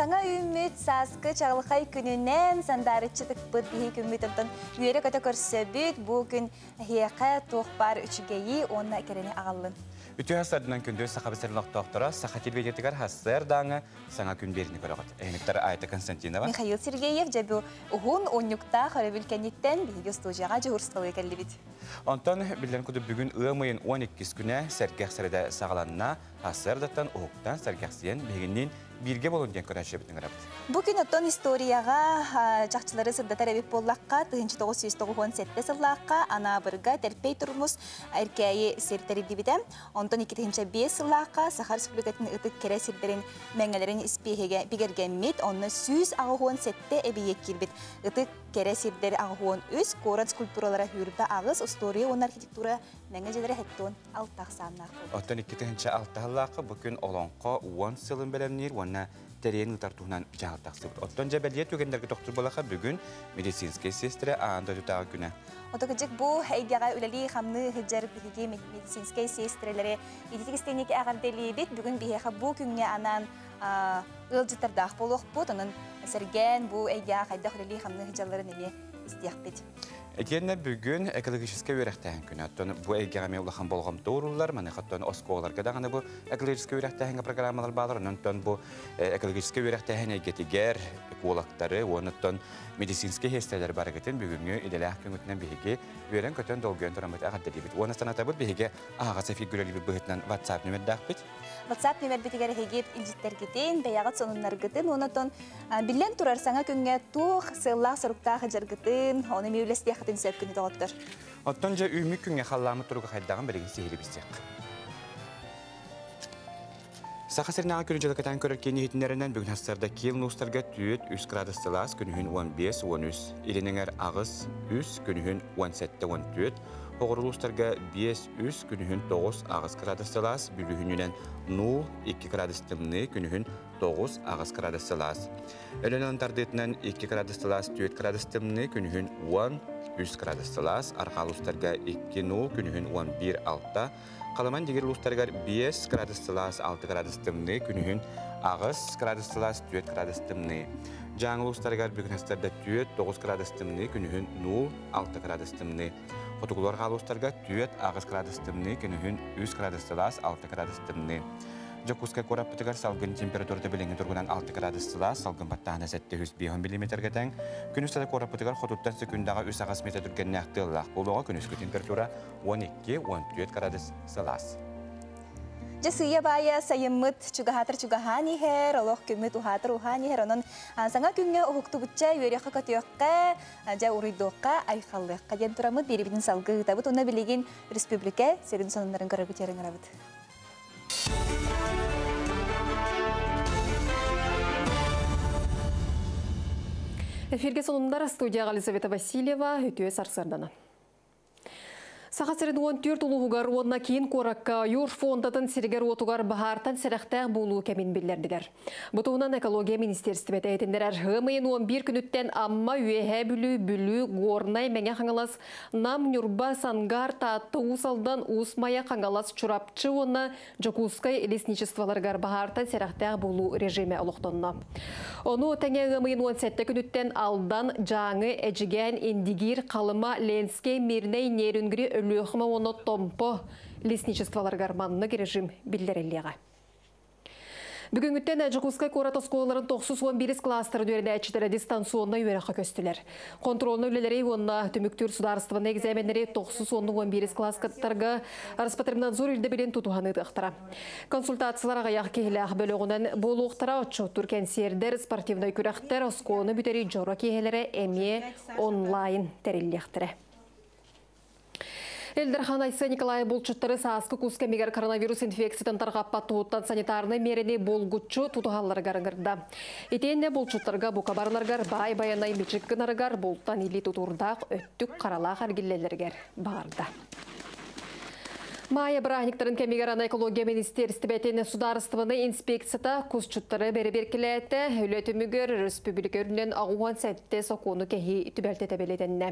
Саҥа үүммүт сааскы чаҕылхай күнүнэн сандаарыччы тыкпыт биһи күммүт онтон үөрэ-көтө көрсөбүт. Бу күн эһиэхэ туох баар үчүгэйи уонна кэрэни аҕаллын. Үтүө сарсыарданан күндү Саха сирин олохтоохторо Саха телевидениетыгар сарсыардааҥы саҥа күн биэриини көрөҕүт. Эһиниктэр Айта Константинова. Михаил Сергеев дьэ бу уһун унньуктаах өрөбүл кэнниттэн биһиги студияҕа дьуһурстволыы кэллибит. Онтон биллэн курдук бүгүн ыам ыйын 12 күнэ сэргэх сэрэдэ саҕаланна. Сарсыардаттан уһуктан сэргэхсийэн биһигинниин бииргэ буолун диэн көрөөччүбүтүн ыҥырабыт. Бу күн оттон историяҕа чахчылары сырдатар эбит буоллахха, 1997 сыллаахха Анаабырга Тэрпэй Турмус Эркээйи сир тэриллибитэ. Онтон 2005 сыллаахха Саха Республикатын ытык кэрэ сирдэрин мэҥэлэрин испииһэгэ бигэргэммит, онно 187 эбийиэк киирбит. Ытык кэрэ сирдэр 83, куорат скульптуралара сүүрбэ аҕыс, устуоруйа уонна архитектура мэҥэ дьиэлэрэ 76 ахсааннаах буолбут. Оттон 2006 сыллаахха бу күн Олоҥхо 10 сылын бэлэмниир уонна тэрийэн ыытар туһунан дьаһал тахсыбыт. Оттон дьэ бэлиэ түгэннэргэ тохтуур буоллахха бүгүн медицинскэй сиэстэрэ аан дойдутааҕы күнэ. Отокыдьык бу эйгэҕэ үлэлии-хамныы сылдьар биһиги медицинскэй сиэстэрэлэри ититик истиҥник эҕэрдэлиибит. Бүгүн биһиэхэ бу күҥҥэ анаан ыалдьыттардаах буолуохпут. Онон сэргээн бу эйгэҕэ хайдах үлэлии-хамныы сылдьалларын эмиэ истиэхпит. Итиэннэ бүгүн экологическай үөрэхтээһин күнэ. Оттон бу эйгэҕэ эмиэ улахан болҕомто ууруллар. Маныаха оттон оскуолаларга даҕаны бу экологическай үөрэхтээһиҥҥэ программалар баалар. Онон бу экологическай үөрэхтээһин эйгэтигэр экологтары уонна оттон медицинскэй сиэстэрэлэр барыгытын бүгүҥҥү идэлээх күҥҥүтүнэн биһиги үөрэн-көтөн долгуйан тураммыт эҕэрдэлиибит. Уонна санатабыт биһиги аһаҕас эфир күрэлиибит быһыытынан WhatsApp нүмердээхпит. WhatsApp нүмербитигэр эһиги илдьиттэргитин, бэйэҕит сонуннаргытын, онон биллэн турар саҥа күҥҥэ туох сыаллаах-соруктаах дьаргытын, ону эмиэ үлэстиэххитин сөп күнү доҕоттор. Оттон дьэ үүммүт күҥҥэ халлааммыт туруга хайдаҕын билигин сиһилии билсиэххэ. Саха сиринээҕи күнү дьылыкатаан көрөр киин иһитиннэринэн бүгүн сарсыарда киил нуустарга түөрт үс градус сылаас, күнүһүн 15-13, илин эҥэр аҕыс үс, күнүһүн 17-14, оҕур улуустарга биэс үс, күнүһүн тоҕус аҕыс градус сылаас, бүлүүһүнүнэн нуул 2 градус тымныы, күнүһүн 9 аҕыс градус сылаас. Өлөнөн тардыытынан 2 градус сылаас, 4 градус тымныы, күнүһүн 10 3 градус сылаас, арҕаа улуустарга 2 0, күнүһүн 11 6, Халаман дигир улуустарыгар 5 градус сылаас, 6 градус тымныы, күнүһүн 8 градус сылаас, 4 градус тымныы. Дьааҥы улуустарыгар бүгүн астарда 4 9 градус тымныы, күнүһүн 0 6 градус тымныы. Хотугулар улуустарга 4 8 градус тымныы, күнүһүн 3 градус сылаас, 6 градус тымныы. Дьокуускай куораппытыгар салгын температурата билиҥҥи туругунан 6 градус сылаас, салгын баттааһына 705 миллиметргэ тэҥ. Күнүс куораппытыгар хотуттан секундаҕа 3-8 метр түргэннээх тыаллаах буолуоҕа, күнүскү температура 12-14 градус сылаас. Дьэ сыыйа баайа сайыммыт чугаһаатар чугаһаан иһэр, олох күммүт уһаатар уһаан иһэр. Онон саҥа күҥҥэ уһуктубучча үөрүөххэ көтүөххэ, дьэ уруйдуохха, айхаллыахха диэн тураммыт биэрибитин салгыы ыытабыт. Уонна билигин республика сүрүн сонуннарын көрөргүт ыҥырабыт. Эфирге сонундар студияға Елизавета Васильева, үтүө сарсыарданан. Саха сирин 14 улууһугар уонна киин куоракка ойуур фондатын сиригэр уотугар баһаартан сэрэхтээх буолуу кэмин биллэрдилэр. Бу туһунан экология министиэристибэтэ иһитиннэрэр. Ыам ыйын 11 күнүттэн Амма, Үөһээ Бүлүү, Бүлүү, Горнай, Мэҥэ Хаҥалас, Нам, Ньурба, Сангаар, Таатта, Уус Алдан, Уус Майа, Хаҥалас, Чурапчы уонна Дьокуускай лесничестволарыгар баһаартан сэрэхтээх буолуу режимэ олохтонно. Ону тэҥэ ыам ыйын 17 күнүттэн Алдан, Дьааҥы, Эдьигээн, Индигиир, Халыма, Ленскэй, Мирнэй, Нерюнгри, Өлүөхүмэ уонна Томпо лесничестволарыгар маннык режим биллэриллиэҕэ. Бүгүҥҥүттэн Дьокуускай куорат оскуолаларын 91 класстарын үөрэнээччилэрэ дистанционнай үөрэххэ көстүлэр. Контрольнай үлэлэри уонна түмүктүүр судаарыстыбаннай экзаменнэри 91 класс кыттарга Роспотребнадзор ирдэбилин тутуһан ыытыахтара. Консультациялар аҕыйах киһилээх бөлөҕүнэн буолуохтара, отчуоттуур кэнсиэрдэр, спортивнай күрэхтэр, оскуоланы бүтэрии дьоро киэһэлэрэ эмиэ онлайн тэриллиэхтэрэ. Ил Дархан Айсен Николаев булчуттары сааскы кус кэмигэр коронавирус инфекциятын тарҕаппат туһуттан санитарнай миэрэни булгуччу тутуһалларыгар ыҥырда. Итиэннэ булчуттарга бука барыларыгар баай байанай мичик гынарыгар бултан илии тутуурдаах өттүк харалаах эргиллэллэригэр баҕарда. Майа бырааһынньыктарын кэмигэр аны экология министиэристибэтин судаарыстыбаннай инспекцията кусчуттары бэрэбиэркэлээтэ. Үлэ түмүгэр өрөспүүбүлүкэ үрдүнэн 87 сокуону кэһии түбэлтэтэ бэлиэтэннэ.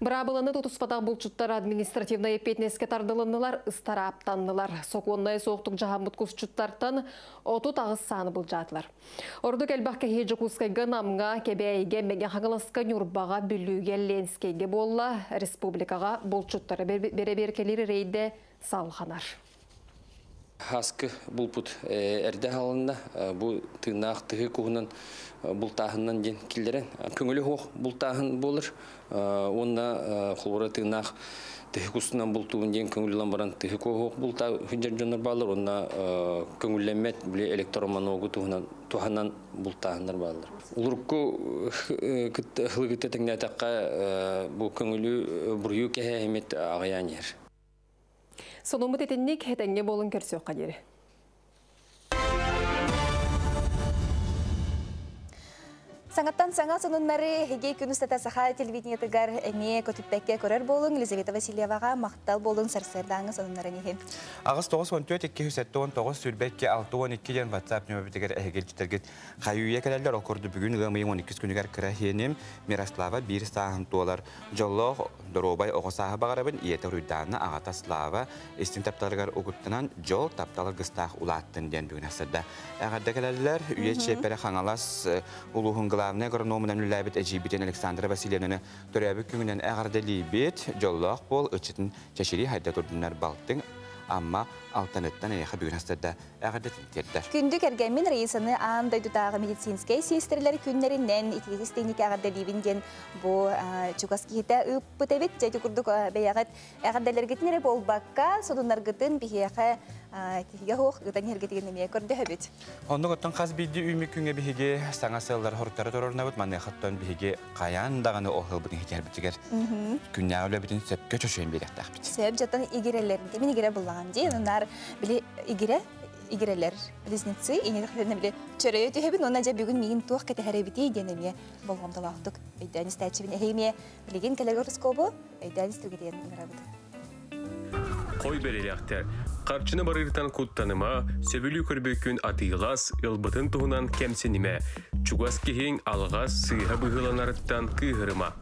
Быраабыланы тутуспатах булчуттар административнай эппиэтинэскэ тардылыннылар, ыстарааптаннылар. Сокуоннайа суохтук дьаһаммыт кусчуттартан 38 сааны былдьаатылар. Ордук элбэх кэһии Дьокуускайга, Намҥа, Кэбээйигэ, Мэҥэ Хаҥаласка, Ньурбаҕа, Бүлүүгэ, Ленскэйгэ буолла. Республикаҕа булчуттары бэрэбиэркэлиир рейдэ салҕанар. Хаскы булпут эрдэ халынна бу тыыннаах тыһы куһунан бултааһыннан диэн киллэрэн көҥүлү суох бултааһын буолар уонна холобура тыыннаах тыһы кустунан бултуубун диэн көҥүллэн баран тыһы куһуох бултаа сылдьар дьоннор бааллар уонна көҥүллэммэт били электроманогу туһунан туһанан бултааһыннар бааллар. Улурку кытта тэҥнээтэххэ бу көҥүлү буруйу кэһээһимит аҕыйаан иһэр. Сонуммут итинник этэҥҥэ буолун көрсүөххэ диэри. Саҥаттан саҥа сонуннары эһиги күн устата саха телевидениетыгар эмиэ көтүппэккэ көрөр буолуҥ. Елизавета Васильеваҕа махтал буолуҥ сарсыардааҥҥы сонуннарын иһин. Аҕыс 94 279 22 62 диэн WhatsApp нөмербитигэр эһиги илдьиттэргит хайыы-үйэ кэлэллэр. Ол курдук бүгүн ыам ыйын 12 күнүгэр кыра иһиэним Мирослава биир сааһын туолар. Дьоллоох, доруобай оҕо сааһы баҕарабын, ийэтэ Уруйдаана, аҕата Слава истиҥ тапталыгар угуттанан дьол, таптал аргыстаах улааттын диэн бүгүн сырда. Эҕэрдэ кэлэллэр. Үйэ чиэппэрэ Хаҥалас улууһун главнай агрономунан үлэлээбит эдьиийбитин Александра Васильевнаны төрөөбүт күҥүнэн эҕэрдэлиибит. Дьоллоох буол, ыччатын чэчирии хайда турдуннар балтыҥ Амма Алтаныттан эйиэхэ бүгүн астарда эҕэрдэтин тиэрдэр. Күндү кэргэммин Раисаны аан дойдутааҕы медицинскэй сиэстэрэлэр күннэринэн итиитик-истиҥник эҕэрдэлиибин диэн бу чугас киһитэ ыыппыт эбит. Дьэ ити курдук бэйэҕит эҕэрдэлэргитин эрэ буолбакка, сонуннаргытын биһиэхэ тиһигэ суох ыытан иһэргитигин эмиэ көрдөһөбүт. Оннук оттон хас биирдии үүммүт күҥҥэ биһиги саҥа сыаллар хоруктары туруорунабыт. Маныаха оттон биһиги хайаан даҕаны ол сылбытын иһитиһэрбитигэр күннээҕи үлэбитин сөпкө чочуйан биэриэхтээхпит. Сөп дьатан игирэлэр мин игирэ буллаҕым дии. Наар били игирэ игирэлэр близнецы инетэхтэринэ били чөрөйө түһэбин уонна дьэ бүгүн миигин туох кэтэһэр эбитий диэн эмиэ болҕомтолоохтук өйдөөн истээччибин эһиги эмиэ билигин кэлэр гороскобу өйдөөн истэргитигэр ыҥырабыт. Хой бэлиэлээхтэр. Харчыны барыыртан куттаныма, сөбүлүү көрбүккүн атыылас, ылбытын туһунан кэмсинимэ. Чугас киһиҥ алҕас сыыһа быһыыланарыттан кыыһырыма.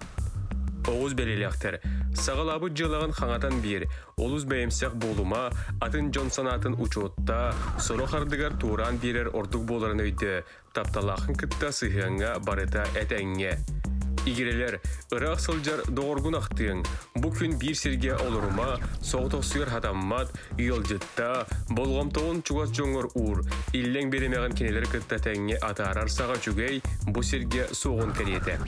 Оҕус бэлиэлээхтэр. Саҕалаабыт дьыалаҕын хаҥатан биэр, олус бэйэмсэх буолума, атын дьон санаатын учуоттаа, сорох ардыгар туораан биэрэр ордук буоларын өйдөө, тапталааххын кытта сыһыаҥҥа барыта этэҥҥэ. Игирэлэр, ыраах сылдьар доҕоргун ахтыаҥ. Бу күн биир сиргэ олорума, соҕотохсуйар хатаммат, ыалдьытта, болҕомтоҕун чугас дьоҥҥор уур. Иллэҥ бириэмэҕин кинилэри кытта тэҥҥэ атаарар саҕа үчүгэй бу сиргэ суоҕун кэриэтэ.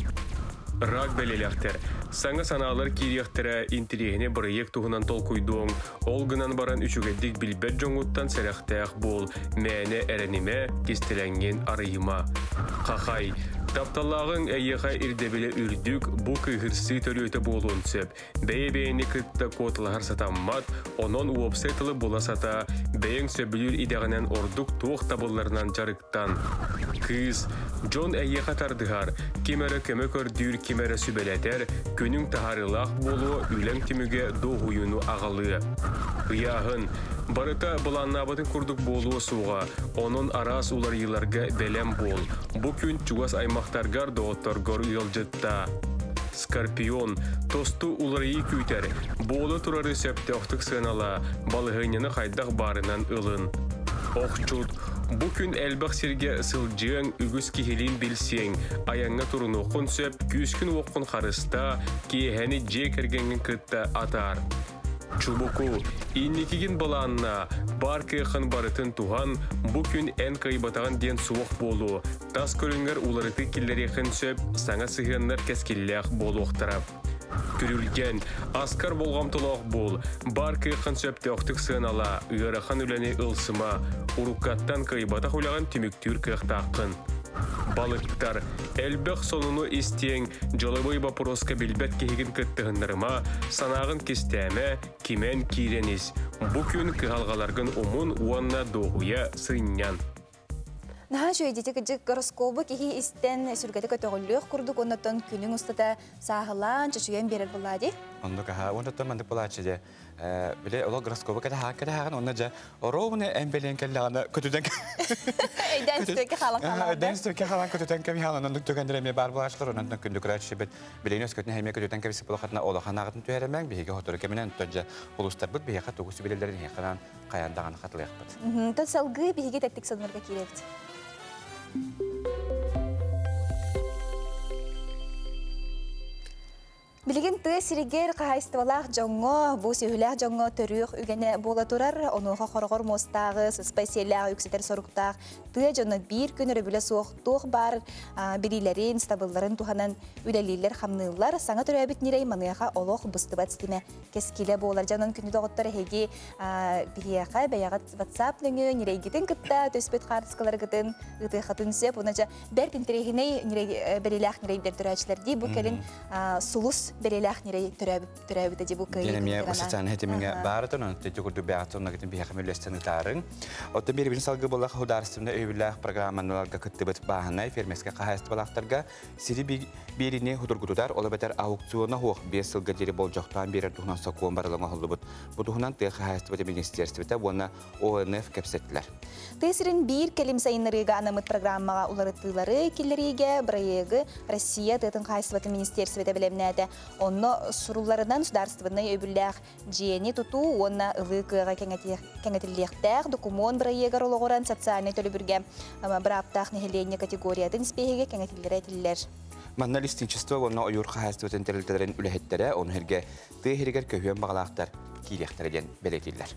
Рак бэлиэлээхтэр. Саҥа санаалар киириэхтэрэ, интэриэһинэй бырайыак туһунан толкуйдуоҥ. Ол гынан баран үчүгэйдик билбэт дьоҥҥуттан сэрэхтээх буол, мээнэ эрэнимэ, кистэлэҥҥин арыйыма. Хахай, тапталлааҕыҥ эйиэхэ ирдэбилэ үрдүк, бу кыыһырсыы төрүөтэ буолуон сөп. Бэйэ-бэйэни кытта куоталаһар сатаммат, онон уопсай тылы була сата, бэйэҥ сөбүлүүр идэҕинэн ордук туох табылларынан дьарыктан. Кыыс, дьон эйиэхэ тардыһар, ким эрэ көмө көрдүүр, ким эрэ сүбэлэтэр, күнүҥ таһаарыылаах буолуо, үлэҥ түмүгэ дуоһуйууну аҕалыа. Ыйааһын, барыта былааннаабытын курдук буолуо суоҕа, онон араас уларыйыыларга бэлэм буол. Бу күн чугас аймахтаргар, доҕотторгор ыалдьыттаа. Скорпион, тосту уларыйыы күүтэр, буола турары сөптөөхтүк сыаналаа, балаһыанньаны хайдах баарынан ылын. Охчут, бу күн элбэх сиргэ сылдьыаҥ, үгүс киһилиин билсиэҥ, айаҥҥа турунуоххун сөп, күүскүн-уоххун харыстаа, киэһэни дьиэ кэргэҥҥин кытта атаар. Чубуку, инникигин былааннаа, баар кыаххын барытын туһан, бу күн эн кыайбатаҕын диэн суох буолуо, тас көрүҥҥэр уларытыы киллэриэххин сөп, саҥа сыһыаннар кэскиллээх буолуохтара. Күрүлгэн, аскар болҕомтолоох буол, баар кыаххын сөптөөхтүк сыаналаа, ыарахан үлэни ылсыма, уруккаттан кыайбатах үлэҕин түмүктүүр кыахтааххын. Балыктар, элбэх сонуну истиэҥ, дьылабыай боппуруоска билбэт киһигин кыттыһыннарыма, санааҕын кистээмэ, кимэн киирэн ис. Бу күн кыһалҕаларгын умун уонна дуоһуйа сынньан. Наһаа үчүгэй дии кыдьык гороскобу киһи истэн сүргэтэ көтөҕүллүөх курдук оннотон күнүҥ устата сааһылаан чочуйан биэрэр буоллаа дии. Оннук аха онтон маннык буолааччы дьэ биле олох гороскобу кэтэһаан онно дьэ ровно эн бэлиэн кэллэҕинэ көтүтэн Өйдөөн сүтүккэ хаалан хаалан. Өйдөөн сүтүккэ хаалан көтүтэн кэбиһэн оннук түгэннэр эмиэ баар буолааччылар онон күндү көрөөччү бит билигин өскөтүн эмиэ көтүтэн кэбиспит буолахатына олохан ааҕытын түһэрэмэҥ биһиги хотору кэминэн оттон дьэ улуустарбыт биһиэхэ тугу сүбэлэллэрин эһиэхэ хайаан даҕаны хатылыахпыт. Тон салгыы биһиги тэттик сонуннарга киирэбит. Билигин тыа сиригэр хаһаайыстыбалаах дьоҥҥо, бу сүөһүлээх дьоҥҥо төрүөх үгэнэ буола турар. Онуоха хороҕор муостааҕы, сыспай сиэллээҕи үксэтэр соруктаах тыа дьоно биир күн өрөбүлэ суох туох баар билиилэрин, сатабылларын туһанан үлэлииллэр-хамныыллар. Саҥа төрөөбүт ньирэй маныаха олох быстыбат ситимэ кэскилэ буолар. Дьонон күндү доҕоттор эһиги биһиэхэ бэйэҕит WhatsApp нөҥүө ньирэйгитин кытта түспүт хаартыскаларгытын ыытыаххытын сөп. Уна дьэ бэрт интэриэһинэй бэлиэлээх ньирэйдэр төрөөччүлэр дии. Бу кэлин сулус бэлиэлээх ньирэй төрөөбүтэ дии бу кыайыы. Диэн эмиэ социальнай ситимҥэ баарытын, онон ити курдук бэйэҕит сонногитин биһиэхэ үллэстэн ыытаарыҥ. Оттон биэрибин салгыы буоллах судаарыстыбаннай өйөбүллээх программаларга кыттыбыт бааһынай фермерскэй хаһаайыстыбалаахтарга сири биэрини хутургутутар, ол эбэтэр аукциона суох 5 сылга диэри болдьохтоон биэрэр туһунан сокуон барылын оҥоһуллубут. Бу туһунан тыа хаһаайыстыбата министиэристибэтэ уонна ОНФ кэпсэттилэр. Тыа сирин биир кэлим сайыннарыыга анаммыт программаҕа уларытыылары киллэриигэ бырайыагы Россия тыатын хаһаайыстыбатын министиэристибэтэ бэлэмнээтэ. Онно сурулларынан судаарыстыбаннай өйөбүллээх дьиэни тутуу уонна ылыы кыаҕа кэҥэтиллиэхтээх докумуон бырайыагар олоҕуран социальнай төлөбүргэ бырааптаах нэһилиэнньэ категориятын испииһэгэ кэҥэтиллэрэ этиллэр. Манна лесничество уонна ойуур хаһаайыстыбатын тэрилтэлэрин үлэһиттэрэ, ону сэргэ тыа иһигэр көһүөн баҕалаахтар киириэхтэрэ диэн бэлиэтииллэр.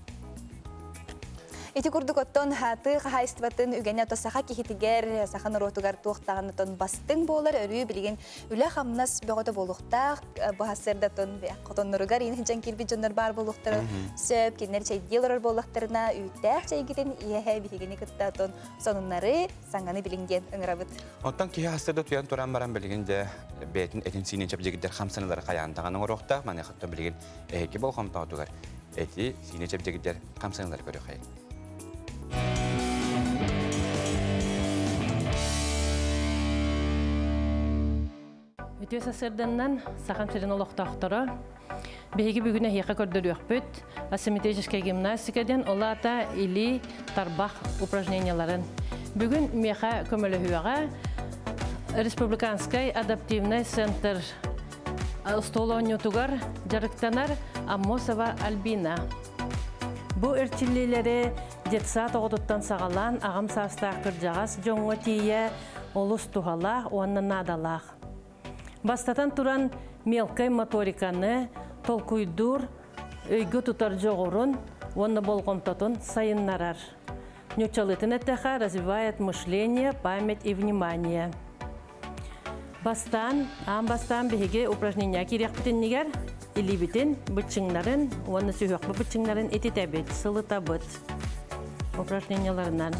Ити курдук оттон тыа хаһаайыстыбатын үгэнэ ото саха киһитигэр, саха норуотугар туох даҕаны бастыҥ буолар өрүү билигин үлэ-хамнас бөҕөтө буолуохтаах, быһасырдатын хотонноругар иин дьан киирбит дьоннор баар буолуохтара сөп, кинилэр чэйдии олорор буоллахтарына үүттээх чэйгитин иэһэ биһигини кытта отон сонуннары саҥаны билиҥ диэн ыҥырабыт. Оттон киһи хастарда туйан туран баран билигин дьэ бэйэтин этин сиинин чэбдигирдэр хамсаныылары хайаан даҕаны оҥоруохтаах, маныаха билигин эһиги болҕомтоҕутугар эти сиини чэбдигирдэр хамсаныылары көрүөххэйиҥ. Үтүө сарсыарданнан Сахам сирин олохтоохторо. Биһиги бүгүн эһиэхэ көрдөрүөхпүт асимметрическая гимнастика диэн, ол аата илии тарбах упражненияларын. Бүгүн миэхэ көмөлөһүөҕэ Республиканскай адаптивный центр остуол оонньуутугар дьарыктанар Аммосова Альбина. Бу эрчиллиилэри детсад оҕотуттан саҕалаан аҕам саастаах кырдьаҕас дьоҥҥо тиийэ олус туһалаах уонна наадалаах. Бастатан туран мелкай моториканы, толкуйдуур, өйгө тутар дьоҕурун уонна болҕомтотун сайыннарар. Нууччалыытын эттэххэ развивает мышление, память и внимание. Бастаан, аан бастаан биһиги упражнения киириэхпитиннигэр илиибитин, быччыҥнарын уонна сүһүөхпүт быччыҥнарын ититэбит, сылытабыт упражненияларынан.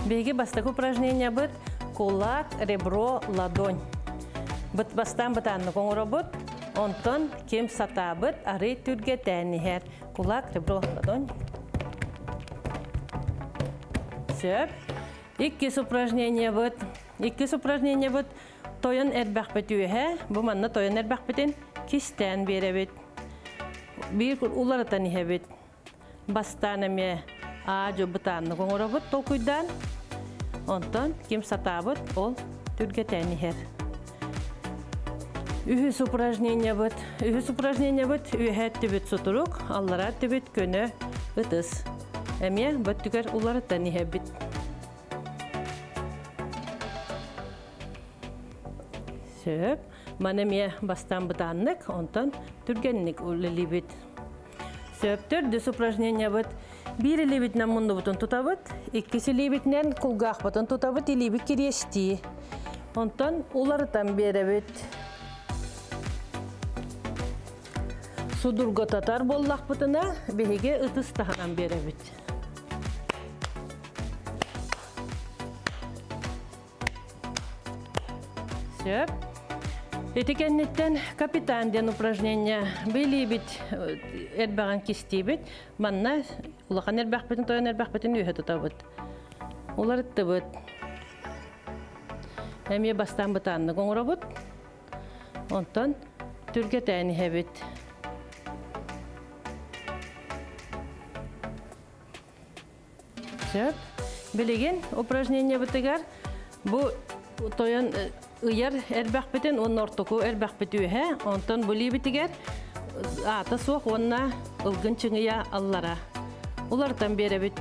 Биһиги бастакы упражнениябыт кулак, ребро, ладонь. Быт бастаан бытааннык оҥоробут, онтон ким сатаабыт арый түргэтээн иһэр. Кулак, ребро, ладонь. Сөп. Иккис упражнениябыт. Иккис упражнениябыт тойон эрбэхпит үөһэ. Бу манна тойон эрбэхпитин кистээн биэрэбит. Биир уларытан иһэбит. Бастаан эмиэ аа-дьуо бытааннык оҥоробут толкуйдаан. Онтон ким сатаабыт, ол түргэтээн иһэр. Үһүс упражнениябыт. Үһүс упражнениябыт үөһэ өттүбүт сутурук, аллара өттүбүт көнө ытыс. Эмиэ бөттүгэр уларытан иһэбит. Сөп. Маны эмиэ бастаан бытааннык, онтон түргэнник үлэлиибит. Сөп. Төрдүс упражнениябыт. Биир илиибитинэн муннубутун тутабыт, иккис илиибитинэн кулгаахпытын тутабыт, илиибит кириэстии. Онтон уларытан биэрэбит. Судургутатар буоллахпытына, биһиги ытыс таһынан биэрэбит. Сөп. Ити кэнниттэн капитан диэн упражнение билиибит эрбэҕин кистиибит. Манна улахан эрбэхпитин, тойон эрбэхпитин үөһэ тутабыт. Уларыттыбыт. Эмиэ бастаан бытааннык оҥоробут. Онтон түргэтэн иһэбит. Сөп. Билигин упражнениебытыгар бу тойон ыйар эрбэхпитин уонна ортоку эрбэхпит үөһэ, онтон бу лиибитигэр аата суох уонна ылгын чыҥыйа аллара. Улартан биэрэбит.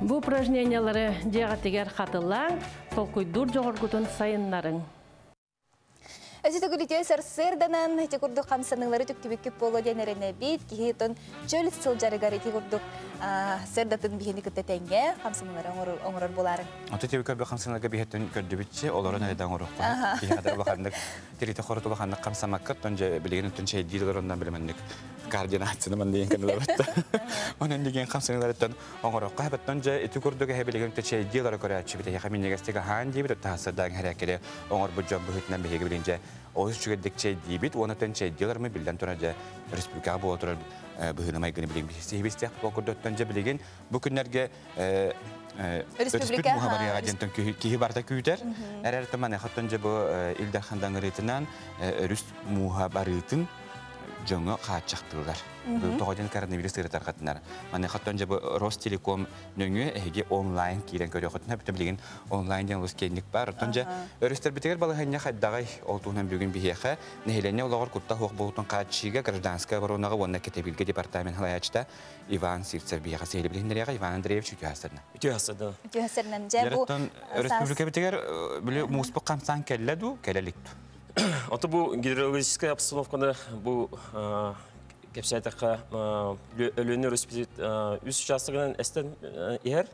Бу упражнениялары дьиэҕитигэр хатылаан, толкуйдуур дьоҕургутун сайыннарыҥ. Өсө төгүл сарсыарданан ити курдук хамсаныылары түктүбүккүт буолуо диэн эрэнэбит. Киһи тон чөл сылдьарыгар ити курдук сырдатын биһини кытта тэҥҥэ хамсаныылары оҥорор буолаарыҥ. Ото тебе көрбө хамсаныыларга биһеттен көрдүбүтчи, олорон эрэ оҥоруохха. Киһи хатар улаханнык тирите хорот улаханнык хамсамаккыт, тон же билигин өттүн чэйдиир олороннан билимэнник координацияны манныйын кынылабытта. Онон деген хамсаныыларыттан оҥорохха хэбэттэн же ити курдук эһэ билигин чэйдии олоро көрөөччү бит эһэ минньигэстик аһаан диэбит таһасырдаан хэрээккэли оҥорбут дьон быһыытынан биһиги билин же олус үчүгэйдик чэйдиибит уонна төн чэйдии олормо биллэн турар же республикаҕа буола турар быһыыны майгыны билигин биһиги ол курдуктан же билигин бу күннэргэ Республика муха барыаҕа диэн киһи барыта күүтэр. Эрэр тыман эхоттон же бу Илдар хандаҥырыытынан өрүс мууһа барыытын дьоҥо хааччахтыылар. Тоҕо диэн коронавирус ыарытаргатынар. Маны хаттан же бу Ростелеком нөҥүө эһиги онлайн киирэн көрүөхүтүнэ бүтэ билигин онлайн диэн олус киэҥник бар. Оттон же өрүстэрбитигэр балаһыанньа хайдаҕай ол туһунан бүгүн биһиэхэ нэһилиэнньэ олоҕор куттал суох буолуутун хааччыйыыга гражданскай оборонаҕа уонна кэтэбилгэ департамент салайааччыта Иван Сивцев биһиэхэ сиһилии билиһиннэриэҕэ. Иван Андреевич, үтүө сарсыарданан. Үтүө сарсыарданан. Үтүө сарсыарданан. Дьэ бу Республикабытыгар били мууспут хамсаан кэллэ дуу, кэлэ илик дуу? Ото бу гидрологическая обстановканы бу кэпсээтэххэ Өлүөнэ өрүспүт үс участогынан эстэн иһэр.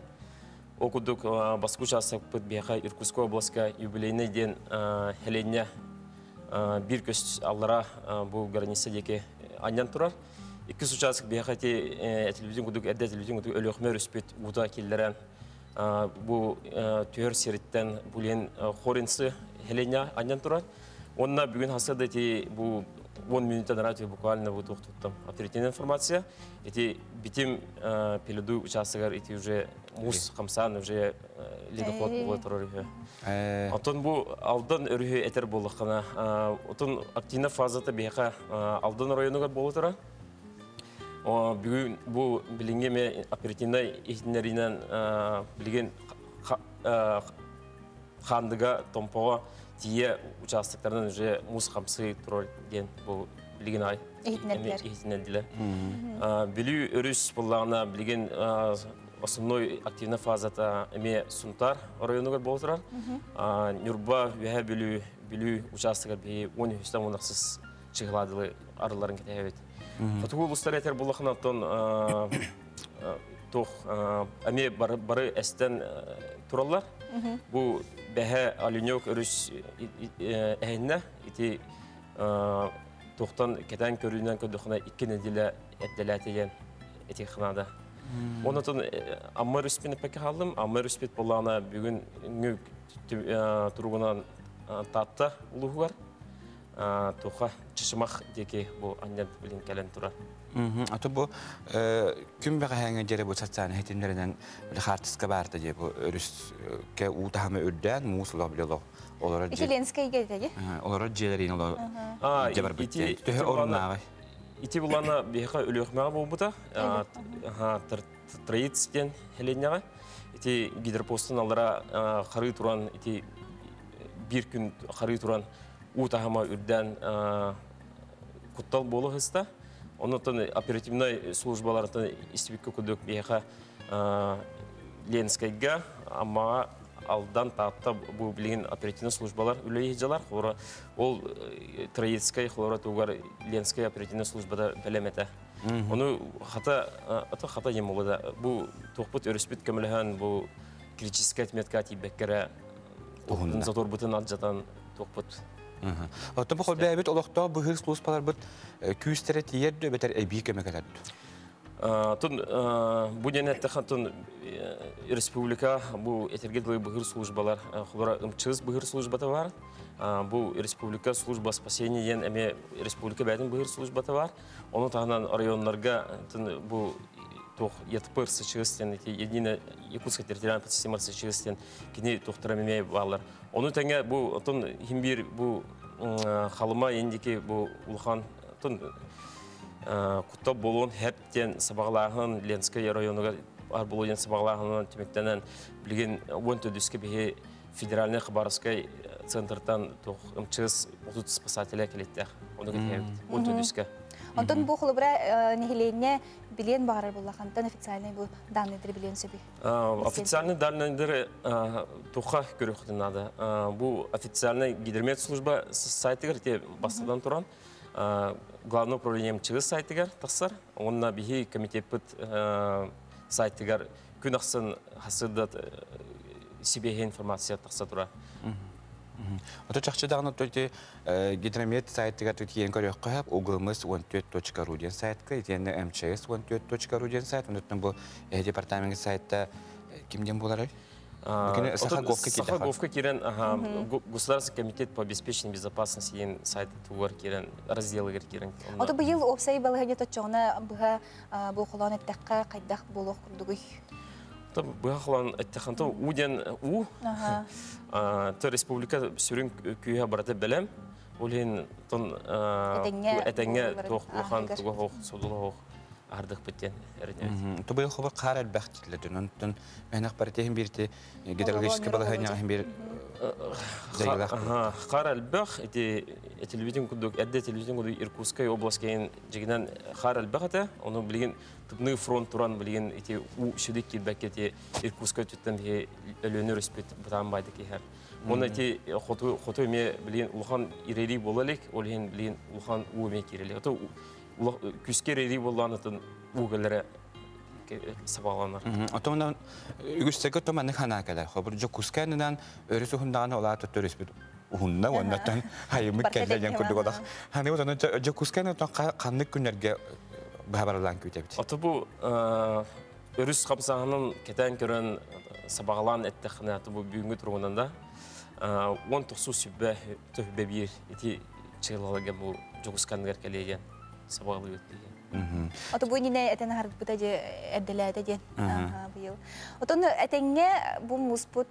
Ол курдук бастакы участокпыт биһиэхэ Иркутскай областка юбилейный диэн Хеленья биир көс аллара бу граница диэки анньан турар. Иккис участок биһиэхэ ити этилбитин курдук эрдэ этилбитин курдук Өлүөхүмэ өрүспүт уута киллэрэн бу түһэр сириттэн булен Хоринцы Хеленья анньан турар. Онна бүгүн хасыда ити бу 10 минуттан радио буквально бу туохтуттам оперативная информация. Ити битим пеледу участогар ити уже муус хамсаан уже ледоход була турар үһү. Отон бу Алдан өрүһү этэр буоллаххына, отон активная фазата биһиэхэ Алдан районугар буола турар. Бүгүн бу билиҥҥи эмэ оперативнай иһитиннэриинэн билигин Хаандыга, Томпоҕо тиийэ участоктарынан уже муус хамсыы турар диэн бу билигин ай иһитиннэрдилэр. Бүлүү өрүс буллаҕына билигин основной активная фазата эмиэ Сунтаар оройуонугар буола турар. Ньурба, Үөһээ Бүлүү, Бүлүү участогар биһи 13-тэн 16 чыһыладылы арыларын кэтэһэбит. Хотугу улуустар этэр буллахына оттон туох эмиэ бары эстэн тураллар. Бу бэһэ Оленек өрүс эһиннэ ити туохтан кэтээн көрүүнэн көрдөхүнэ икки нэдиэлэ эрдэлээтэ диэн этиэххэ наада. Онотон Амма өрүспүн эппэккэ хааллым. Амма өрүспүт буоллаҕына бүгүн туругунан Таатта улууһугар туха Чычымах диэки бу анньан билин кэлэн турар. Ато бу күн бэҕэһээҥҥэ диэри бу социальнай ситимнэринэн хаартыска баарта дии бу өрүскэ уу таһыма үрдээн муус олох били олох олорор дьиэ Ленскэйгэ этэ олорор дьиэлэрин олор дьэ барбыт диэн төһө оруннааҕый? Ити булана биһиэхэ Өлүөхүмэҕэ буолбута. Троиц диэн Хеленяҕа. Ити гидропостун аллара харыы туран ити биир күн харыы туран уу таһыма үрдээн куттал буола сыста. Оннуттан оперативнай службалартан истибиккэ курдук биһиэхэ Ленскэйгэ, Аммаҕа, Алдан, Таатта бу билигин оперативнай службалар үлэлии сылдьалар. Холобура, ол Троицкай холобура тугар Ленскэй оперативнай службата бэлэм этэ. Ону хата ата хата диэн буолла да бу туохпут өрүспүт көмөлөһөн бу критическая отметка тиийбэккэ заторбутун алдьатан туохпут. Оттон бу холбээбит олохтоох быһыыр сулууспаларбыт күүстэрэ тиийэр дүү эбэтэр эбии көмө кэлэр дүү? Тун бу диэн эттэххэ тун республика бу этэргэ дылы быһыыр службалар холобура МЧС быһыыр службата бар. Бу республика служба спасения диэн эмиэ республика бэйэтин быһыр службата бар. Ону таһынан районнарга бу туох ЕТП РСЧС диэн единая Якутская территориальная подсистема РСЧС диэн кини туохтара эмиэ баалар. Ону тэҥэ бу отон хим биир бу Халыма индики бу улахан куттал буолуон хэп диэн сабаҕалааһын Ленскэй районугар бар буолуо диэн сабаҕалааһынынан түмүктэнэн билигин 14-үскэ биһи федеральный Хабаровскай центртан туох МЧС 30 спасателя кэлиттээх. Ону кэтэһэбит 14-үскэ. Онтон бу холобура нэһилиэнньэ билиэн баҕарар буоллахантан официальный бу данныйдары билиэн сөбүй? Официальный данныйдары туха көрүөхтүн надо. Бу официальный гидромет служба сайтыгар те бастыдан туран Главное управление МЧС сайтыгар тахсар. Онна биһи комитетпит сайтыгар күн ахсын хасырдат сибиэһэ информация тахса тура. Ото чахчы даҕаны ити гидромет сайтыгар тиийэн көрүөххэ сөп угмс 14.ru диэн сайтка итиэннэ МЧС 14.ru диэн сайт онуттан бу департамент сайтта ким диэн буоларый? Саха Говка киирэн Государственный комитет по обеспечению безопасности диэн сайт тугар киирэн разделыгар киирэн. Ото быйыл уопсай балаһыанньа точчоҕуна быһа бу холоон эттэххэ хайдах буолуох курдугуй? Быһа холоон эттэххэ уу диэн уу. То республика сүрүн күүһэ барыта бэлэм. Ол иһин тон этэҥҥэ туох улахан туга хоох содула хоох аһардыхпыт диэн эрэнэбит. Тубай хобор хаар элбэх дииллэр. Онтон мэнэх партия бирти гидрологический балаһыанньаҕа бир дьайыылаах. Хаар элбэх ити телевидение курдук эрдэ телевидение курдук Иркутскай область кэйин дьигинэн хаар элбэх этэ. Ону билигин тымныы фронт туран билигин ити уу сүдүк киирбэккэ ити Иркутскай өттүттэн биһи Өлүөнэ өрүспүт бытаан байдык иһэр. Уонна ити хоту хоту эмиэ билигин улахан ирэрии буола илик, ол иһин билигин улахан уу эмиэ киирэ илик. Ото күүскэ ирэрии буоллаҕына атын уу кэлэрэ сабаҕаланар. Отонон үгүстэргэ то маннык санаа кэлэр. Холобур, Дьокуускайынан өрүс уһундаҕына ол аата өрүспүт уһунна уоннаттан хайымыт кэллэ диэн курдук олох. Ханы отонон Дьокуускайынан ханнык күннэргэ быһа барылаан күүтэбит? Ото бу өрүс хамсааһынын кэтээн көрөн сабаҕалаан эттэххинэ бу бүгүҥҥү туругунан да 19 сүбэ төһүбэ биир ити чыылаларга бу Дьокуусканыгар кэлиэ диэн сабаҕалыыбыт диэн. Ото бу иннинэ этэн аһарбыта дьэ эрдэлээтэ диэн быйыл. Отон этэҥҥэ бу муспут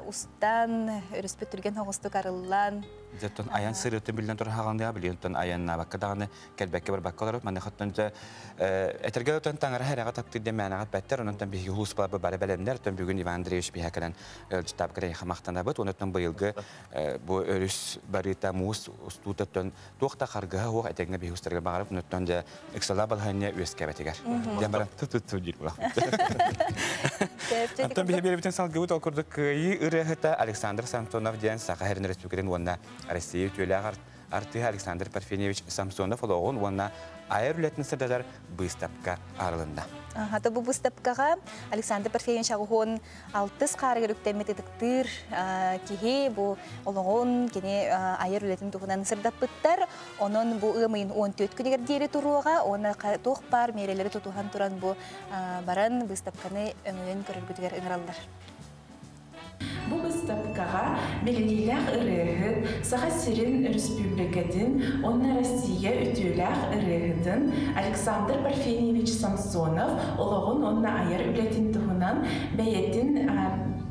устан өрүспүт түргэн соҕустук арыллан Дьэ, айан сырыытын биллэн турар хаҕандыа билиэнтэн айаннаабакка даҕаны кэлбэккэ барбакка олорор. Маныхаттан дьэ этэргэ отон таҥара хэрэҕэ таптыыр диэн мээнэҕэ эппэттэр. Онон биһиги улууспаларбыт бары бэлэмнэр. Оттон бүгүн Иван Андреевич биһиэхэ кэлэн ыалдьыттаабыкка эйиэхэ махтанабыт. Онон быйылгы бу өрүс барыыта муус устуутаттан туох да харгыһа суох этэҥҥэ биһиги устарга баҕарабыт. Онон дьэ ыксалаах балаһыанньа үөскээбэтигэр. Диэн баран ту-ту-ту диир буолахпыт. Оттон биһи биэрбитин салгыбыт ол курдук Кыайыы ырыаһыта Александр Самсонов диэн Саха Сирин Республикатын уонна Россия үтүөлээх артыыһа Александр Парфеньевич Самсонов олоҕун уонна айар үлэтин сырдатар быыстапка арылынна. Ата бу быыстапкаҕа Александр Парфеньевич аҕыһын алтыс хаарыгар үктэммит ытыктыыр киһи бу олоҕун кини айар үлэтин туһунан сырдаппыттар. Онон бу ыам ыйын 14 күнүгэр диэри туруоҕа, уонна туох баар миэрэлэри тутуһан туран бу баран быыстапканы өҥөйөн көрөргүтүгэр ыҥыраллар. Бу быыстапкаҕа биллиилээх ырыаһыт, Саха сирин Өрөспүүбүлүкэтин уонна Россия үтүөлээх ырыаһытын Александр Парфеньевич Самсонов олоҕун уонна айар үлэтин туһунан бэйэтин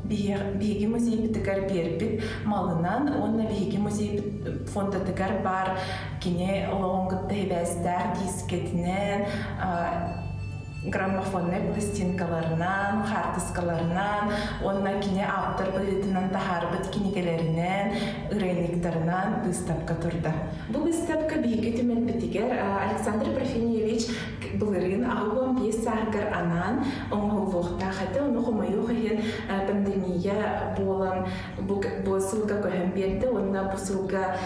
биһиги музейбытыгар биэрбит малынан уонна биһиги музейбыт фондатыгар баар кини олоҕун кытта сибээстээх диискэтинэн, граммофоннай пластинкаларынан, хаартыскаларынан уонна кини ааптар быһыытынан таһаарбыт кинигэлэринэн, ырыанньыктарынан быыстапка турда. Бу быыстапка биһиги түмэлбитигэр Александр Парфеньевич былырыын 65 сааһыгар анаан оҥоһуллуохтаах этэ. Ону хомойуох иһин пандемия буолан бу сылга көһөн биэрдэ уонна бу сылга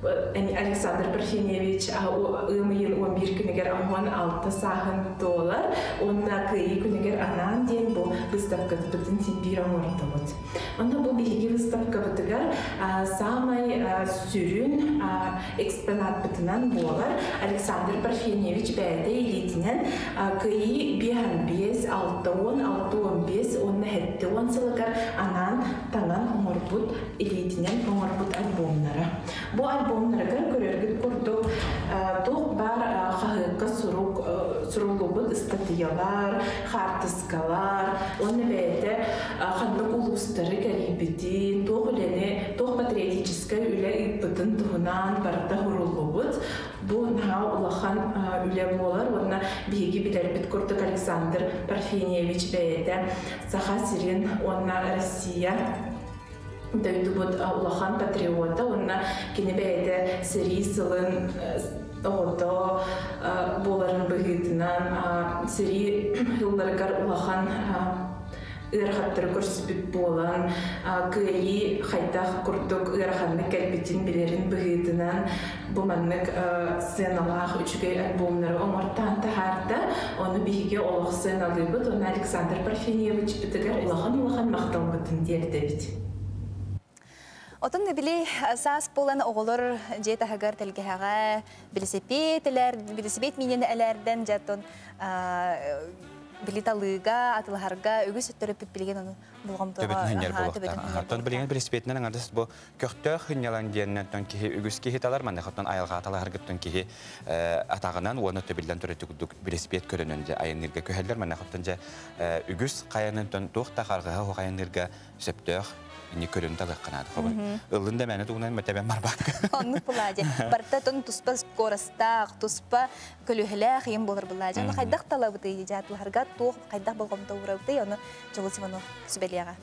Александр Парфеньевич ыам ыйын 11 күнүгэр 16 сааһын туолар уонна Кыайыы күнүгэр анаан диэн бу выставкабытын син биир оҥордубут. Онно бу биһиги выставкабытыгар саамай сүрүн экспонатпытынан буолар Александр Парфеньевич бэйэтэ илиитинэн Кыайыы 55, 60, 65 уонна 70 сылыгар анаан таҥан оҥорбут. оҥорбут илиитинэн оҥорбут альбомнара. Бу альбомнарыгар көрөргүт курдук туох баар хаһыакка сурук суруллубут ыстатыйалар, хаартыскалар, уонна бэйэтэ ханнык улуустары кэрийбитин, туох үлэни, туох патриотическай үлэ ыыппытын туһунан барыта суруллубут. Бу наһаа улахан үлэ буолар уонна биһиги билэрбит курдук Александр Парфеньевич бэйэтэ Саха сирин уонна Россия дойдубут улахан патриота уонна кини бэйэтэ сэрии сылын оҕото буоларын быһыытынан сэрии сылларыгар улахан ыарахаттары көрсүбүт буолан, кыайыы хайдах курдук ыараханнык кэлбитин билэрин быһыытынан бу маннык сценалаах үчүгэй альбомнары оҥортоон таһаарда. Ону биһиги олох сыаналыыбыт уонна Александр Парфеньевичпытыгар улахан-улахан махталбытын тиэрдэбит. Отон били саас буолан оҕолор дьиэ таһыгар тэлгэһэҕэ билисипиэт билисипиэт миинин элээрдэн дьэтон били талыыга атылаһарга үгүс өттөрөппүт билигин ону булгамтоҕо төбөтүн хынньар буолуохтаах. Оттон билигин билисипиэтинэн аҥардас бу көхтөөх хынньалаҥ диэннэн киһи үгүс киһи талар, манныхаттан айылҕа талаһаргыттан киһи атаҕынан уонна төбүллэн төрөтү курдук билисипиэт көрөнөн дьэ айанныырга көһөллөр. Манныхаттан дьэ үгүс хайанын туох да харгыһа хуох айанныырга сөптөөх инни көрүн талыахха наада. Хобун ыллын да мээнэ тугунан мэтэбэн барбакка. Оннук булаадьы. Барта тон туспа скоростаах, туспа көлүһэлээх иин болор булаадьы. Ону хайдах талабытый, дьаатыларга туох хайдах болҕомто уурабытый, ону Дьулус Иванов сүбэлиэҕэ.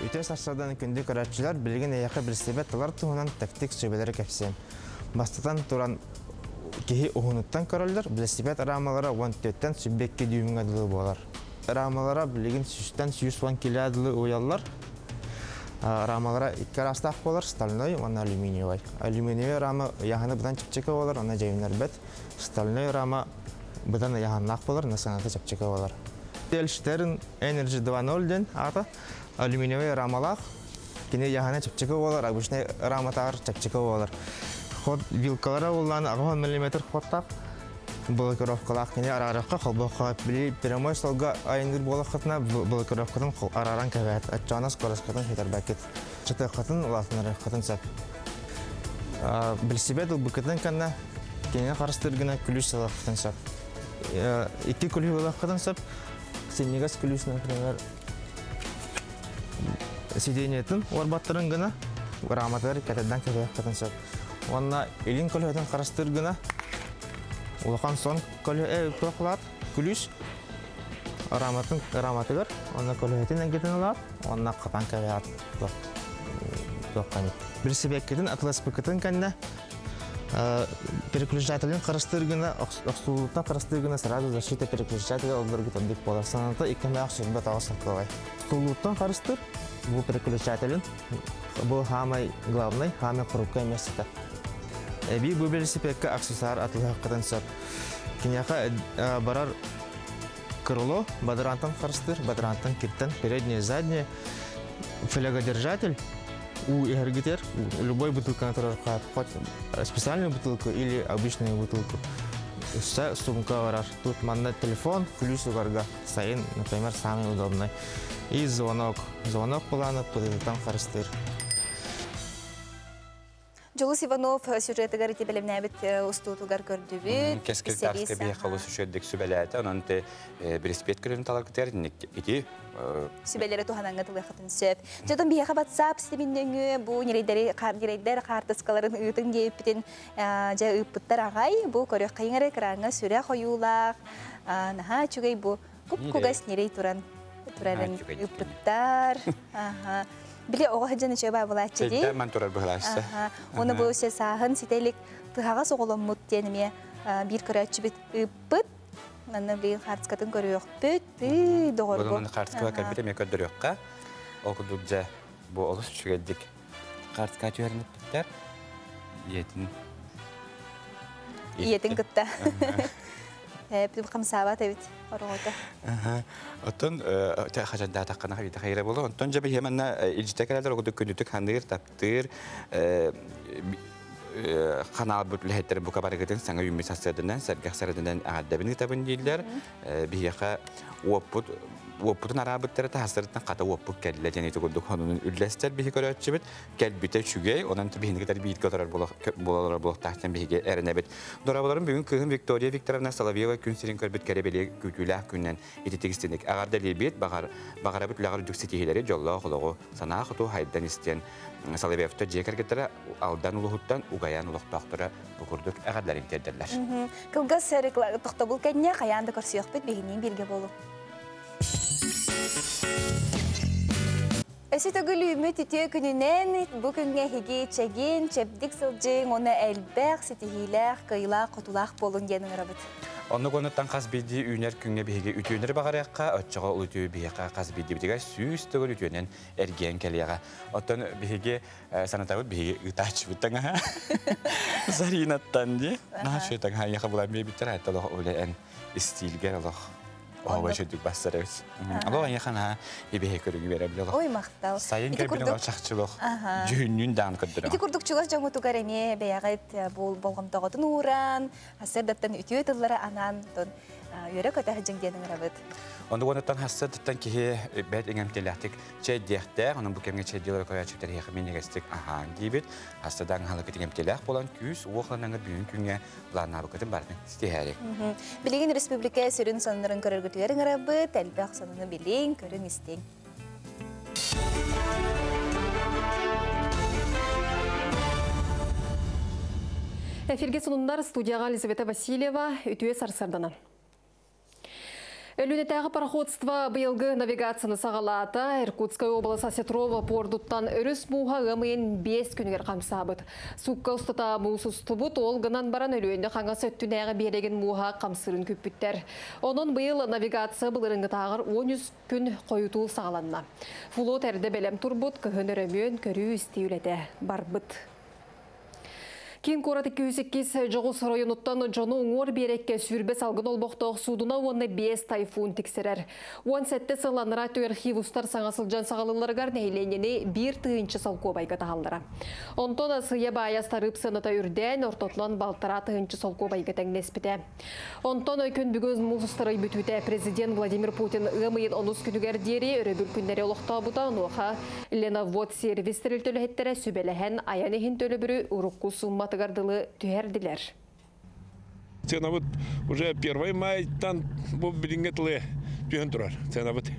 Үтө сарсардан күндү көрөөччүлэр, билигин эйэхэ билсибэт тылар туһунан тэктик сүбэлэри кэпсиэм. Бастатан туран, киһи уһунуттан көрөллөр, билсибэт рамалара 14-тэн 22 дюймҥа дылы буолар. Рамалара билигин сүүстэн 110 килэ дылы уйаллар. Рамалара икки араастаах буолар, стальной уонна алюминиевай. Алюминиевай рама ыйааһына быдан чэпчэки буолар, онно дьайыннарбат. Стальной рама быдан ыйааһыннаах буолар, онно сыаната чэпчэки буолар. Элштерн Energy 2.0 диэн аата алюминиевай рамалаах. Кини ыйааһына чэпчэки буолар, обычный раматааҕар чэпчэки буолар. Ход вилкалара буоллаан 80 мм ходтаах блокировкалаах кини араарыахха холбооххо били прямой суолга айанныыр буолаххытына блокировкатын арааран кэбээт оччоҕуна скоростькытын сүтэрбэккит чытыаххытын улаатыннарыаххытын сөп билсибэт ылбыккытын кэннэ кинини харыстыыр гына күлүүс ылыаххытын сөп икки күлүүс ылыаххытын сөп синньигэс күлүүс например сиденьетин уорбаттарын гына раматыгар кэтэрдэн кэбиһиэххитин сөп уонна илин көлөһөтүн харыстыыр гына улахан сон көлөһө туох күлүүс раматын раматыгар уонна көлөһөтүн энгитин ылаат уонна хатан кэбиһаат туохханит билсибэккитин атыласпыккытын кэннэ переключателин харыстыыр гына охсуулуттан харыстыыр гына сразу защита переключателя олоргут ордук буолар саната икки сүрбэ тоҕус сокуовай тулууттан харыстыыр бу переключателин бу хаамай главный хаамай хрупкая место эбии бу велосипедка аксессуар атылыаххытын сөп киниэхэ барар крыло бадарантан харыстыыр бадарантан киртэн переднее заднее флягодержатель у иһэргитер любой бутылканы турар хоть специальную бутылку или обычную бутылку Өссө сумка барар. Тут манна телефон, ключ угарга. Сайын, например, самый удобный. И звонок. Звонок планы пытытан харыстыр. Дьулус Иванов сюжетыгар ити бэлэмнээбит устуутугар көрдүбүт. Кэскил тарска бие халыс үчүгэйдик сүбэлээтэ. Онон те велосипед көрүн таларгытыгар ити сүбэлэри туһананга тылыахатын сөп. Жотон биһиэхэ WhatsApp ситимин нөҥүө бу ньирэйдэри ньирэйдэр хаартыскаларын ыытын диэппитин дьэ ыыппыттар аҕай. Бу көрүөххэйиҥ эрэ экраҥҥа сүрэх ойуулаах наһаа үчүгэй бу куп-кугас ньирэй туран турарын ыыппыттар. Били оҕо сылдьан үчүгэй баа булааччы дии. Сылдьан турар быһылааччы. Уонна бу өссө сааһын ситэ илик тыһаҕас оҕоломмут диэн эмиэ биир көрөөччүбүт ыыппыт. Манна билигин хаартыскатын көрүөхпүт. Тыы, доҕорго. Бу хаартыскаҕа кэлбит эмиэ көрдөрүөххэ. Ол курдук дьэ бу олус үчүгэйдик хаартыска түһэрин эппиттэр. Ийэтин Ийэтин кытта. Хамсаабат эбит ороҕото. Оттон хачандаатаххына хабита хайра боло. Онтон дьэ биһиэ манна илдьитэ кэлэлэр огудук күндүтүк ханыыр, таптыыр. Канал бут үлэһиттэр бука барыгытын саҥа үүммүт сарсыарданан, сэргэх сарыдынан эҕэрдэбин ыытабын дииллэр. Биһиэхэ уоппут уоппутун араабыттара таһастарыттан хата уоппут кэллэ диэн ити курдук хонунун үллэстэр биһи көрөөччүбүт. Кэлбитэ үчүгэй, онон биһини кытары бииргэ олорор буолар буолуохтаахтан биһиги эрэнэбит. Дорооболорум бүгүн кыыһым Виктория Викторовна Соловьева күн сирин көрбүт кэрэ бэлиэ күүтүүлээх күнүнэн ититик истиник эҕэрдэлиибит, баҕар баҕарабыт үлэҕэр үрдүк ситиһиилэри, дьоллоох олоҕу, санаа хоту хайдан истиэн Соловьевтар дьиэ кэргэттэрэ Алдан улуһуттан Угаян олохтоохторо бу курдук эҕэрдэлэрин тиэрдэллэр. Кылгас тохтобул кэннэ хайаан да көрсүөхпүт, биһиниин бииргэ буолу. Өсө төгүл үүммүт үтүө күнүнэн бу күҥҥэ эһиги чэгиэн, чэбдик сылдьыҥ уонна элбэх ситиһиилээх, кыайыылаах-хотуулаах буолуҥ диэн ыҥырабыт. Оннук оннуттан хас биирдии үүнэр күҥҥэ биһиги үтүөнү баҕарыахха, оччоҕо ол үтүө биһиэхэ хас биирдиибитигэр 100 төгүл үтүөнэн эргийэн кэлиэҕэ. Оттон биһиги санатабыт биһиги ыытааччыбыт таҥаһа Заринаттан дии. Наһаа үчүгэй таҥаһа эйиэхэ булан биэрбиттэр, айта олох үлэ эн истиилгэр олох оһоҕо үчүгдүк бассар эбит. Олох эйиэхэ наһаа ибиһи көрүҥү биэрэ олох. Ой, махтал. Сайын кэлбин олох чахчы олох дьүһүннүүн даҕаны көрдөрөҕүн. Ити курдук чугас дьоҥҥутугар эмиэ бэйэҕит бу болҕомтоҕутун ууран, сарсыардаттан үтүө тыллары анаан үөрэ-көтө сылдьыҥ диэн ыҥырабыт. Оннук онуттан хассыттан киһи бэрт иҥэмтиэлээхтик чэйдиэхтээх, онон бу кэмҥэ чэйдиэлэр көрөөччүлэр эһиэхэ минньигэстик аһаан диибит. Хаста аһылыкыт иҥэмтиэлээх буолан күүс-уох ыланаҥҥыт бүгүн күҥҥэ былааннаабыккытын барытын ситиһээри. Билигин республика сүрүн сонуннарын көрөргүтүгэр ыҥырабыт, элбэх сонуну билиҥ, көрүҥ, истиҥ. Эфиргэ сонуннар студияҕа Елизавета Васильева, үтүө сарсыарданан. Өлүөнэтээҕи пароходство быйылгы навигацияны саҕалаата. Иркутскай уобалас Осетрово пордуттан өрүс мууһа ыам ыйын 5 күнүгэр хамсаабыт. Суукка устата муус устубут, ол гынан баран Өлүөнэ хаҥас өттүнээҕи биэрэгин мууһа хамсыырын күүппүттэр. Онон быйыл навигация былырыыҥҥытааҕар 13 күн хойутуу саҕаланна. Флот эрдэ бэлэм турбут, кыһын өрөмүөн, көрүү-истии үлэтэ барбыт. Киин куорат 202 дьоҕус оройуонуттан дьону уҥуор биэрэккэ 20 салгын олбохтоох суудуна уонна 5 тайфун тиксэрэр. 17 сыл анараа өттүгэр хивустар саҥа сылдьан саҕалыылларыгар нэһилиэнньэни 1 тыһыынча солкуобайга таһаллара. Онтон сыыйа-баайа тарыып сыаната үрдээн, ортотунан 1,5 тыһыынча солкуобайга тэҥнэспитэ. Онтон күн бүгүн муус устар ый бүтүүтэ президент Владимир Путин ыам ыйын 10 күнүгэр диэри өрөбүл күннэри олохтообута. Онуоха Ленавод сервис тэрилтэ үлэһиттэрэ сүбэлэһэн айан иһин төлөбүрү урукку сууматыгар дылы түһэрдилэр. Ценабыт уже 1 майтан бу билиҥҥэ дылы түһэн турар ценабыт.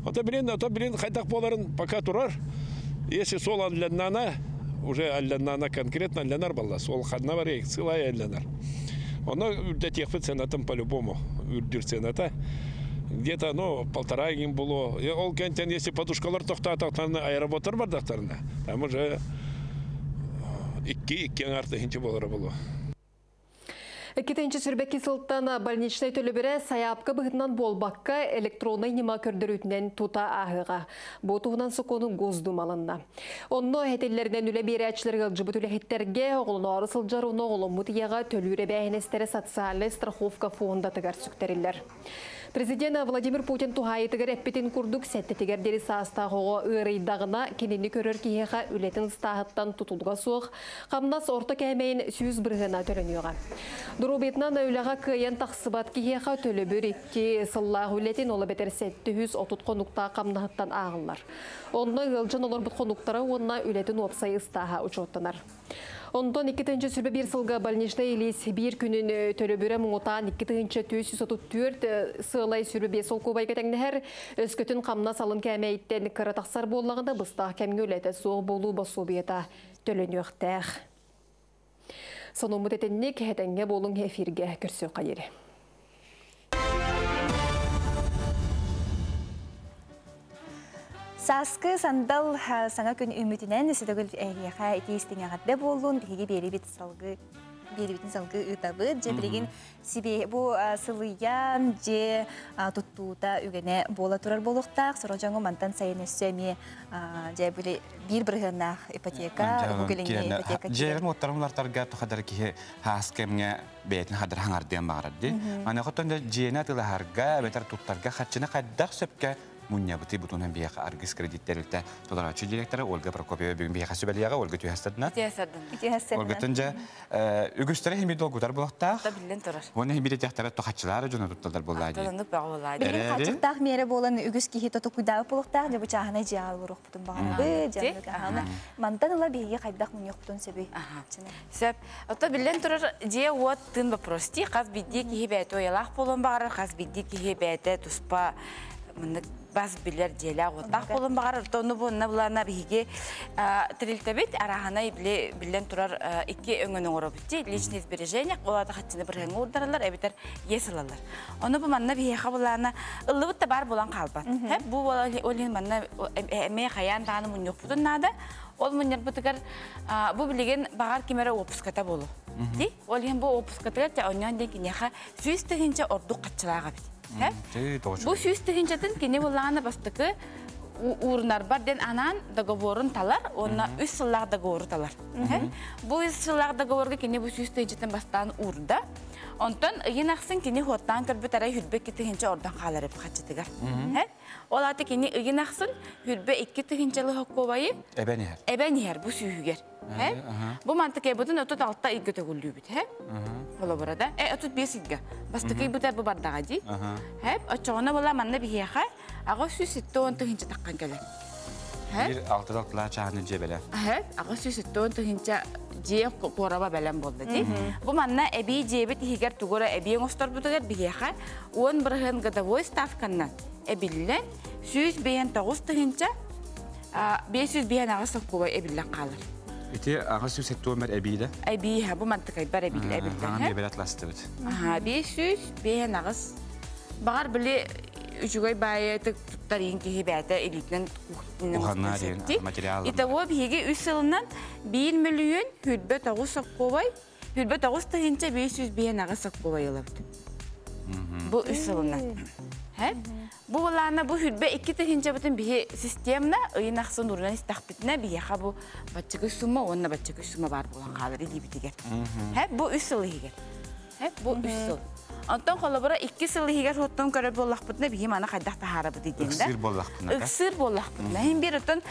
Ото билин, ото билин хайдах буоларын пока турар. Если суол алдьаннаҕына, уже алдьаннаҕына конкретно алдьанар буолла. Суол ханна бар сылай алдьанар. Оно үрдэтиэхпит ценатын по-любому. Үрдүүр цената. Где-то, ну, полтора гин буолуо. Ол кэнтэн, если подушкалар тохтоотохторуна, аэроботтар бардахтарына, там уже 2,5 тыһыынча буолара буолуо. 2022 сылтан больничнай төлөбүрэ сайаапка быһыытынан буолбакка электроннай ньыма көрдөрүүтүнэн тута ааһыаҕа. Бу туһунан сокуону Госдума ылынна. Онно этиллэринэн үлэ биэрээччилэр ыалдьыбыт үлэһиттэргэ оҕолоноору сылдьар уонна оҕоломмут ийэҕэ төлүүр эбээһинэстэрэ социальнай страховка фондатыгар сүктэриллэр. Президент Владимир Путин туһаайыытыгар эппитин курдук сэттэтигэр диэри саастаах оҕо ыарыйдаҕына кинини көрөр киһиэхэ үлэтин ыстааһыттан тутулуга суох хамнас орто кээмэйин 100 бырыһыана төлөнүөҕэ. Доруобуйатынан үлэҕэ кыайан тахсыбат киһиэхэ төлөбүр 2 сыллаах үлэтин ол эбэтэр 730 хонуктаах хамнаһыттан ааҕыллар. Онно ыалдьан олорбут хонуктара уонна үлэтин уопсай ыстааһа учуоттанар. Онтон 2021 сылга больничнай лиис биир күнүн төлөбүрэ муҥутаан 2434 сыалай 25 солкуобайга тэҥнэһэр өскөтүн хамнас алын кээмэйиттэн кыра тахсар буоллаҕына быстах кэмҥэ үлэтэ суох буолуу босуобуйата төлөнүөхтээх. Сонуммут итинник этэҥҥэ буолуҥ эфиргэ көрсүөххэ диэри. Сааскы сандал саҥа күн үүммүтүнэн өссө эһиэхэ итии-истиҥ эҕэрдэ буоллун, биһиги биэриибит салгыы биэриибитин салгыы ыытабыт. Дьэ билигин сибиэ бу сылыйан дьиэ туттуута үгэнэ буола турар буолуохтаах. Сорох дьоҥҥо мантан сайын өссө эмиэ дьэ били 1 бырыһыаннаах ипотека, уһук илиҥҥи ипотека. Дьиэлэрин уоттарын уларытарга тухадар киһи хаас кэмҥэ бэйэтин хадар хаҥардыан баҕарар дии. Аны хотон дьиэни атыылаһарга, эбэтэр туттарга харчыны хайдах сөпкө мунньабытый бутунан биһиэхэ Аргыс кредит тэрилтэ толорооччу директора Ольга Прокопьева бүгүн биһиэхэ сүбэлиэҕэ. Ольга түһэстадына. Түһэстадына. Ольгатын дьэ үгүстэрэ хими долгутар буолуохтаах. Биллэн турар. Уонна хими тахтара тохаччылаары дьоно тутталар буоллаа дии. Оннук бөҕө буоллаа дии. Билигин хааччахтаах миэрэ буолан үгүс киһи тотукуйдаабыт буолуохтаах, дьэ бу чааһынай дьиэҕэ олоруохпутун баҕарабыт, дьэ мантан ыла биһиги хайдах мунньуохпутун сөбүй? Сөп. Ото биллэн турар дьиэ уот тыын вопрос дии. Хас биирдии киһи бэйэтэ уйалаах буолуон баҕарар, хас биирдии киһи бэйэтэ туспа мыннык бас билэр дьиэлээх уоттаах буолуон баҕарар. Ону буонна булана биһиги тэрилтэбит арааһынай биллэн турар икки өҥөнү оҥоробут дии. Личное сбережение, ол хаччыны бырыһыҥҥа уурдараллар, эбэтэр иэс ылаллар. Ону бу манна биһиэхэ булаана ыллыбыт да баар буолан хаалбат. Бу ол иһин манна эмиэ хайаан даҕаны мунньуохпутун наада. Ол мунньарбытыгар бу билигин баҕар ким эрэ уоппуската буолуо. Ди ол иһин бу уоппускатыгар те онньоон диэн киниэхэ 100 000 ордук хаччылаах эбит. Бу 100 000-тын кини буллаҕына бастакы уурунарбар диэн анаан договорун талар, уонна 3 сыллаах договору талар. Бу 3 сыллаах договорга кини бу 100 000-тын бастаан уурда. Онтон ыйын ахсын кини хуоттаан көрбүт арай 22 000 ордон хаалар эбит хаччытыгар. Ол аты кини ыйын ахсын 22 000-лы хоккобайы эбэн иһэр. Эбэн иһэр бу сүүһүгэр. Бу мантык бутун 36 ыйга төгүллүүбүт. Холобура да. 35 ыйга. Бастакы ыйбытар бу бардаҕа дии. Оччоҕуна була манна биһиэхэ 870 000 таххан кэлэр. Бир алты талтылаа чаһаны дьиэ бэлэм. 870 000 дьиэ куораба бэлэм буолла дии. Бу манна эбии дьиэбит иһигэр тугура эбии оҥосторбутугар биһиэхэ 10% годовой ставканнан эбиллэн 159 558 соккубай эбиллэн хаалар. Ити 870 мэр эбииле. Эбии бу мантыкайбар эбиллэ эбиллэн. Хаҥан мебель атластыбыт. Аха, 558. Бағар били үчүгэй баайы туттар иин киһи бээтэ илиитинэн Уханна диэн материал. Итого биһиги 3 сылынан 1 миллион 29 соккубай 29 558 соккубай ылабыт. Бу 3 сылынан. Бу булаана бу 22 000 бутун биһи системна ыйын ахсын урунан истахпитина биһиэхэ бу баччыгы сумма уонна баччыгы сумма бар буолан хаалар илиибитигэр. Бу 3 сыл иһигэр. Бу 3 сыл. Онтон холобура 2 сыл иһигэр хоттон көрөр буоллахпытына биһи маны хайдах таһаарабыт диэн да. Ыксыыр буоллахпытына. Ыксыыр буоллахпытына. Хин бир оттон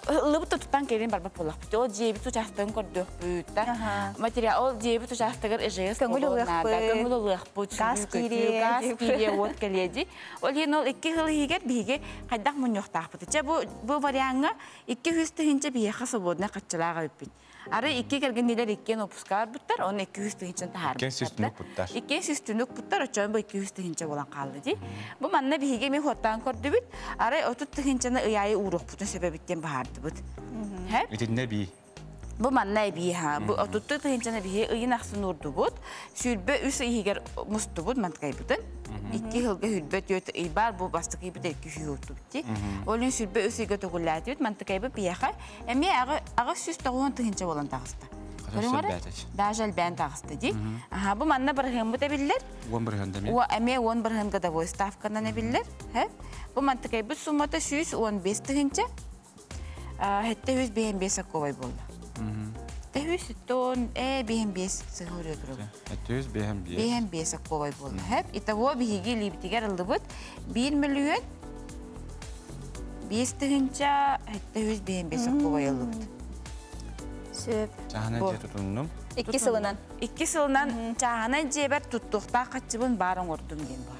ылыбыт туттан келин барбат буоллахпыт. Ол дьиэбит учаастагын көрдөхпүт да. Материал ол дьиэбит учаастагар ИЖС көҥүл ылыахпыт. Көҥүл ылыахпыт. Газ киириэ. Газ киириэ, уот кэлиэди. Ол иһин ол 2 сыл иһигэр биһиги хайдах мунньуохтаахпыт. Чэ бу варианга 200 000 биһиэхэ свободный хаччылаах эбиппит. Ары икки кэргэннилэр иккиэн опускаар буттар, оны 200 000 таһаар. Иккиэн сүстүнүк буттар. Иккиэн сүстүнүк буттар, очоон бу 200 000 болан қалды ди. Бу манна биһиги ми хоттаан көрдүбүт, ары 30 000-ны ыйайы уруохпутун сөбөбүттен баһаардыбыт. Итинне би. Бу манна би ха, бу 30 000-ны биһи ыйын ахсын урдубут, 23 ыйыгар мустубут манткайбытын. 2 сылга 24 ый бар, бу бастыкы ыйбыт икки сүү уттубут. Олун 23 ыйга төгүллээтибит, мантыкайбы биэхэ, эми 890 000 болан тағыста. Даже элбээн тағыста ди. Аха, бу манна барыһыммыт эбиллер. 10 бырыһыан да Уа эме 10 бырыһыан годовой ставканан эбиллер. Бу мантыкайбыт суммата 115 000. 755 сокковай болду. Тэхүс тон э биһэн бес сыһыры туру. 755. 55 сокковай болду. Хеп, итого биһиги либтигер ылдыбыт 1 миллион 5 000 755 сокковай ылдыбыт. Сөп. Чаһана дьиэ тутуннум. 2 сылынан. 2 сылынан чаһана дьиэбэр туттуохтаах хаччыбын баар оҥордум диэн баар.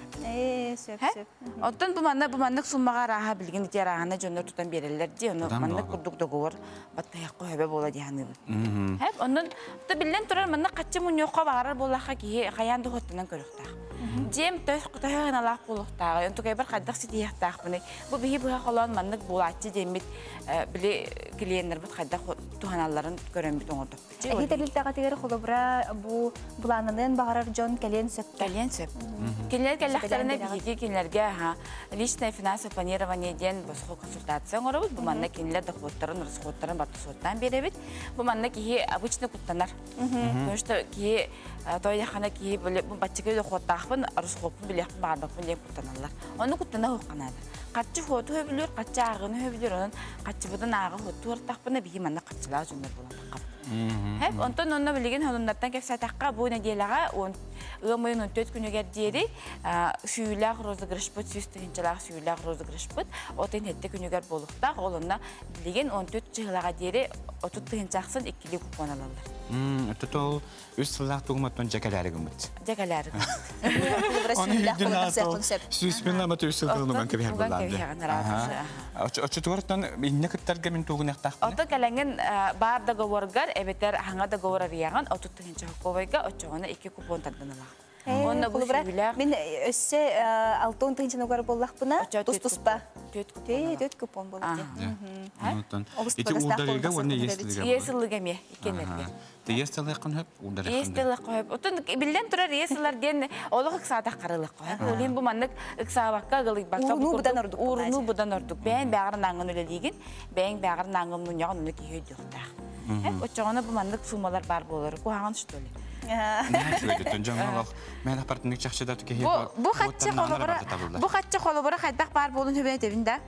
Сөп, сөп. Оттон бу манна бу маннык суммаға арааһа билигин ити арааһана дьоннор тутан береллер ди, ону маннык курдук договор баттайакка хөбө буола диһаныыбын. Хэп, оннун та биллен турар манна каччы муньуокка баарар буоллахха киһи хайаан дохоттунан көрөхтаах. Дьиэм төс төһө буолуохтааҕа, онтукай бар хайдах ситиһиэхтаахпыный. Бу биһи быһа холоон маннык буолааччы диэммит били клиеннербит хайдах туһаналларын көрөммүт оҥордохпут. Эһи тэрилтэҕитигэр холобура бу булаананын баҕарар дьон кэлиэн сөп. Кэлиэн сөп. Кинилэр кэллэхтэринэ биһиги кинилэргэ личное финансовое планирование диэн босхо консультация оҥоробут. Бу манна кинилэр доходтарын, расходтарын баттысуоттаан биэрэбит. Бу манна киһи обычно куттанар. Потому что киһи тойяхана киһи бу баччыгы доходтаахпын, расходпун билиэхпин баҕарбаппын диэн куттаналлар. Ону куттана хуохханаада. Хаччы хуоту хөбүлүр, хаччы ааҕыны хөбүлүр, онон хаччыбытын ааҕы хуотту ортахпына биһи манна хаччылаах дьоннор буолан таххап. Хэп, онтон онно билигин хонуннартан кэпсэтахха бу неделяга он Ыам ыйын 14 күнүгэр диэри сүүлээх розыгрышпыт, 100 тыһыынчалаах сүүлээх розыгрышпыт отын хетте күнүгэр буолуохтаах. Ол онно билигин 14 чыһылаҕа диэри 30 тыһыынча ахсын иккилии купон алаллар. Отто үс сыллаах тугуматтан жакалары гыммыт. Жакалары гыммыт. Сүүспүн ама үс сылдан уган кэбиһэр буллаан. Оччотугартан инне кыттарга мин тугун яхтаахпын. Ото кэлэҥин баар договоргар эбэтэр хаҥа договор арыйаҕын 30 тыһыынча хокковайга оччоҕуна икки купон тардан ылаҕын. Онно бу Мин өссө 60 тыһыынчаны угар буоллахпына тус-туспа. Төт купон буолар. Ити уурдарыга уонна иэс ылыга. Иэс ылыга эмиэ иккиэннэргэ. Иэс ылыаххын хөп, уурдарыаххын. Иэс ылыахха хөп. Оттон биллэн турар иэс ылар диэн олох ыксаатах харылыахха хөп. Ол иһин бу маннык ыксаабакка, ыгалыйбакка Уурунуу быдан ордук. Уурунуу быдан ордук. Бэйэҥ бэҕэр нааңҥын үлэлиигин, бэйэҥ бэҕэр нааңҥын мунньаҕын ону киһи өйдүөхтээх. Оччоҕуна бу маннык суммалар баар буолар. Куһаҕан что ли? Бу хаччы холобура бу хаччы холобура хайдах баар буолун хүбэн этэбин да.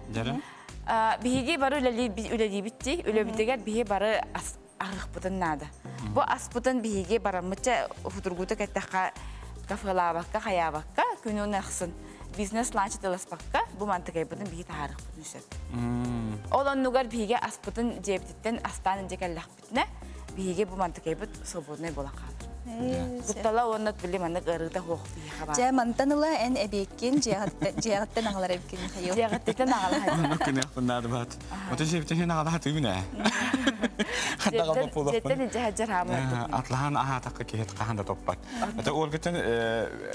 Биһиги бары үлэлиибит дии. Үлэбитигэр биһи бары аһыахпытын наада. Бу аспытын биһиги бараммытча футургута кэттэххэ кафелаабакка, хайаабакка күнүн ахсын бизнес-ланч атыыласпакка бу мантыкайбытын биһи таһаарыахпытын сөп. Ол оннугар биһиги аспытын дьиэбититтэн астаан илдьэ кэллэхпитинэ биһиги бу мантыкайбыт свободнай буолан хаалар. Куттала уонна били маннык ыарыыта суох биһиэхэ баар. Дьэ, мантан ыла эн эбиэккин дьиэҕиттэн аҕалар эбиккин, Михаил. Дьиэҕиттэн аҕалар. Оннук гыныахпын наада баат. Ото дьиэбиттэн аҕалаатыыбын ээ. Дьиэттэн илдьэ сылдьар хаамар. Атлаһан аһаатахха киһи хаһан да топпат. Ата Ольгаттан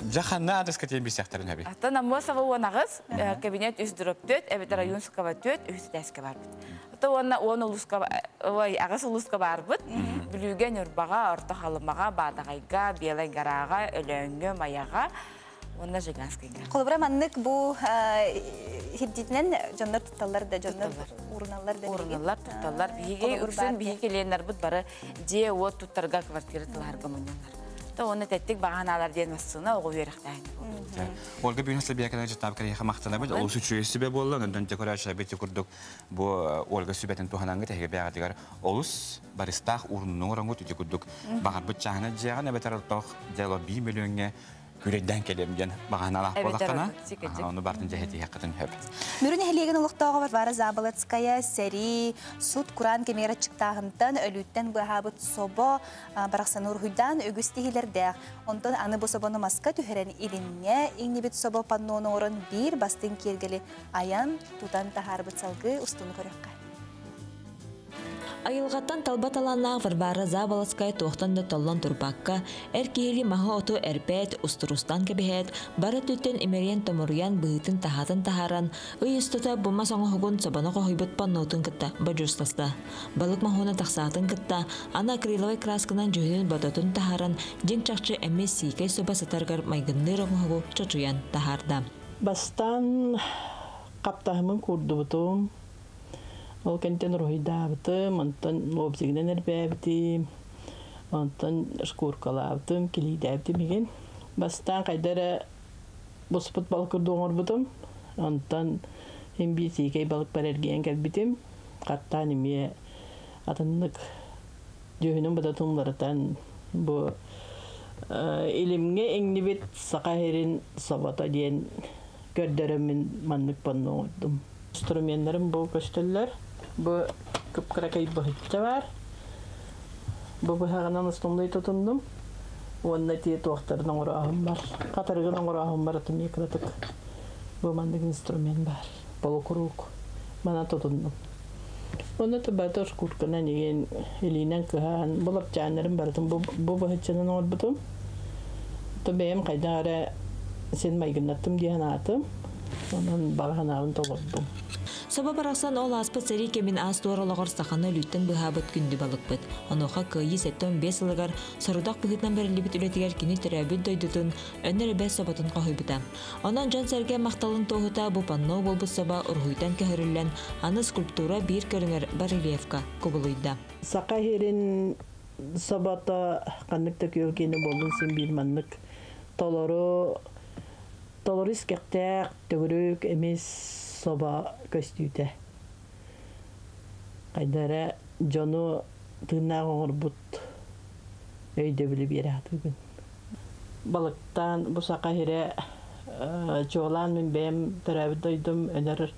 дьэ ханна аадыска тиийэн билсиэхтэрин эби. Аттан Аммосова 18, кабинет 3 дроп 4, эбэтэр Ойуунского 4, үһүс этээскэ барбыт. Ата уонна 10 улууска, ой, аҕыс улууска барбыт. Бүлүүгэ, Ньурбаҕа, Орто Халымаҕа, Баатаҕайга, Белай Гораҕа, Өлөөҥҥө, Майаҕа уонна Жиганскайга. Холобура маннык бу хирдитинэн дьоннор тутталлар да, дьоннор ууруналлар да. Ууруналлар, тутталлар. Биһиги үксүн биһиги клиеннарбыт бары дьиэ-уот туттарга квартира тылаһарга мунньаллар. То уонна тэттик баҕанаалар диэн массыына оҕо үөрэхтээһин Ольга бүгүн Слобякина жытаап кэриэхэ махтанабыт. Олус үчүгэй сүбэ буолла. Онтон декорация бити курдук бу Ольга сүбэтин туһанаңгы тэһигэ бэҕэтигэр олус барыстаах ууруннуҥ ороҥут ити курдук баҕарбыт чааһына дьиэҕин эбэтэр ортох дьыала бии мөлүөҥҥэ күрэйдээн кэлиэм диэн баҕаналаах буоллаххына ону бартын дьэһэтиһэххитин хөп. Мүрү нэһилиэгин олохтооҕо Варвара Заболоцкая сэрии, сут кураан кэмигэр аччыктааһынтан, өлүүттэн быаһаабыт собо барахсаны уруһуйдаан үгүс тиһилэрдээх. Онтон аны бу собону маска түһэрэн илимҥэ иҥнибит собо паннону оҥорон биир бастыҥ киэргэли айан, тутан таһаарбыт салгыы устуну көрүөххэ. Айылҕаттан талба талааннаах Варвара Заболоцкая туохтан да толлон турбакка, эр киһилии маһы-оту эрбээт, устурустаан кэбиһээт, бары өттүттэн имэрийэн-томоруйан быһыытын-таһаатын таһааран, ый устата бу мас оҥоһугун собону хоһуйбут паннотун кытта бодьуустаста. Балык моһуона тахсаатын кытта, аны акриловай красканан дьүһүнүн бодотун таһааран, дьиҥ-чахчы эмиэ сиикэй собо сытарыгар майгынныыр оҥоһугу чочуйан таһаарда. Бастаан хаптаһымын куурдубутум, Ол кэнтэн уруһуйдаабытым, онтон лобзигынан эрбээбитим, онтон шкуркалаабытым, килиидээбитим игин. Бастаан хайда эрэ буспут балык курдук оҥорбутум. Онтон син биир сиикэй балыкпар эргийэн кэлбитим. Хаттаан эмиэ атыннык дьүһүнүн бодотун уларытан бу илимҥэ иҥнибит саха сирин собото диэн көрдөрөммүн маннык панно оҥордум. Инструменнарым бу көстөллөр. Бу кып-кыракый быһычча баар. Бу быһаҕынан основной тутуннум. Уонна тиэ туохтарын оҥорооһун бар. Хатырыгын оҥорооһун бар атым кыратык. Бу маннык инструмент баар. Полукруг. Мана тутуннум. Онно табата шкурканан игин илиинэн кыһаан, бу лапчааннарын барытын бу быһыччанан оҥорбутум. То бэйэм хайдах эрэ син майгыннаттым диэн аатым. Онон баҕа санаабын толордум. Собо барахсан ол ааспыт сэрии кэмин аас-туор олоҕор саханы өлүүттэн быһаабыт күндү балыкпыт. Онуоха Кыайыы 75 сылыгар сорудах быһыытынан бэриллибит үлэтигэр кини төрөөбүт дойдутун Өнөр эбэ соботун хоһуйбута. Онон дьон-сэргэ махталын туоһута бу панно буолбут собо уруһуйтан көһөрүллэн, аны скульптура биир көрүҥэр барельефка кубулуйда. Саха сирин собото ханнык да күөл киэнэ буоллун син биир маннык толору толору искэхтээх төгүрүк эмис собо көстүүтэ. Хайда эрэ дьону тыыннаах оҥорбут өйдөбүлү биэрэ сатыыбын. Балыктаан бу саха сирэ чуолаан мин бэйэм төрөөбүт дойдум Өнөр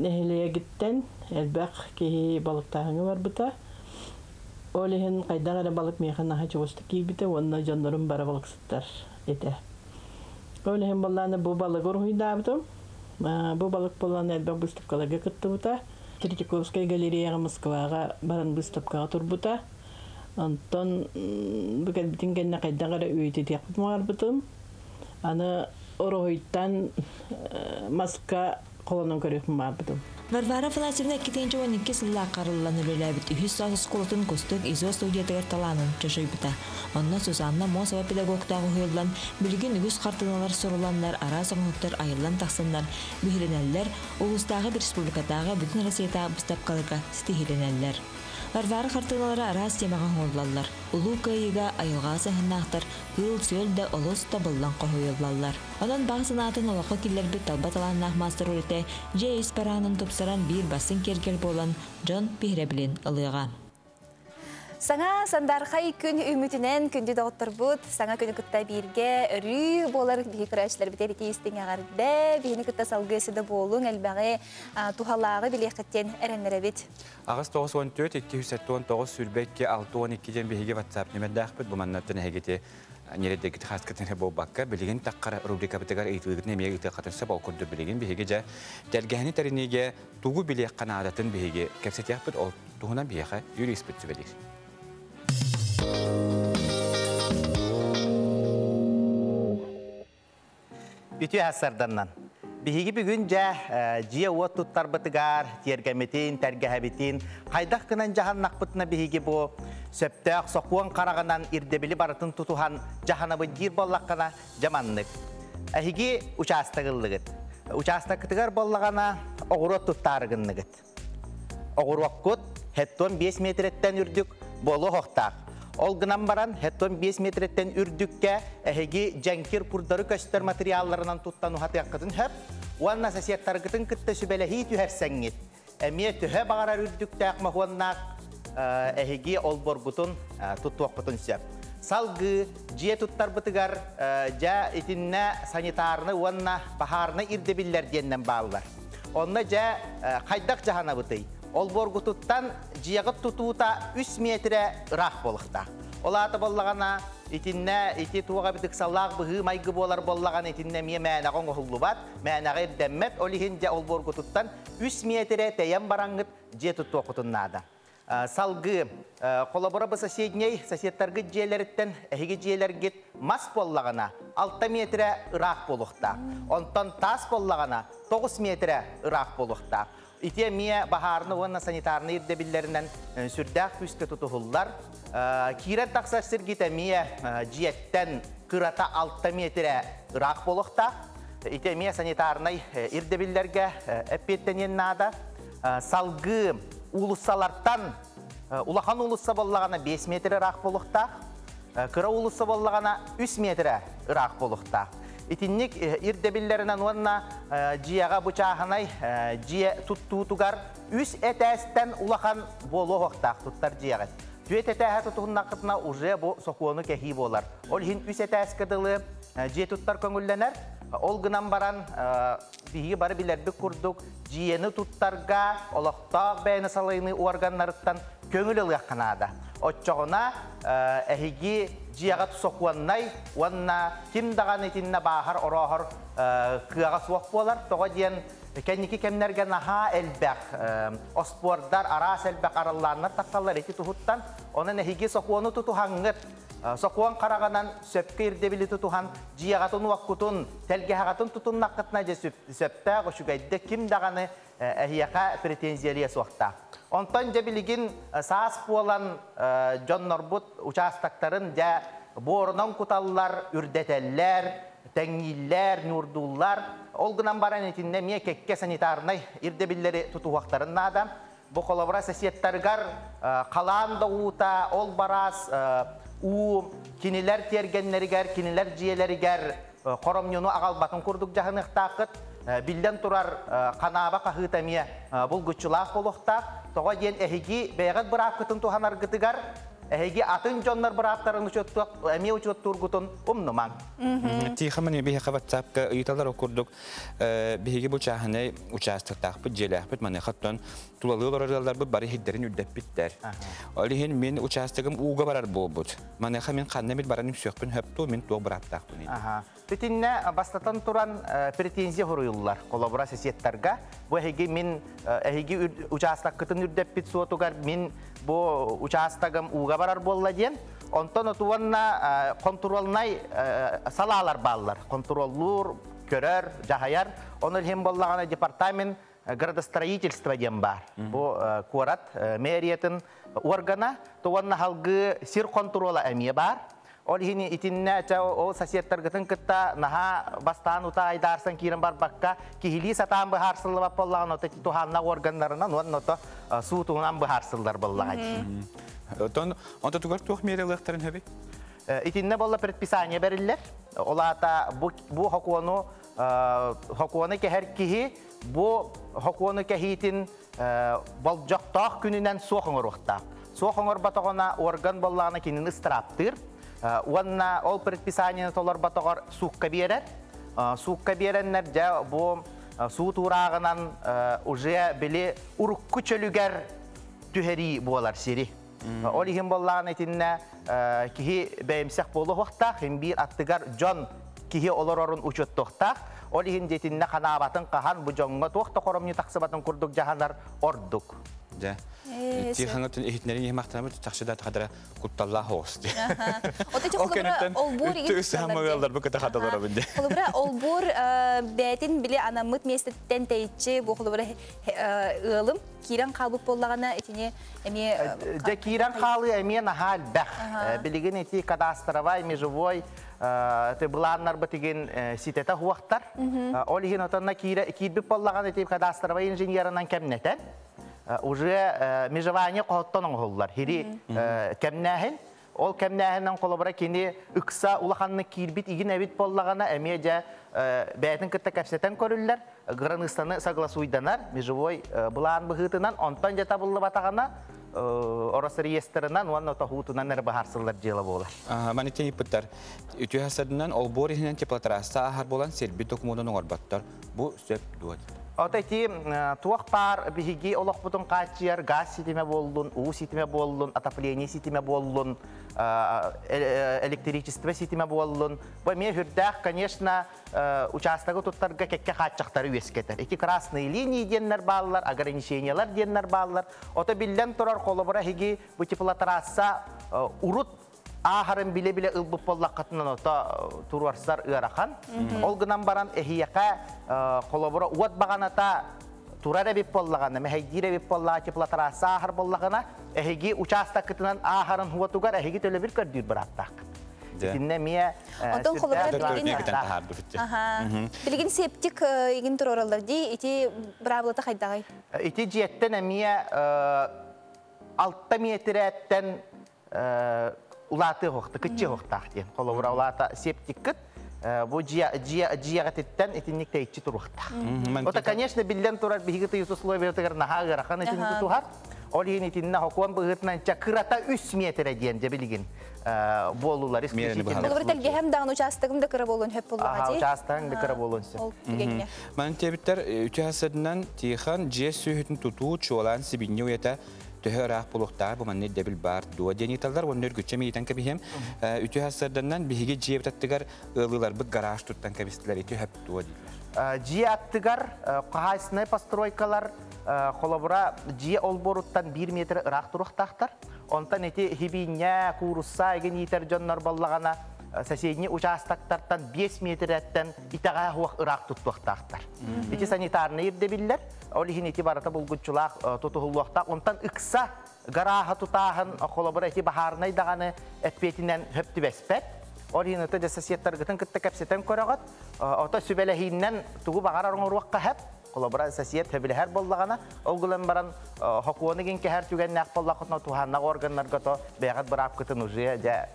нэһилиэгиттэн элбэх киһи балыктааһыҥҥа барбыта. Ол иһин хайдах эрэ балык миэхэ наһаа чугастык киирбитэ уонна дьоннорум бары балыксыттар этэ. Ол иһин буоллаана бу балыгы уруһуйдаабытым. Бу балык буоллаана элбэх выставкаларга кыттыбыта. Третьяковскай галереяҕа Москваҕа баран выставкаҕа турбута. Онтон бу кэлбитин кэннэ хайдах эрэ үйэтитиэхпин баҕарбытым. Аны уруһуйтан маска холонон көрүөхпүн баҕарбытым. Варвара Афанасьевна 2012 сыллаахха арыллан үлэлээбит үһүс саас оскуолатын Кустук ИЗО студиятыгар талаанын чочуйбута. Онно Сусанна Мосова педагогтаах уһуйуллан, билигин үгүс хартыыналар сурулланнар, араас оҥоһуктар айыллан тахсаннар, биһирэнэллэр, улуустааҕы, республикатааҕы, бүтүн Россиятааҕы быыстапкаларга ситиһиилэнэллэр. Варвара хартыыналара араас темаҕа оҥоһуллаллар. Улуу Кыайыыга айылҕаҕа сыһыаннаахтар, кыыл-сүөл да олус табыллан хоһуйуллаллар. Онон баҕа санаатын олоххо киллэрбит талба талааннаах маастар үлэтэ дьиэ ис бараанын тупсаран биир бастыҥ киэргэл буолан дьон биһирэбилин ылыаҕа. Саҥа сандаархай күн үүммүтүнэн күндү доҕотторбут, саҥа күнү кытта бииргэ өрүү буолар биһи көрөөччүлэрбитигэр итии истиҥ эҕэрдэ, биһини кытта салгыы өссө да буолуҥ, элбэҕи туһалааҕы билиэххиттэн эрэннэрэбит. Аҕыс 94 279 22 62 диэн биһиги WhatsApp нүмердээхпит. Бу маннаттан эһигити ньирэйдэргит хааскытын эрэ буолбакка, билигин таххар рубрикабытыгар ыйытыыгытын эмиэ ыытыаххытын сөп. Ол курдук билигин биһиги дьэ тэлгэһэни тэриниигэ тугу билиэххэ наадатын биһиги кэпсэтиэхпит. Ол туһунан биһиэхэ юриспит сүбэлиир. Үтүө сарданнан. Биһиги бүгүн дьэ дьиэ-уот туттарбытыгар, тиэргэммитин, тэлгэһэбитин хайдах гынан дьаһаннахпытына биһиги бу сөптөөх сокуон хараҕынан ирдэбили барытын тутуһан дьаһанабыт диир буоллаххына дьэ маннык. Эһиги учаастагыллыгыт. Учаастаккытыгар буоллаҕына оҕуруот туттаары гынныгыт. Оҕуруоккут хеттон 5 метреттэн үрдүк буолуохтаах. Ол гынан баран хеттон 5 метреттэн үрдүккэ эһиги дьэҥкир курдары көстөр материалларынан туттан уһатыаххытын сөп уонна соседтаргытын кытта сүбэлэһии түһэрсэҥҥит. Эмиэ төһө баҕарар үрдүктээх моһуоннаах эһиги олборгутун туттуохпутун сөп. Салгыы дьиэ туттарбытыгар дьэ итиннэ санитарный уонна баһаарынай ирдэбиллэр диэннэн бааллар. Онно дьэ хайдах дьаһанабытый? Олбуоргутуттан дьиэҕит тутуута 3 метрэ ыраах буолуохтаах. Ол аата буоллаҕына, итиннэ ити туох эбит ыксаллаах быһыы-майгы буолар буоллаҕына, итиннэ эмиэ мээнэҕэ оҥоһуллубат, мээнэҕэ ирдэммэт. Ол иһин дьэ олбуоргутуттан 3 метрэ тэйэн бараҥҥыт дьиэ туттуоххутун наада. Салгыы, холобура бу соседней, соседтаргыт дьиэлэриттэн эһиги дьиэлэргит мас буоллаҕына 6 метрэ ыраах буолуохтаах. Онтон таас буоллаҕына 9 метрэ ыраах буолуохтаах. Ити эмиэ баһаарны уонна санитарнай ирдэбиллэринэн сүрдээх күүскэ тутуһуллар. Киирэн тахсар сиргит эмиэ дьиэттэн кырата 6 метрэ ыраах буолуохтаах. Ити эмиэ санитарнай ирдэбиллэргэ эппиэттэниэн наада. Салгыы уулуссалартан улахан уулусса буоллаҕына 5 метр ыраах буолуохтаах, кыра уулусса буоллаҕына 3 метрэ ыраах буолуохтаах. Итинник ирдэбиллэринэн уонна дьиэҕэ бу чааһынай дьиэ туттуутугар үс этээстэн улахан буолуохтаах туттар дьиэҕит. Түөрт этээһэ тутуһуннаххытына уже бу сокуону кэһии буолар. Ол иһин үс этээскэ дылы дьиэ туттар көҥүллэнэр. Ол гынан баран биһиги бары билэрбит курдук дьиэни туттарга олохтоох бэйэни салайыныы органнарыттан көҥүл ылыахха наада. Оччоҕуна эһиги дьиэҕит сокуоннай уонна ким даҕаны итиннэ бааһар орооһор кыаҕа суох буолар. Тоҕо диэн кэнники кэмнэргэ наһаа элбэх оспуордар, араас элбэх араллааннар тахсаллар ити туһуттан. Онон эһиги сокуону тутуһаҥҥыт, сокуон хараҕынан сөпкө ирдэбили тутуһан дьиэҕитин уоккутун, тэлгэһэҕитин тутуннаххытына дьэ сөптөөх үчүгэйдик ким даҕаны эһиэхэ претензиялиэ суохтаах. Онтон дьэ билигин саас буолан дьоннорбут учаастактарын дьэ буорунан куталлар, үрдэтэллэр, тэҥнииллэр, ньуурдууллар. Ол гынан баран итиннэ эмиэ кэккэ санитарнай ирдэбиллэри тутуһуохтарын наада. Бу холобура соседтарыгар халаан да уута, ол бараас уу кинилэр тиэргэннэригэр, кинилэр дьиэлэригэр хоромньуну аҕалбатын курдук дьаһаныахтааххыт. Биллэн турар, ханааба хаһыыта эмиэ булгуччулаах буолуохтаах. Тоҕо диэн эһиги бэйэҕит быраапкытын туһанаргытыгар Эһиги атын дьоннор бырааптарын эмиэ учуоттуургутун умнумаҥ. Тиха маны биһиэхэ WhatsApp-ка ыйыталар курдук биһиги бу чааһынай участоктаахпыт, дьиэлээхпит, маныаха оттон тулалыы олорор ыалларбыт бары иһирдэрин үрдэппиттэр. Ол иһин мин участогым ууга барар буолбут. Маныаха мин ханна эмит баран үксүөхпүн сөп мин туох бырааптаахпын. Бүтүннэ бастатан туран претензия хуруйуллар колобура сесеттарга. Бу эһиги мин эһиги участоккытын үрдэппит суотугар мин бу участогым ууга барар буолла диэн. Онтон отуонна контролнай салаалар бааллар. Контроллуур, көрөр, жахаяр. Оны хем боллагана департамент градостроительства диэн бар. Бу куорат мэриятын органа, туонна халгы сир контрола эмиэ бар. Ол хини итиннэ ол соседтаргытын кытта наха бастаан ута айдарсан киирэн барбакка киһилии сатаан быһаарсыллыбат боллаҕын ото тухаанна органнарынан уонна ото суутуунан быһаарсыллар боллаҕа. Отон онто тугар туох мерелыахтарын хөбүй? Итиннэ болла предписание бериллер. Олаата бу хокуону хокуону кэһэр киһи бу хокуону кэһиитин болжоктоох күнүнэн суох оҥоруохтаах. Суох оҥорботоҕуна орган боллаҕына кинини ыстырааптыыр. Уонна ол предписаниены толорботоҕор суукка биэрэр. Суукка биэрэннэр дьэ бу суут уурааҕынан уже били урукку чөлүгэр түһэрии буолар сири. Ол иһин боллаҕына итиннэ киһи бэйэмсэх буолуохтаах, хим биир аттыгар дьон киһи олорорун учуоттуохтаах. Ол иһин детинне ханаабатын хаһан бу дьоҥҥо туох да хоромньу тахсыбатын курдук жаһанар ордук. Дьэ. Тихаңытын иһитнерин иһимахтанабыт тахсыда тахадара кутталлаах хоос. Ол бур Үттү бу кыта хадалар бинде. Холобура олбур бээтин били анаммыт местеттен тейчи бу холобура ыалым киирэн хаалбыт боллагана итини эмиэ Дьэ киирэн хаалы эмиэ наһаа элбэх. Билигин ити кадастровай, межевой ты былааннар бытыгын ситете хуахтар. Ол иһин отонна киирбит боллаган ити кадастровай инженерынан кемнетен. Уже межевание қоттон оңғылар. Хири кемнәһин. Ол кемнәһиннән колобра кини ыкса улаханны киирбит игин эбит боллагана эмиэ дьэ бээтин кытта кэпсэтэн көрүллэр, границаны согласуйданар, межевой былаан быһыытынан, онтон дьэ табыллыбатаҕына орос реестрынан уонна тоһуутунан эрэ баһарсыллар дьыала буолар. Маны тейиппыттар. Үтүө хасадынан олбуор иһинэн теплотрасса ахар болан сербит документун оҥорботтор. Бу сөп дуот. Ота ити туох паар биһиги олохпутун хааччыйар газ ситиме боллун, уу ситиме боллун, отопление ситиме боллун, электричество ситиме боллун. Бу эмиэ хүрдээх, конечно, участогы туттарга кекке хааччахтары үөскэтэр. Ити красные линии диэннэр бааллар, ограничениялар диэннэр бааллар. Ото биллэн турар холобура хиги бу теплотрасса урут аахарын биле-биле ылбып боллаққатынан ото туруарсар ыарахан. Ол гынан баран эхиэхэ холобура уот бағаната турар эбип боллағана, мэхэйдиир эбип боллаға теплотрасса аахар боллағына, эһиги участоккытынан аахарын хуотугар эһиги төлөбүр көрдүүр быраттаах. Итинне мие Онтон холобура билигин Билигин септик игин турораллар ди ити браблата хайдагай. Ити жиэттен эмиэ 6 метреттен улааты хохта, кытчы хохтаах диэн. Холобура улаата септиккыт бу жиягатиттен итинник тейчи туруохтаах. Ота, конечно, биллен турар биһиги тыйыс условиятыгар наһаа ыарахан итинни тутуһар. Ол иһин итиннэ хокуон быһыытынан чакырата 3 метре диэн дьэ билигин буолулар исключительно. Холобура тэлгэһэм даҕаны участогым да кыра буолуон хөп буоллаҕа дии. Участогың да кыра буолуон сөп. Ол түгэҥҥэ. Манан тебиттер үтүө хасадынан Тихан дьиэ сүүһүтүн тутуу чуолаан сибинньи уйата төһө ыраах буолуохтааҕар бу манна ирдэбил баар дуо диэн ыйыталлар уонна үргүччэ миитэн кэбиһиэм. Үтүө хасарданан биһиги дьиэбит аттыгар ыалыыларбыт гараж туттан кэбистилэр ити хөп дуо дииллэр. Дьиэ аттыгар хаһаайыстыбаннай постройкалар холобура дьиэ олбуоруттан 1 метр ыраах туруохтаахтар. Онтон ити хибиинньэ, куурусса игин иитэр дьоннор боллаҕана соседний участоктартан 5 метреттен итэҕэ хуох ыраах туттуохтаахтар. Ити санитарный ирдэбиллэр, ол иһин ити барыта булгуччулаах тутуһуллуохтаах. Онтон ыкса гарааһа тутааһын холобура ити баһаарынай даҕаны эппиэтинэн хөп түбэспэт. Ол иһин ото дьэ соседтаргытын кытта кэпсэтэн көрөҕөт, ото сүбэлэһииннэн тугу баҕарар оҥоруохха хэп. Холобура сосед хөбүлэһэр боллаҕана, ол гынан баран хокуону гин кэһэр түгэннээх боллахытына туһааннаах органнарга то бэйэҕит быраапкытын уже дьэ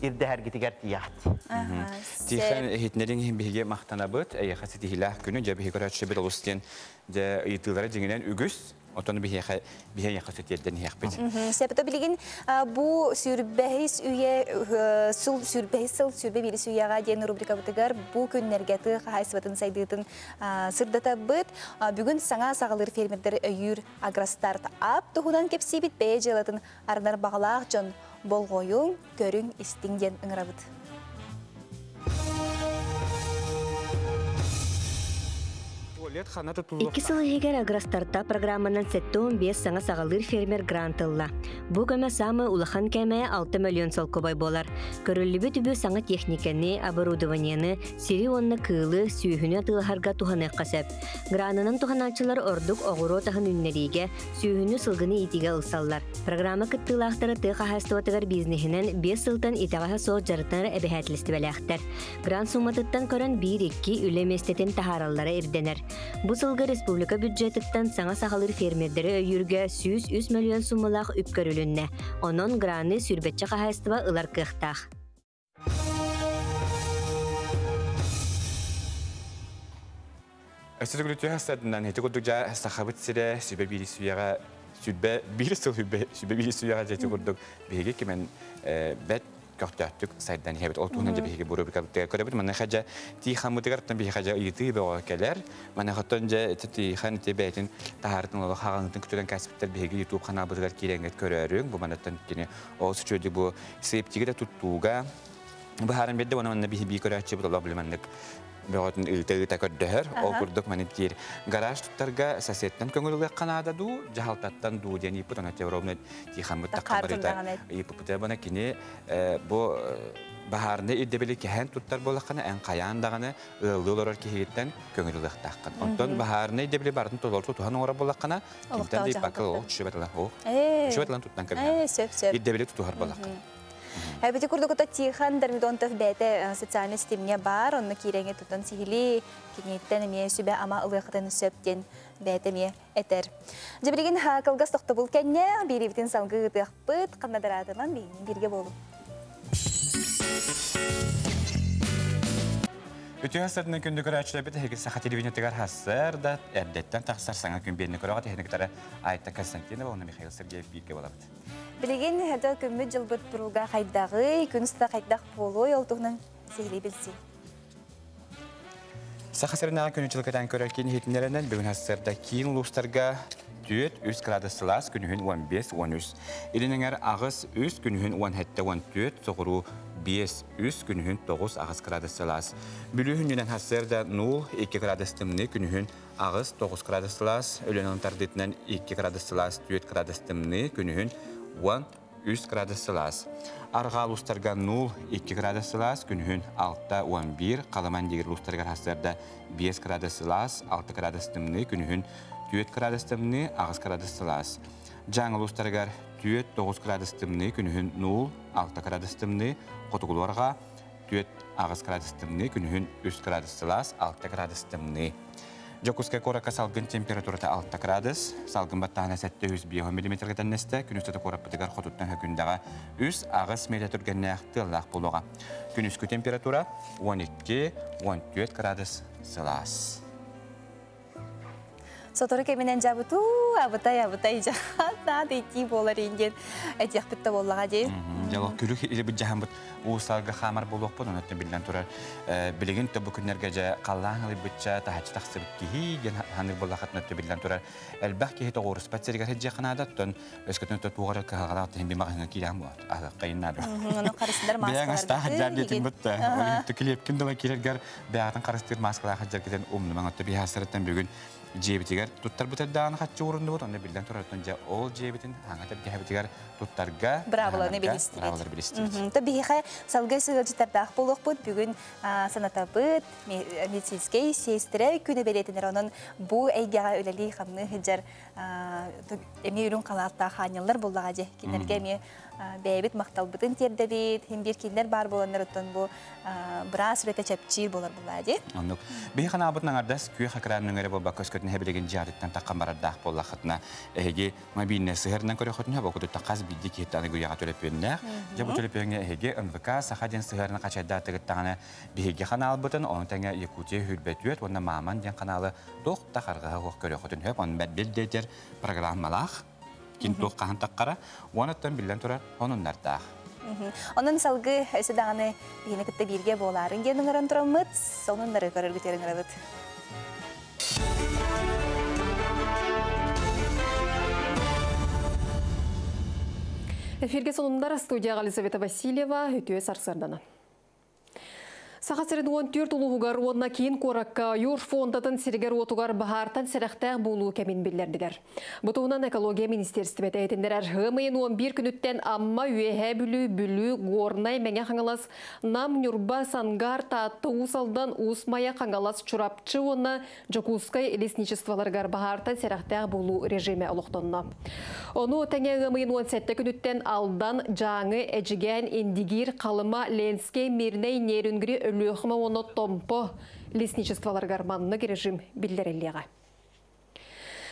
ирдэһэргитигэр тиийэҕит. Тихон иһитиннэриҥ иһин биһиги махтанабыт. Эйиэхэ ситиһиилээх күнү, дьэ биһиги көрөөччүбүт олус диэн дьэ ыйытыылара дьиҥинэн үгүс. Отон биһиэхэ биһиэхэ сөтиэрдэн иһиэхпит. Сөптө билигин бу сүрбэһис үйэ сыл сүрбэһис сыл сүрбэ биирис үйэҕэ диэн рубрикабытыгар бу күннэргэ тыа хаһаайыстыбатын сайдыытын сырдатабыт. Бүгүн саҥа саҕалыыр фермердэр өйүүр Агростарт ап туһунан кэпсиибит бэйэ дьыалатын арынар баҕалаах дьон болҕойуҥ, көрүҥ, истиҥ диэн ыҥырабыт. Икки сыл иһигэр Агростарта программанан 75 саҥа саҕалыыр фермер грант ылла. Бу көмө саамай улахан кээмэйэ 6 мөлүйүөн солкуобай буолар. Көрүллүбүт үбү саҥа техниканы, оборудованиены, сири уонна кыылы, сүөһүнү атыылаһарга туһаныахха сөп. Гранынан туһанааччылар ордук оҕуруот аһын үүннэриигэ, сүөһүнү сылгыны иитиигэ ылсаллар. Программа кыттыылаахтара тыа хаһаайыстыбатыгар бизнеһинэн 5 сылтан итэҕэһэ суох дьарыктанар эбэһээтилистибэлээхтэр. Грант сууматыттан көрөн биир-икки үлэ миэстэтин таһаараллара ирдэнэр. Бу сылга республика бюджетыттан саҥа саҕалыыр фермердэри өйүүргэ 103 мөлүйүөн суумалаах үп көрүлүннэ. Онон граны сүүрбэччэ хаһаайыстыба ылар кыахтаах. Өссө төгүл үтүө сарсыарданан ити курдук дьэ Сахабыт сирэ сүбэ биир сүүйэҕэ сүбэ биир сыл сүбэ биир сүүйэҕэ дьэ ити курдук биһиги кимэн бэт көхтөөхтүк сайдан иһэбит. Ол туһунан дьэ биһиги бу рубрикабытыгар көрөбүт. Маныаха дьэ тиихаммытыгар биһиэхэ дьэ ыйытыы бөҕө кэлэр. Маныахаттан дьэ ити тиихан ити бэйэтин таһаарытын олох хаҕаҥытын күтүрэн кээспиттэр биһиги YouTube ханаабытыгар киирэҥҥит көрөөрүҥ. Бу манаттан кини ол үчүгэйдик бу септиги да туттууга быһааран биэрдэ. Уонна манна биһи бии көрөөччүбүт олох билиманнык бөҕөтүн ыыта-ыыта көрдөһөр. Ол курдук маны диир гараж туттарга соседтан көҥүл ылыахха наада дуу, дьаһалтаттан дуу диэн ыйыппыт. Онон ровно Тихоммыт таххан барыта ыйыппыта. Бана кини бу баһаарынай ирдэбили кэһэн туттар буоллаххына эн хайаан даҕаны ыаллыы олорор киһигиттэн көҥүл ылыахтааххын. Онтон баһаарынай ирдэбили барытын толору тутуһан оҥорор буоллаххына кимтэн да ыйыппакка ол түшүбэт ылан ол түшүбэт ылан туттан кэбиһэр. Ирдэбили тутуһар буоллаххына. Эбити курдук Тихон Дормидонтов бэйэтэ социальный ситимҥэ баар, онно киирэҥҥэ тутан сиһилии киниттэн эмиэ сүбэ-ама ылыахытын сөп диэн бэйэтэ эмиэ этэр. Дьэ билигин кылгас тохтобул кэннэ биэриибитин салгыы ыытыахпыт, ханна да биһигини бииргэ буолуҥ. Үтүө сарсыарданан күндү көрөөччүлэрбит эһиги Саха телевидениетыгар хассар да эрдэттэн тахсар саҥа күн биэрни көрөҕүт эһини кытары Айта Константинова уонна Михаил Сергеев бииргэ буолабыт. Билигин да күммүт дьылбыт туруга хайдаҕый, күн устата хайдах буолуой, ол туһунан сиһилии билсии. Саха сиринээҕи күнү дьылы кэтээн көрөр киин иһитиннэринэн бүгүн сарсыарда киин улуустарга 4-3 градус сылаас, күнүһүн 15-13. Илин эҥэр 8-3, күнүһүн 17-14, соҕуруу 5-3, күнүһүн 9-8 градус сылаас. Бүлүү хүннүнэн сарсыарда 0-2 градус тымныы, күнүһүн 8-9 градус сылаас, Өлүөнэ тардыытынан 2 градус сылаас, 4 градус тымныы, күнүһүн 13 градус сылаас. Арҕаа улуустарга 0-2 градус сылаас, күнүһүн 6-11, Халыман дигир улуустарыгар сарсыарда 5 градус сылаас, 6 градус тымныы, күнүһүн 4 градус тымныы, 8 градус сылаас. Дьааҥы улуустарыгар 4-9 градус тымныы, күнүһүн 0-6 градус тымныы, хотугулуорга 4-8 градус тымныы, күнүһүн 3 градус сылаас, 6 градус тымныы. Дьокуускай куоракка салгын температурата 6 градус, салгын баттааһына 705 миллиметрга тэннэстэ, күн устата куораппытыгар хотуттан хөкүндэҕэ 3-8 метр түргэннээх тыаллаах буолуоҕа. Күнүскү температура 12-14 градус сылаас. Сотору кэминэн дьабытуу, абытай, абытай жахат, идти буолар индиэн этиэхпит да буоллаҕа дии. Дьэ, күлүк илибит жаһаммыт уусалга хаамар буолуохпут, онон биллэн турар билигин бу күннэргэ дьэ халлаан ылыйбычча таһаччы тахсыбыт киһи диэн ханыыр буоллахытына биллэн турар элбэх киһи тоҕуоруспат сиригэр сылдьыаххынаада, оттон өскөтүн туоҕара кыһалҕалаах тиһин бимаҕыһыҥа киирэн буолат аһыаххайын наада. Ону харыстыыр Бэйэҥ астаах хаджар диэтин бутта. Ол килиэпкин дала киирэргэр бэйэҕитин харыстыыр маскалаах хаджаргытын умнумаҥ отто биһаасарыттан бүгүн дьиэбитигэр туттарбыт даҕаны хаччы ууруннубут, онно биллэн турар дьэ ол дьиэбитин хаҥа тэлгэһэбитигэр туттарга брааваланы билистибит. Браавалары билистибит. То биһиэхэ салгыы сыһыалдьыттардаах буолуохпут бүгүн санатабыт медицинскэй сиэстэрэ күнэ бэлиэтэнэр онон бу эйгэҕэ үлэлии хамныы сылдьар эмиэ үрүҥ халааттаах хаанньаллар буоллаҕа дьэ кинилэргэ эмиэ бэйэбит махталбытын тиэрдэбит хим биир кинилэр баар буоланнар оттон бу быраас үлэтэ чэпчиир буолар буоллаҕа дии. Оннук. Биһи ханаабыт аҥардас күөх экран нөҥүө буолбакка өскөтүн эһэ дьиэҕититтэн таххан барардаах буоллаххытына эһиги мобильнай сыһыарынан көрөхөтүнэ бокутутта хас биирдии киһиттэн аныгы үйэҕэ төлөпүөннээх. Дьэ бу төлөпүөҥҥэ эһиги НВК Саха диэн сыһыарынан хачайдаатыгыттаҕына биһиги ханаалбытын, ону тэҥэ Якутия хүрбэтүөт уонна Мааман диэн ханаалы туох баттах арҕаһа хуох көрөхөтүн хөп, он бэл дейтер программалаах, кин туох хаһан таққара, уонаттан биллэн турар онуннардаах. Онон салгы өсө даҕаны биһини кытта бииргэ буолаарын диэн ыҥыран тураммыт, сонуннары көрөргүтүгэр ыҥырабыт. Эфирге сонундар студияға Елизавета Васильева, үтіе сарсырдана. Саха сирин 14 улуһугар уонна киин куоракка Юр фондатын сиригэр уотугар баһаартан сэрэхтээх буолуу кэмин биллэрдилэр. Бу туһунан экология министерствота иһитиннэрэр. Ыам ыйын 11 күнүттэн Амма, Үөһээ Бүлүү, Бүлүү, Горнай, Мэҥэ Хаҥалас, Нам, Ньурба, Сангаар, Таатта, Уус Алдан, Уус Майа, Хаҥалас, Чурапчы уонна Дьокуускай лесничестволарыгар баһаартан сэрэхтээх буолуу режимэ олохтонно. Ону тэҥэ ыам ыйын 17 күнүттэн Алдан, Дьааҥы, Эдьигээн, Индигиир, Халыма, Ленскэй, Мирнэй, Нерюнгри, Өлүөхүмэ уонна Томпо лесничестволарыгар маннык режим биллэриллиэҕэ.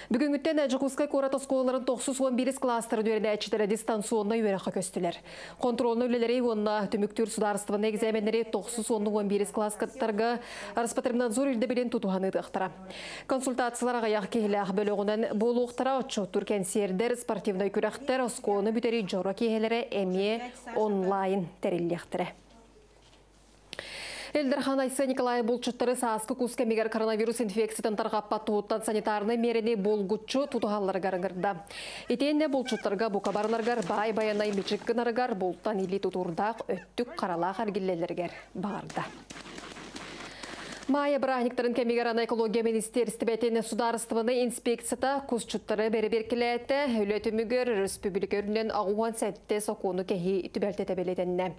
Бүгүҥҥүттэн Дьокуускай куорат оскуолаларын 91 класстарын үөрэнээччилэрэ дистанционнай үөрэххэ көстүлэр. Контрольнай үлэлэри уонна түмүктүүр судаарыстыбаннай экзаменнэри 91 класс кыттарга Роспотребнадзор ирдэбилин тутуһан ыытыахтара. Консультациялар аҕыйах киһилээх бөлөҕүнэн буолуохтара, отчуоттуур кэнсиэрдэр, спортивнай күрэхтэр, оскуоланы бүтэрии дьоро киэһэлэрэ эмиэ онлайн тэриллиэхтэрэ. Ил Дархан Айсен Николаев булчуттары сааскы кус кэмигэр коронавирус инфекциятын тарҕаппат туһуттан санитарнай миэрэни булгуччу тутуһалларыгар ыҥырда. Итиэннэ булчуттарга бука барыларыгар баай байанай мичик гынарыгар, бултан илии тутуурдаах, өттүк харалаах эргиллэллэригэр баҕарда. Майа бырааһынньыктарын кэмигэр аны экология министиэристибэтин судаарыстыбаннай инспекцията кусчуттары бэрэбиэркэлээтэ. Үлэ түмүгэр өрөспүүбүлүкэ үрдүнэн 87 сокуону кэһии түбэлтэтэ бэлиэтэннэ.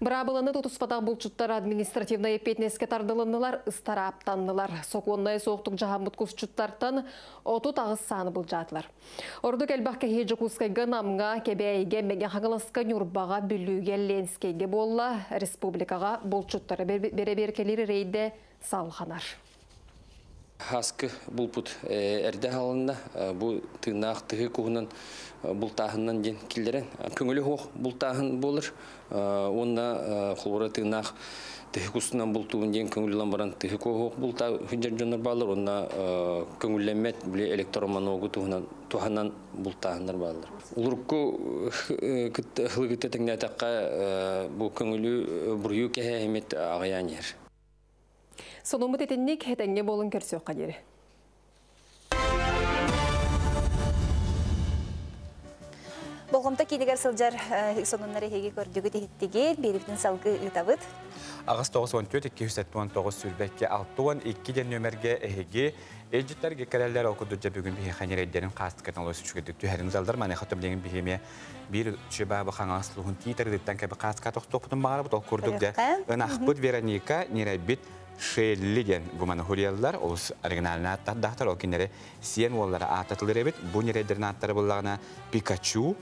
Быраабыланы тутуспатах булчуттар административнай эппиэтинэскэ тардылыннылар, ыстарааптаннылар. Сокуоннайа суохтук дьаһаммыт кусчуттартан 38 сааны былдьаатылар. Ордук элбэх кэһии Дьокуускайга, Намҥа, Кэбээйигэ, Мэҥэ Хаҥаласка, Ньурбаҕа, Бүлүүгэ, Ленскэйгэ буолла. Республикаҕа булчуттары бэрэбиэркэлиир рейдэ салҕанар. Хаскы булпут эрдэ халынна, бу тыыннаах тыһы куһунан бултааһыннан диэн киллэрэн көҥүлү хуох бултааһын буолар. Уонна холура тыыннаах тыһы кустунан бултуун диэн көҥүллэн баран тыһы куһуох булта хүнжер дьоннор баалар, уонна көҥүллэммэт били электроманогу туһунан туһанан бултааһыннар бааллар. Улурку хылыгытта тэҥнээтэххэ бу көҥүлү буруйу кэһэһимит аҕыйаан иһэр. Сонуммут итинник, этэҥҥэ буолун, көрсүөххэ диэри. Болҕомто киинигэр сылдьар сонуннары эһиги көрдүгүт иһиттигит, биэрибитин салгыы ыытабыт. Аҕыс 94 279 22 62 диэн нөмерге эһиги Элдьиттэргэ кэлэллэр, ол курдук дьэ бүгүн биһиэхэ ньирэйдэрин хаастыкатын олус үчүгэйдик түһэрин залдар. Маныаха билигин биһиэмэ биир чыбаабы Хаҥалас улууһун Тиит-Арыытыттан кэби хааска тохтуохпутун баҕарабыт. Ол курдук дьэ ынахпыт Вероника, ньирэйбит Шелли диэн бу маны хуруйаллар, олус оригинальный ааттардаахтар, ол кинилэри сиэн уоллара ааттатылар эбит. Бу ньирэйдэрин ааттара буллаҕына Пикачу,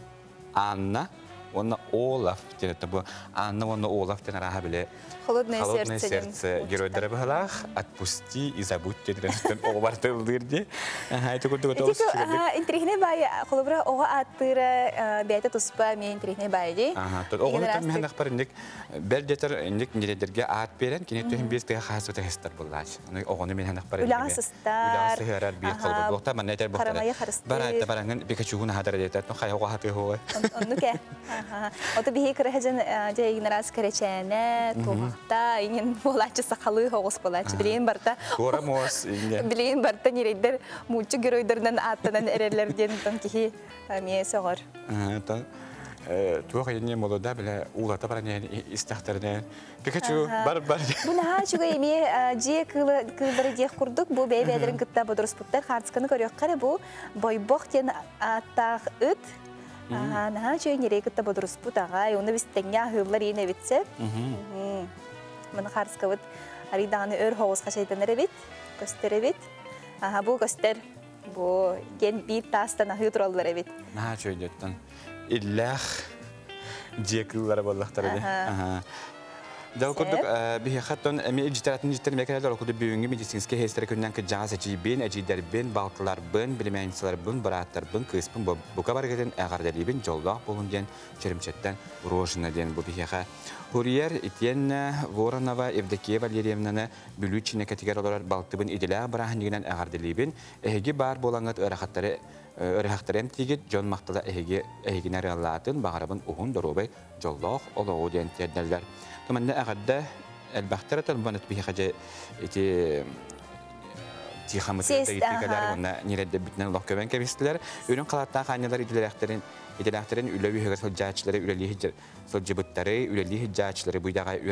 Анна уонна Олаф диэн. Бу Анна уонна Олаф диэн арааһа били Холодное Холодное сердце диэн сердце геройдара быһалаах, отпусти и забудь диэн оҕо бартылдыр ди. Ити курдук олус үчүгэйдик. Интириэһинэй баайы, холобура оҕо ааттыыра бэйэтэ туспа эмиэ интириэһинэй баайы дии. Оҕону тэммэһэн ахпар инник бэл детер инник ньирэйдэргэ аат берен кини түһүн биир тыа хаасыбыта хестер буллаач. Оҕону мен ахпар Үлэҕэ сыстар. Үлэҕэ сыһыарар биир холобур буолта манна этер буолта. Харамайы харыстыыр. Бараайта бараңын Пикачугун хатар диэтер. Хайа оҕо хатыы хуга. Оннук ээ. Ото биһи кыраһа дьон дьэ игнорас кэрэчээнэ, туохта, иҥин буолааччы сахалыы оҕус буолааччы. Билигин барта Туора муос инге. Билигин барта ньирэйдэр мууччу геройдарынан ааттанан эрэллэр диэн тон киһи эмиэ сөҕөр. Туох инне молода биле уулата баран истэхтеринэ Пикачу бар бар. Бу наһаа үчүгэй эмиэ дьиэ кыыллары диэх курдук бу бэйэ-бэйэлэрин кытта бодоруспуттар хаартысканы көрүөххэ эрэ, бу Бойбох диэн ааттаах ыт наһаа үчүгэй ньирэй кытта бодоруспут аҕай, уну бис тэҥҥэ аһыыллар иин эбитсэ. Маны хаартыскабыт арый даҕаны өр хоҕус хачайданар эбит, көстөр эбит. Аха, бу көстөр. Бу диэн биир таастан аһыы тураллар эбит. Наһаа үчүгэй иллээх дьиэ кыыллара буоллахтара ди. Дьэ, ол курдук, биһиэхэ эмиэ илдьитэр атын илдьиттэр эмиэ кэлэллэр. Ол курдук бүгүҥҥү медицинскэй сиэстэрэ күнүнэн кырдьаҕас эдьиийбин, эдьиийдэрбин, балтыларбын, племянницаларбын, бырааттарбын, кыыспын бука барыгытын эҕэрдэлиибин, дьоллоох буолун диэн Чөрүмчэттэн Рожина диэн бу биһиэхэ Хурьер итиэннэ Воронова Евдокия Валерьевнаны Бүлүү Чинэкэтигэр олорор балтыбын идэлээх бырааһынньыгынан эҕэрдэлиибин. Эһиги баар буолаҥҥыт ыарахаттары ыарыһахтары эмтиигит, дьон махтала эһиги эһигини арыаллаатын, баҕарабын уһун доруобай, дьоллоох олоҕу диэн тиэрдэллэр. Манна эҕэрдэ элбэхтэр этэн бу биһиэхэ дьэ ити тихомытыгар ыйытыыкалар уонна ньирэйдэрбитинэн олох көмөн кэбистилэр. Үрүҥ халааттаах аанньалар идэлээхтэрин идэлээхтэрин үлэ үөһүгэр сылдьааччылары үлэлии сылдьыбыттары, үлэлии сылдьааччылары бу идэҕэ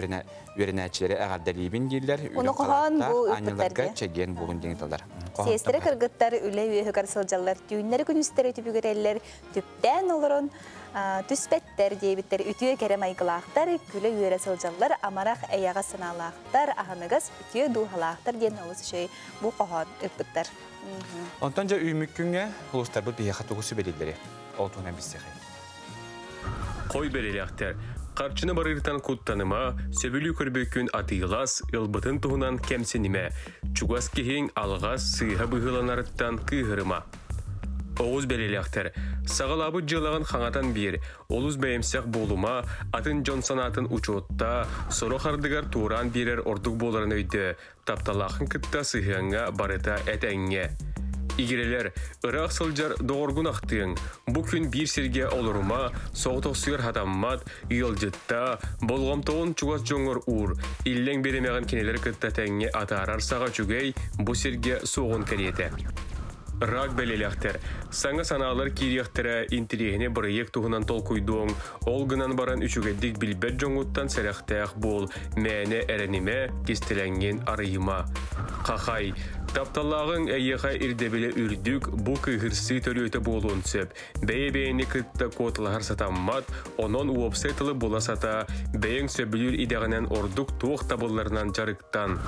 үөрэнээччилэри эҕэрдэлиибин дииллэр. Ону Үрүҥ хоһоон халааттаах бу аанньаларга ыыппыттарга. чэгиэн буолун диэн ыыталлар. Сиэстэрэ кыргыттар үлэ үөһүгэр сылдьаллар, түүннэри күнүстэри түбүгүрэллэр, түптээн олорон түспэттэр диэбиттэр, үтүө кэрэ майгылаахтар, күлэ-үөрэ сылдьаллар, амарах эйэҕэс санаалаахтар, аһыныгас үтүө дууһалаахтар диэн олус үчүгэй бу хоһоон ыыппыттар. Онтон дьэ үүмүк күҥҥэ улуустарбыт биһиэхэ тугу сүбэлииллэри ол туһунан билсиэхэй. Хой бэлэлээхтэр. Харчыны барыыртан куттаныма, сөбүлүү көрбүккүн атыылас, ылбытын туһунан кэмсинимэ. Чугас киһиҥ алҕас сыыһа быһыыланарыттан кыыһырыма. Оҕус бэлэлээхтэр. Саҕалаабыт дьыалаҕын хаҥатан биэр, олус бэйэмсэх буолума, атын дьон санаатын учуоттаа, сорох ардыгар туораан биэрэр ордук буоларын өйдөө, тапталаахын кытта сыһыаҥҥа барыта этэҥҥэ. Игирэлэр, ыраах сылдьар доҕоргун ахтыаҥ, бу күн биир сиргэ олорума, соҕотохсуйар хатаммат, ыалдьытта, болҕомтоҕун чугас дьоҥҥор уур, иллэҥ биримэҕин кинилэри кытта тэҥҥэ атаарар саҕа үчүгэй бу сиргэ суоҕун кэриэтэ. Рак бэлиэлээхтэр. Саҥа санаалар киириэхтэрэ, интириэһинэй бырайыак туһунан толкуйдуоҥ, ол гынан баран үчүгэйдик билбэт дьоҥҥуттан сэрэхтээх буол, мээнэ эрэнимэ, кистэлэҥҥин арыйыма. Хахай, тапталлааҕыҥ эйиэхэ ирдэбилэ үрдүк, бу кыыһырсыы төрүөтэ буолуон сөп. Бэйэ-бэйэни кытта куоталаһар сатаммат, онон уопсай тылы була сата, бэйэҥ сөбүлүүр идэҕинэн ордук туох табылларынан дьарыктан.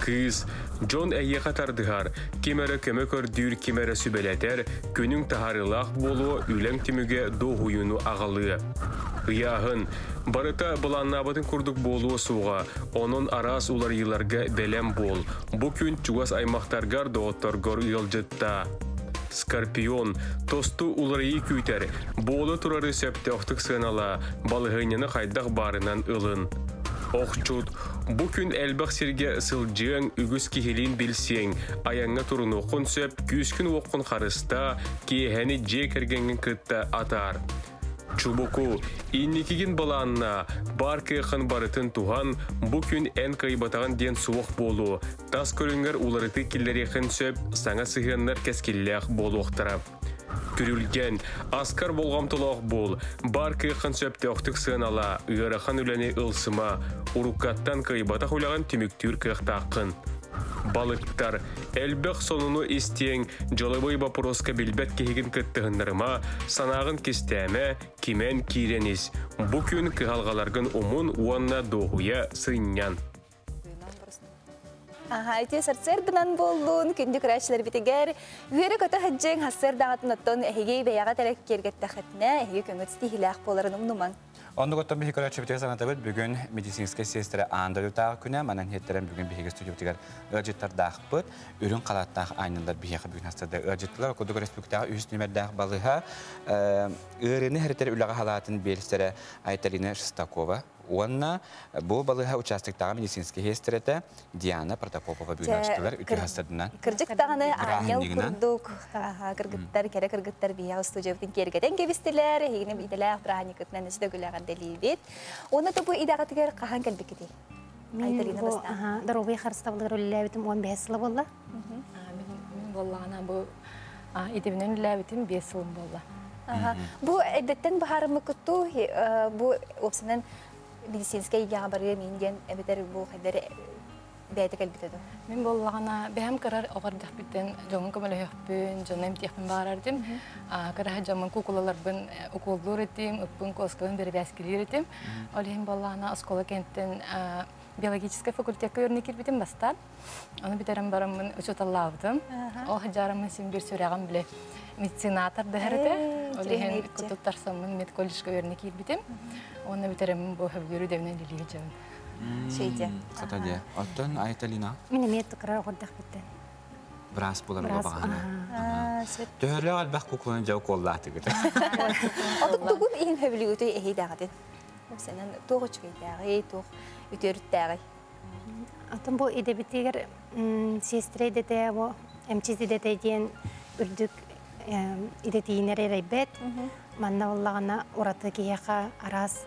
Кыыс, дьон эйиэхэ тардыһар, ким эрэ көмө көрдүүр, ким эрэ сүбэлэтэр, күнүҥ таһаарыылаах буолуо, үлэҥ түмүгэ дуоһуйууну аҕалыа. Ыйааһын, барыта былааннаабытын курдук буолуо суоҕа, онон араас уларыйыыларга бэлэм буол. Бу күн чугас аймахтаргар, доҕотторгор ыалдьыттаа. Скорпион, тосту уларыйыы күүтэр, буола турары сөптөөхтүк сыаналаа, балаһыанньаны хайдах баарынан ылын. Охчут, бу күн элбэх сиргэ сылдьыаҥ, үгүс киһилиин билсиэҥ, айаҥҥа турунуоххун сөп, күүскүн-уоххун харыстаа, киэһэни дьиэ кэргэҥҥин кытта атаар. Чубуку, инникигин былааннаа, баар кыаххын барытын туһан, бу күн эн кыайбатаҕын диэн суох буолуо, тас көрүҥҥэр уларытыы киллэриэххин сөп, саҥа сыһыаннар кэскиллээх буолуохтара. Күрүлгэн, аскар болҕомтолоох буол, баар кыаххын сөптөөхтүк сыаналаа, ыарахан үлэни ылсыма, уруккаттан кыайбатах үлэҕин түмүктүүр кыахтааххын. Балыктар, элбэх сонуну истиэҥ, дьылабыай боппуруоска билбэт киһигин кыттыһыннарыма, санааҕын кистээмэ, кимэн киирэн ис. Бу күн кыһалҕаларгын умун уонна дуоһуйа сынньан. Аха, ити сарсыарданан буоллун, күндү көрөөччүлэрбитигэр үөрэ-көтө сылдьыҥ, сарсыардаҕытын оттон эһиги бэйэҕит эрэ киэргэттэххитинэ, эһиги көҥүт ситиһиилээх буоларын умнумаҥ. Оннук оттон биһиги көрөөччүбүтүгэр санатабыт, бүгүн медицинскэй сиэстэрэ аан дойдутааҕы күнэ, манан иһиттэрэн бүгүн биһиги студиябытыгар ыалдьыттардаахпыт, үрүҥ халааттаах аанньаллар биһиэхэ бүгүн хастарда ыалдьыттылар, курдук республикатааҕы үһүс нүмердээх балыыһа ыарыыны хэритэр үлэҕэ халаатын биэлсэрэ Айталина Шестакова уонна бу балыыһа участоктааҕы медицинскэй сиэстэрэтэ Диана Протопопова бүгүн ыалдьыттылар үтүө хастардынан. Кырдьык даҕаны аанньал курдук кыргыттар, кэрэ кыргыттар биһиэхэ студиябытын киэргэтэн кэбистилэр, эһигини идэлээх бырааһынньыккытынан өссө да күлэҕэрдэлиибит. Уонна да бу идэҕитигэр хаһан кэлбиккитий? Мин бу доруобуйа харыстабылыгар үлэлээбитим 15 сыла буолла. Мин буоллаҕына бу идэбинэн үлэлээбитим 5 сылым буолла. Бу эрдэттэн быһаарыммыккыттуу бу уопсанан медицинскэй эйгэҕэ барыам иин диэн эбэтэр бу хайдары бэйэтэ кэлбитэ дуу? Мин буоллаҕына бэйэм кырар оҕо эрдэхпиттэн дьоҥҥо көмөлөһүөхпүн, дьону эмтиэхпин баҕарар этим. Кыраһа дьоммун куукулаларбын укуоллуур этим, ыппын, куоскабын бэрэбээскилиир этим. Ол иһин буоллаҕына оскуола кэнниттэн биологическай факультекка үөрэнэ киирбитим бастаан. Ону бүтэрэн бараммын учууталлаабытым. Ол сылдьараммын син биир сүрэҕим били медицинатор дэһэр этэ. Ол иһин кутуттарсаммын медколледжка үөрэнэ киирбитим. Уонна бүтэрэммин бу сөбүлүүр идэбинэн үлэлии сылдьабын. Шейде. Сата де. Оттон Айталина? Мин эмиэ кыра оҕордах биттен. Брас булар багана. Төһөлөөх элбэх кукланы жау коллаатыгыт. Отут тугун иһин хөбүлүгүтүй эһи дагатын. Сенен туох үчүгэйдээҕи, туох үтүөрүттээҕи. Атын бу идебитигер сестре идете бу эмчит идете диэн үрдүк идетиинер эрейбет. Манна боллагана ураты киһиэхэ араас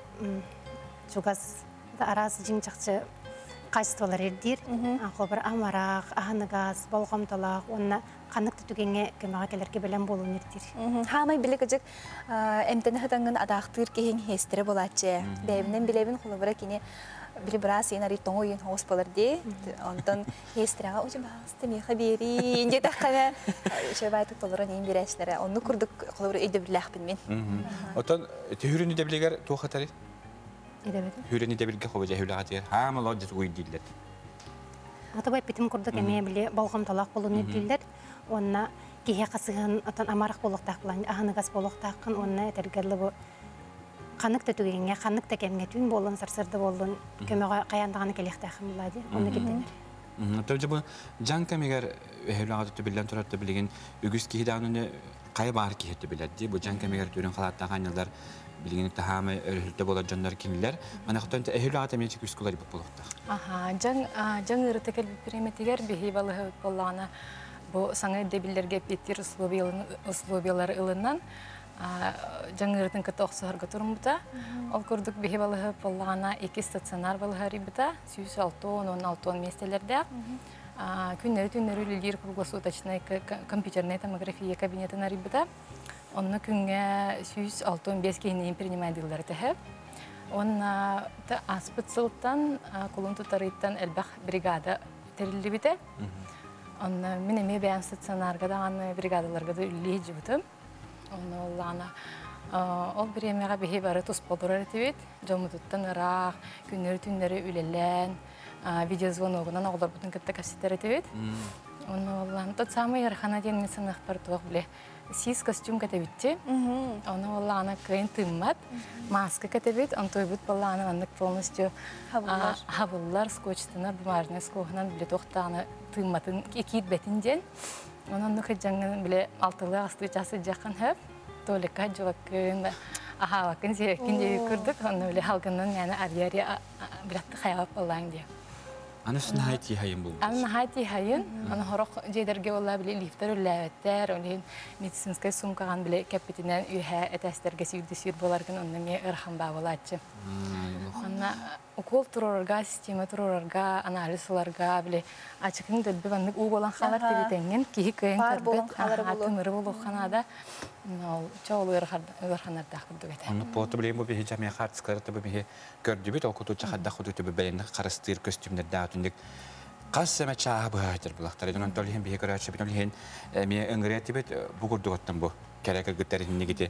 чугас араас жиң чакчы качестволар ирдир. Хобар амараах, аһыныгас, болҕомтолоох, уонна ханнык түгеңе көмөҕө келерге белем болуун ирдир. Хаамай биле кыжык эмтени хатангын адаахтыыр киһин хестере болааччы. Бэйбинен билебин холобура кини били брас ен ари тоңо йын хоос болар ди. Онтон хестерега учу баасты меха бери. Инде тахкана шебай толорон ен бирәшләре. Онну курдук холобура өйдө биләхпин мин. Отон түһүрүнү дебилегер туохатары? Идебет. Хүрүнү дебилге хобожа хүләгатыр. Хаама лоджит уйдиллер. Ата бай питим курдук эме биле болҕомтолоох болуун ирдииллер. Онна киһи қасыгын отон амарах болуктаах булан аһыныгас болуктаахкын онна этергерлы бу ханнык та түгеңге, ханнык та кемге түн болун, сарсырды болун, көмөҕө каяндаганы келихтаахын булади. Онна кирденер. Тожа бу жан камегер хүләгатыр билен турат билеген үгүс киһи дааны кай бар киһи биләдди. Бу жан камегер түрүн халаттаган елдар билген тахамы өрүлтө болар жоннор кинилер. Мана хотон эхүләгат эме чик үскулар бу болуктак. Аха, жан жан ырытыкел бириметигер биһи балыһы боллаана бу саңа дебиллерге петтир условиялар ылынан жан ырытын кыта охсуһарга турумута. Ол курдук биһи балыһы боллаана эки стационар балыһы рибита, сүүс алтон, он алтон местелерде. Күннери түннери үлелир круглосуточный компьютерная томография кабинетына рибита. Онны күнгә 165 киһини принимайдылар тэһэ. Онна та аспыт сылтан кулун тутарыттан элбэх бригада терилибите. Онна мин эме бәян стационарга даганы бригадаларга да үлли жибутым. Онна оллана ол биремега бихи бары тус болдурар этибит. Жомутуттан ыраах, күннери түннери үлелен, видеозвоногунан оголор бутун кытта кассетер этибит. Онна оллан тот самый ярхана ден мен сынах бар туох биле. Сис костюм катебитти. Оны оллана кыйын тыммат. Маска катебит, он тойбут боллана аннык полностью хабыллар, скотчтанар, бумажный скохнан биле тохтаны тымматын киит бетин ден. Онон нух жаңын биле алтылы асты часы жакын хөп. Толика жуакын, ахавакын зирекин де күрдүк. Оны биле халгыннан яны арьяри билатты хаябап боллаң де. Аны хайти хайын бул. Аны хайти хайын, аны хорох жейдерге болла биле лифтер үлләбеттер, оны медицинская сумкаган биле кәппитинен үйһә этәстерге сүйді сүйір боларгын, оны ме ырхан ба болатчы. Аны укол турорга, система турорга, анализ уларга биле ачыкын дөлбе баннык уу болан халар тибитенген, кихи кыйын көрбет, тымыры болу ханада, ол чоол ырханарда курдук эте. Аны поту биле бу бихи жамия хартскары табы бихи көрдүбүт, окуту чахадда худу түбү бәйин карастыр костюмдер да түндик. Қас сәмә чаһы быһатыр булактар. Онон толихин бихи көрәче бит олихин ми ыңгыры бит бу курдуготтан бу. Керек кыргыттар нигите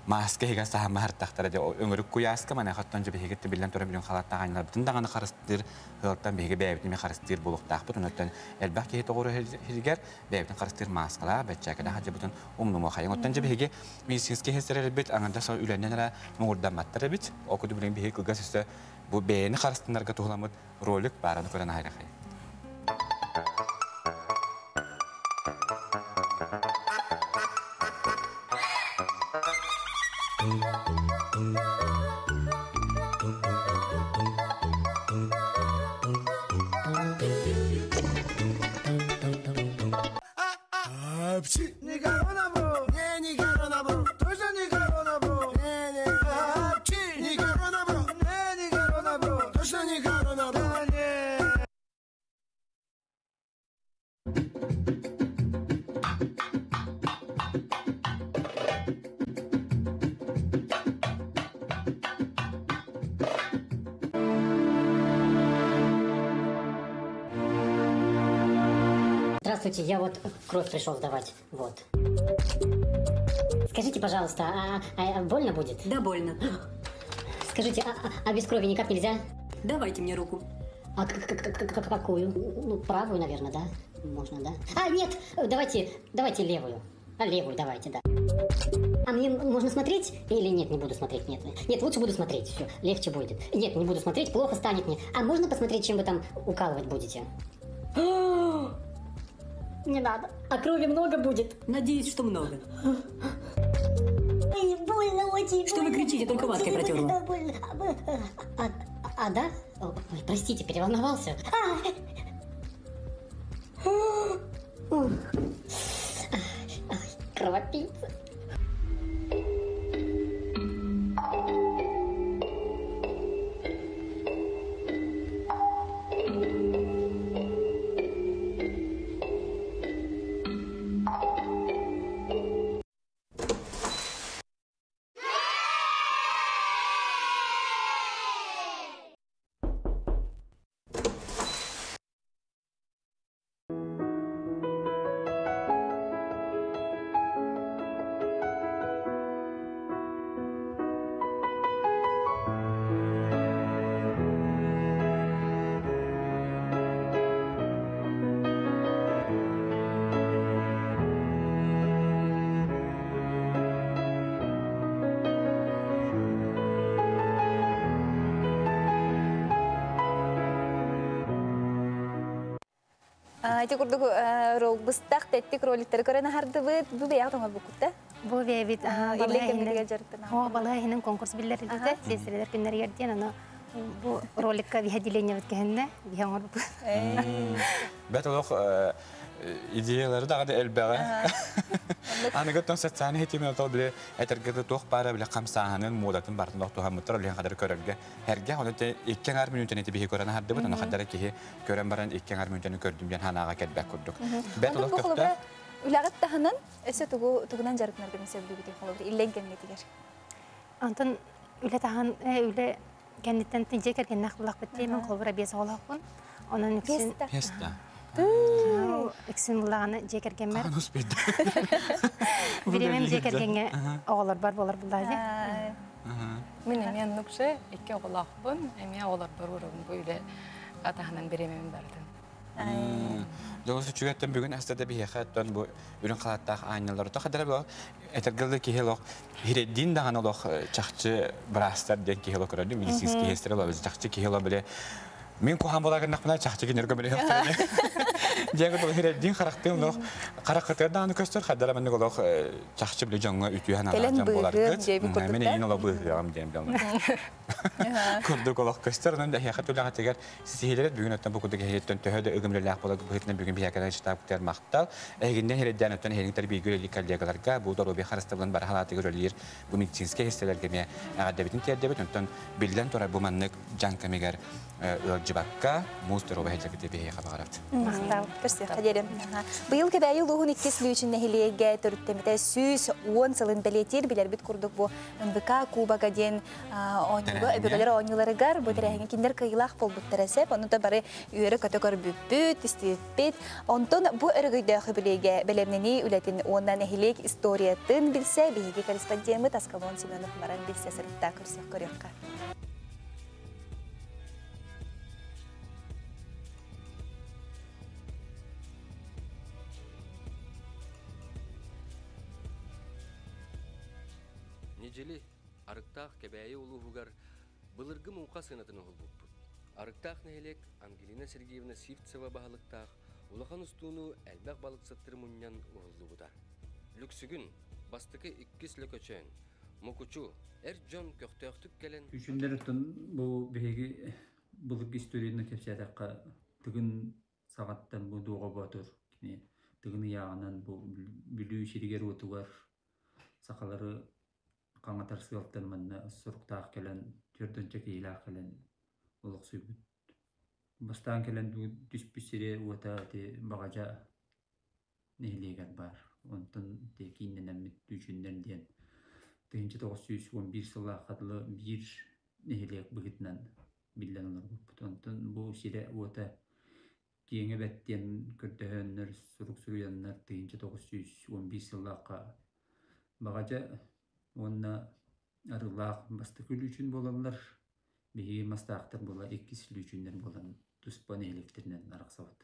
маска хига саха махар де өңөрүк куяска мана хаттан жебе хигетте билен тора билен халаттаган битин даганы карыстыр хылтан биһиге бэбитин ми карыстыр булуктаах бут онтон элбах киһи тогору хилгер бэбитин карыстыр маскала бэтчакада хаҗа бутун умнумо хайын оттон жебе хиге медицинский хестерер бит аңанда со үләннән мугурдамматтар бит окуду билен биһи кылга сөстө бу бэни карыстыннарга туһуламыт ролик бараны көрөн хайрахай. Здравствуйте, я вот кровь пришел сдавать. Вот. Скажите, пожалуйста, а больно будет? Да, больно. Скажите, а без крови никак нельзя? Давайте мне руку. А какую? Ну, правую, наверное, да? Можно, да? А, нет, давайте левую. А левую давайте, да. А мне можно смотреть или нет, не буду смотреть? Нет, нет, лучше буду смотреть, все, легче будет. Нет, не буду смотреть, плохо станет мне. А можно посмотреть, чем вы там укалывать будете? Не надо. А крови много будет? Надеюсь, что много. Ой, больно очень. Что вы кричите, только ваткой протерла. Больно. А, да? Ой, простите, переволновался. Кровопийца. Ити курдук быстах тэттик роликтары көрөн ахардыбыт. Бу бэйэҕит оҥорбуккут да? Бу бэйэбит Иллэ кэмнэригэр дьарыктана. О, балыга иһинэн конкурс биллэрилбитэ. Сиэстэрэлэр күннэригэр диэн аны бу роликка биһэ отделениебит кэһиннэ, биһэ оҥорбуппут. Бэт олох идеялары даҕаны элбэҕэ. Аныгы тон социальный хитимен отол биле этэргэ туох баара биле хамсааһынын муодатын бартын охтуһаммыттар олиһин хадары көрөргө эргэ оны те икки аңар мүнүүтэн ити биһи көрөн хардыбыт оны хадары киһи көрөн баран икки аңар мүнүүтэн көрдүм диэн ханаага келбек курдук. Бэт олох көптө. Үлэҕит таһынан өссө тугу тугунан дьарыктанаргын сөбүлүүгүтүй холобур иллэҥ кэмҥитигэр? Онтон үлэ таһан үлэ кэнниттэн дьиэ кэргэннээх буллахпыт дии, мен холобура биэс оҕолоохпун. Онон үксүн Песта. Үксүн буллаҕына дьиэ кэргэммэр. Анус бейді. Биремем дьиэ кэргэҥҥэ оҕолор бар буолар буллаа дии. Мин эмиэ нукше икки оҕолоохпун, эмиэ оҕолорбор уурабын бу үлэ атаһынан биремемин барытын. Дьолус үчүгэттэн бүгүн астада биһиэхэ оттон бу үрүҥ халааттаах аанньаллар то хадара бу этэргэлде киһи олох хиреддин даҕаны олох чахчы быраастар диэн киһи олох көрөдү медицинский сестра олох чахчы киһи олох биле мин куһаан буолар чахчы кинерге биле диэн курдук хиреддин харахтыын олох харахытыар даҕаны көстөр хадара маннык олох чахчы биле дьоҥҥо үтүөһэн Кэлэн анаан быыһыам буоларгыт диэбит курдук мен да? эйин олох быыһыаҕым диэн билэн курдук олох көстөр онон эһиэхэ түлэҕитигэр сиһилэрит бүгүн оттон бу курдук эһиэттэн төһө да ыгымлэлээх буолар быһыытынан бүгүн биһиэхэ штабтар махтал эһигиннэн хирэддээн оттон эһигин бииргэ үлэлиир коллегаларга бу доруобуйа харыстабылын бары халаатыгар үлэлиир бу медицинскэй хиссэлэргэ эмиэ эҕэрдэбитин тиэрдэбит онтон биллэн турар бу маннык дьаҥ кэмигэр ыалдьыбакка муус доруобуйа сылдьаргыт биһиэхэ баҕарабыт. Махтал. Көрсүөххэ диэри. Быйыл Кэбээйи улууһун иккис лүүчүн нэһилиэгэ төрүттэммитэ 110 сылын бэлиэтиир билэрбит курдук бу НВК Кубога диэн оонньууга өбүгэлэр оонньууларыгар бу тэрээһиҥҥэ кинилэр кыайыылаах буолбуттара сөп. Ону да бары үөрэ көтө көрбүппүт, истибиппит. Онтон бу өрөгөйдөөх үбүлүөйгэ бэлэмнэнии үлэтин уонна нэһилиэк историятын билсэ биһиги корреспондеммыт Аскалон Семенов баран билсэ сырытта көрсөх көрүөххэ. Ньидьили Арыктаах Кэбээйи улууһугар былыргы муҥха сыанатын уһулбуппут. Арыктаах нэһилиэк Ангелина Сергеевна Сивцева баһылыктаах улахан устууну элбэх балыксыттары мунньан уһуллубута. Лүксүгүн, бастакы иккис Лөкөчөөн, Мукучу, эр дьон көхтөөхтүк кэлэн Үчүндэр оттон бу биһиги былыргы историяны кэпсээтэххэ Тыгын саҕаттан бу Дуоҕа Боотур кини Тыгын ыйааҕынан бу Бүлүү сиригэр-уотугар сахалары хаҥатар сыалтан манна суруктаах кэлэн 40 киһилээх кэлэн олохсуйбут. Бастаан кэлэн түспүт сири уота ити Баҕадьа нэһилиэгэр баар. Онтон ити кииннэнэммит Түүчүннэр диэн 1911 сыллаахха дылы биир нэһилиэк быһыытынан биллэн олорбуппут. Онтон бу сирэ уота киэҥэ бэрт диэн көрдөһөннөр, сурук суруйаннар 1911 сыллаахха Баҕадьа уонна Арыылаах бастакы лүүчүн буолаллар. Биһиги мастаахтар буола иккис лүүчүннэр буолан туспа нэһилиэктэринэн арахсабыт.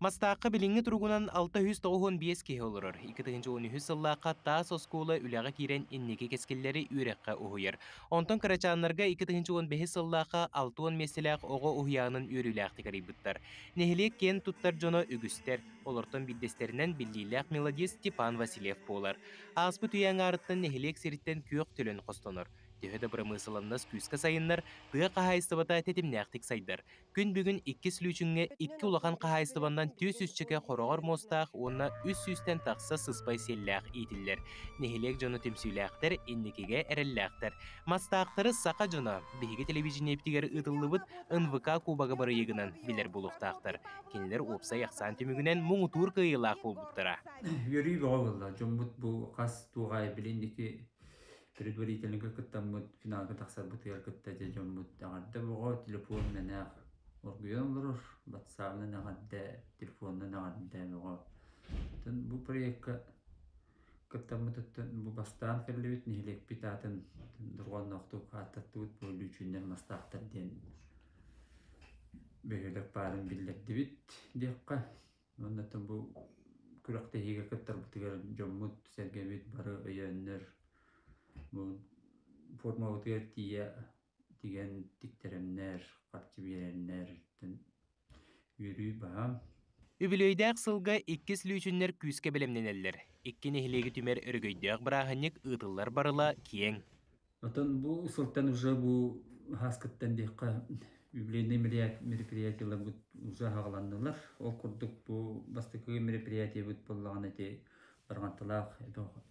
Мастаахха билиҥҥи туругунан 695 киһи олорор. 2013 сыллаахха таас оскуола үлэҕэ киирэн инники кэскиллэри үөрэххэ уһуйар. Онтон кырачааннарга 2015 сыллаахха 60 миэстэлээх оҕо уһуйаанын үөрүүлээхтик арыйбыттар. Нэһилиэк киэн туттар дьоно үгүстэр. Олортон биирдэстэринэн биллиилээх мелодист Степан Васильев буолар. Ааспыт үйэ аҥаарыттан нэһилиэк сириттэн күөх төлөн хостонор. Төһө да бырамыысыланнас күүскэ сайыннар, тыа хаһаайыстыбата тэтимнээхтик сайдар. Күн бүгүн иккис Лүүчүҥҥэ икки улахан хаһаайыстыбаннан түөрт сүүсчэкэ хороҕор муостаах уонна үс сүүстэн тахса сыспай сиэллээх иитиллэр. Нэһилиэк дьоно түмсүүлээхтэр, инникигэ эрэллээхтэр. Мастаахтары саха дьоно биһиги телевидениебитигэр ыытыллыбыт НВК Кубога бырайыагынан билэр буолуохтаахтар. Кинилэр уопсай ахсаан түмүгүнэн муҥутуур кыайыылаах буолбуттара. Үөрүү бөҕө буолла. Дьоммут бу хас туоҕай билин ики предварительныйга кыттаммыт финалга тахсарбытыгар кытта дьэ дьоммут эҕэрдэ бөҕө телефон мэнээх оргуйан олорор ватсабынан эҕэрдэ телефонунан эҕэрдэ бөҕө Оттон бу проекка кыттаммытыттан бу бастаан кэллибит нэһилиэкпит аатын дорҕоонноохтук ааттаттыбыт бу Лүүчүннэр мастаахтар диэн бөһүөлэк баарын биллэрдибит диэххэ Уонна бу күрэхтэһиигэ кыттарбытыгар дьоммут, сэргэбит бары өйөөннөр бу формабытыгар тиийэ тигэн тиктэрэннэр, харчы биэрэннэр үөрүү баһаам. Үбүлүөйдээх сылга иккис лүүчүннэр күүскэ бэлэмнэнэллэр. Икки нэһилиэги түмэр өрөгөйдөөх бырааһынньык ыытыллар барыла киэҥ. Оттон бу сылтан уже бу хааскыттан диэххэ юбилейный мероприятиеларбыт уже аҕаланнылар. Ол курдук бу бастакы мероприятиебыт буоллаҕына ити Барҕанталаах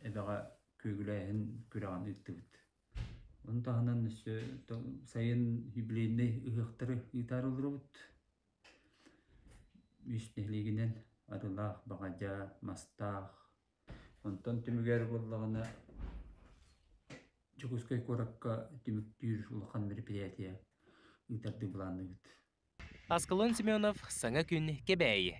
эбэҕэ күөгүлээһин күрэҕин ыыттыбыт. Ону таһынан өссө сайын юбилейный ыһыахтары ыытаары олоробут. Үс нэһилиэгинэн Арылаах, Баҕадьа, Мастаах, Онтон түмүгэр буоллаҕына Дьокуускай куоракка түмүктүүр улахан мероприятие ыытардыы былаанныыбыт. Аскалон Семенов, Саҥа күн, Кэбээйи.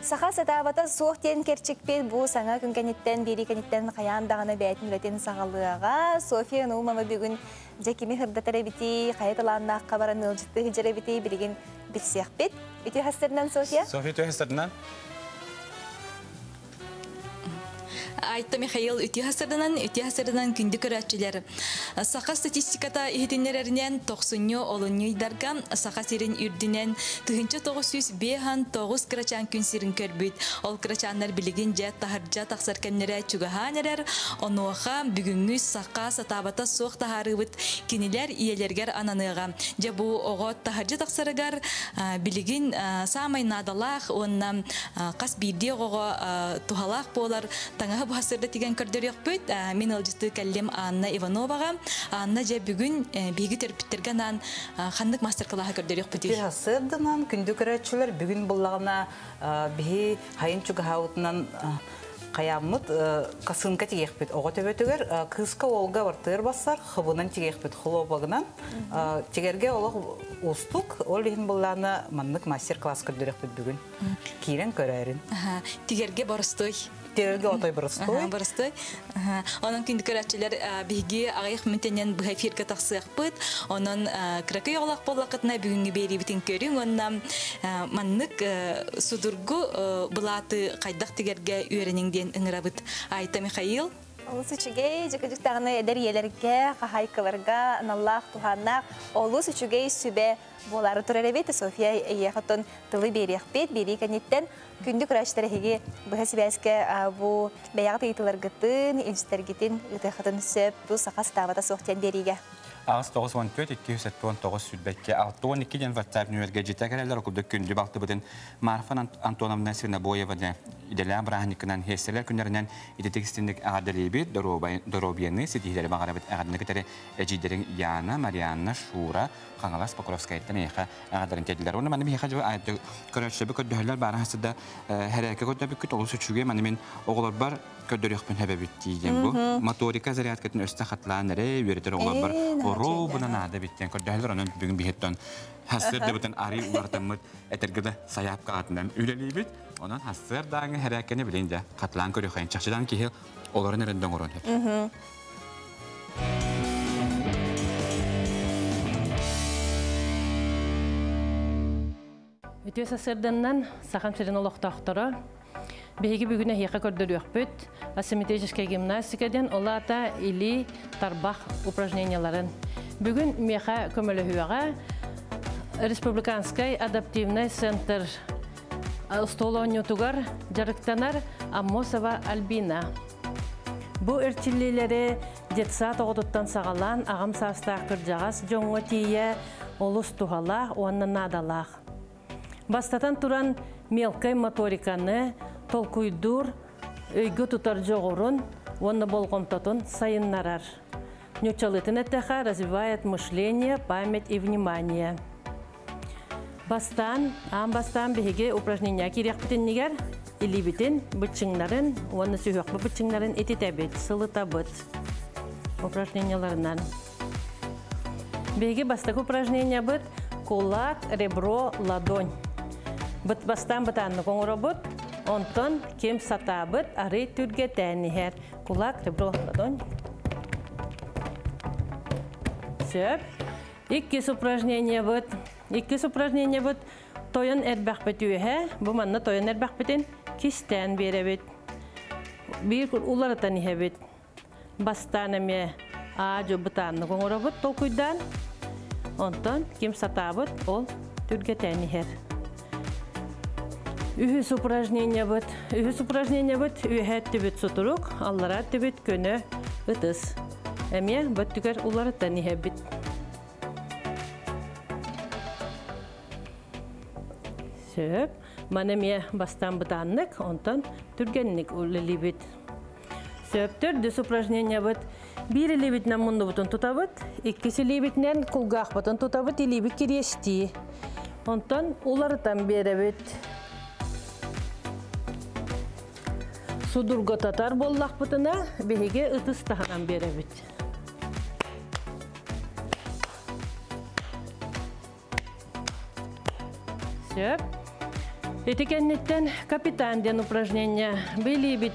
Саха сатаабата суох диэн кэрчикпит бу саҥа күн кэнниттэн, биэрии кэнниттэн хайаан даҕаны бэйэтин үлэтин саҕалыаҕа. Софья Наумова бүгүн дьэ кими сырдатар эбитий, хайа талааннаахха баран ыалдьыттыы сылдьар эбитий билигин билсиэхпит. Үтүө хастарынан, Софья? Софья, үтүө хастарынан. Айта Михаил үтүө хасырынан, үтүө хасырынан күндү көрөөччүлэр. Саха статистиката иһитиннэрэринэн тохсунньу олунньу ыйдарга Саха сирин үрдүнэн 1959 кырачаан күн сирин көрбүт. Ол кырачааннар билигин дьэ таһырдьа тахсар кэмнэрэ чугаһаан эрэр. Онуоха бүгүҥҥү саха сатаабата суох таһаарыыбыт кинилэр ийэлэригэр ананыаҕа. Дьэ бу оҕо таһырдьа тахсарыгар билигин саамай наадалаах уонна хас биирдии оҕоҕо туһалаах буолар таҥаһы буһасырда тигэн көрдөрүөхпүт. Мин ыалдьыттыы кэллим Анна Ивановаҕа. Анна дьэ бүгүн биһиги төрөппүттэргэ анаан ханнык мастер-кылааһы көрдөрүөхпүтүй? Сырдынан күндү көрөөччүлэр бүгүн буллаҕына биһи хайын чугаһаабытынан хайааммыт косынка тигиэхпит оҕо төбөтүгэр кыыска уолга бартыгар бассар хыбынан тигиэхпит хлопогынан тигэргэ олох уустук ол иһин буллаана маннык мастер-класс көрдөрүөхпүт бүгүн киирэн көрөөрүн тигэргэ боростуой тигэргэ отой боростуой боростуой онон күндү көрөөччүлэр биһиги аҕыйах мүнтэнэн быһа эфиргэ тахсыахпыт онон кыракый оҕолоох буоллаххытына бүгүҥҥү биэриибитин көрүҥ уонна маннык судургу былааты хайдах тигэргэ үөрэниҥ диэн ыҥырабыт Айта Михаил Олус үчүгэй, дьыкыдьык даҕаны эдэр ийэлэргэ, хаһаайкаларга аналлаах, туһааннаах олус үчүгэй сүбэ буолаары турар эбит. Софья эйиэхэ тылы биэриэхпит, биэрии кэнниттэн күндү көрөөччүлэр эһиги быһа сибээскэ бу бэйэҕит ыйытыыларгытын, илдьиттэргитин ыытыаххытын сөп, бу саха сатаабата суох диэн биэриигэ. Аҕыс 94 279 сүүрбэккэ 62 диэн WhatsApp нүмергэ дьиэтэ кэлэллэр курдук күндү балтыбытын Марфа Антоновна Свинобоева идэлээх бырааһынньыккынан сиэстэрэлэр күннэринэн ититик истинник эҕэрдэлиибит, доруобуйаны ситиһиилэри баҕарабыт эҕэрдэни кытары эдьиийдэриҥ Яна, Марианна, Шура, Хаҥалас Покровскайтан эйиэхэ эҕэрдэрин тиэрдилэр. Уонна маны биһиэхэ дьэ көрөөччүлэрбит көрдөһөллөр баара хасыда хэрээкэ көрдөбүккүт олус үчүгэй маны мин оҕолорбор көрдөрүөхпүн сөбөбүт диэн бу моторика зарядкатын өстө хатлаан эрэ үөрэтэр оҕолорбор оруобуна наада эбит диэн көрдөһөллөр онон бүгүн биһиттэн хассыар арый уларытаммыт этэргэ да сайаапка атынан үлэлиибит онон хассыар дааҥы хэрээккэни билин дьэ хатлаан көрүөххайын чахчыдан киһи олорон эрэн доҥорон сөп. Үтүө сарсыарданнан Сахам сирин олохтоохторо. Биһиги бүгүн эһиэхэ көрдөрүөхпүт асимметрическая гимнастика диэн, ол аата илии тарбах упражненияларын. Бүгүн миэхэ көмөлөһүөҕэ Республиканскай адаптивный центр остуол оонньуутугар дьарыктанар Аммосова Альбина. Бу эрчиллиилэри детсад оҕотуттан саҕалаан аҕам саастаах кырдьаҕас дьоҥҥо тиийэ олус туһалаах уонна наадалаах. Бастатан туран, мелкай моториканы, толкуйдуур, өйгө тутар дьоҕурун уонна болҕомтотун сайыннарар. Ньуччалыытын эттэхэ, развивает мышление, память и внимание. Бастаан, аан бастаан биһиги упражнение киириэхпит иннигэр илиибитин быччыҥнарын уонна сүһүөхпүт быччыҥнарын ититэбит, сылытабыт упражненияларынан. Биһиги бастакы упражнениябыт кулак, ребро, ладонь. Быт бастаан бытааннык оҥоробут, онтон ким сатаабыт арый түргэтээн иһэр. Кулак, ребро, ладонь. Сөп. Иккис упражнениябыт. Иккис упражнениябыт тойон эрбэхпит үөһэ. Бу манна тойон эрбэхпитин кистээн биэрэбит. Биир уларытан иһэбит. Бастаан эмиэ аа-дьуо бытааннык оҥоробут толкуйдаан. Онтон ким сатаабыт, ол түргэтээн иһэр. Үһүс упражнениябыт. Үһүс упражнениябыт үөһэ өттүбүт сутурук, аллара өттүбүт көнө ытыс. Эмиэ бөттүгэр уларытан иһэбит. Сөп. Маны эмиэ бастаан бытааннык, онтон түргэнник үлэлиибит. Сөп, төрдүс упражнениябыт. Биир илиибитинэн муннубутун тутабыт, иккис илиибитинэн кулгаахпытын тутабыт, илиибит кириэстии. Онтон уларытан биэрэбит. Судургутатар буоллахпытына, биһиги ытыс таһынан биэрэбит. Сөп. Ити кэнниттэн капитан диэн упражнение билиибит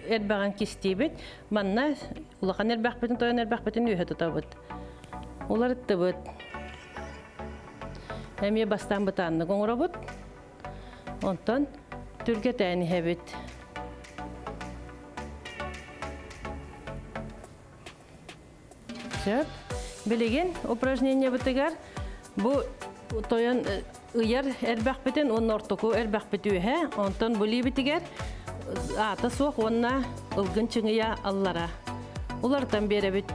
эрбэҕин кистиибит. Манна улахан эрбэхпитин, тойон эрбэхпитин үөһэ тутабыт. Уларыттыбыт. Эмиэ бастаан бытааннык оҥоробут. Онтон түргэтээн иһэбит. Сөп. Билигин упражнениебытыгар бу тойон ыйар эрбэхпитин уонна ортоку эрбэхпит үөһэ, онтон бу илиибитигэр аата суох уонна ылгын чыҥыйа аллара. Уларытан биэрэбит.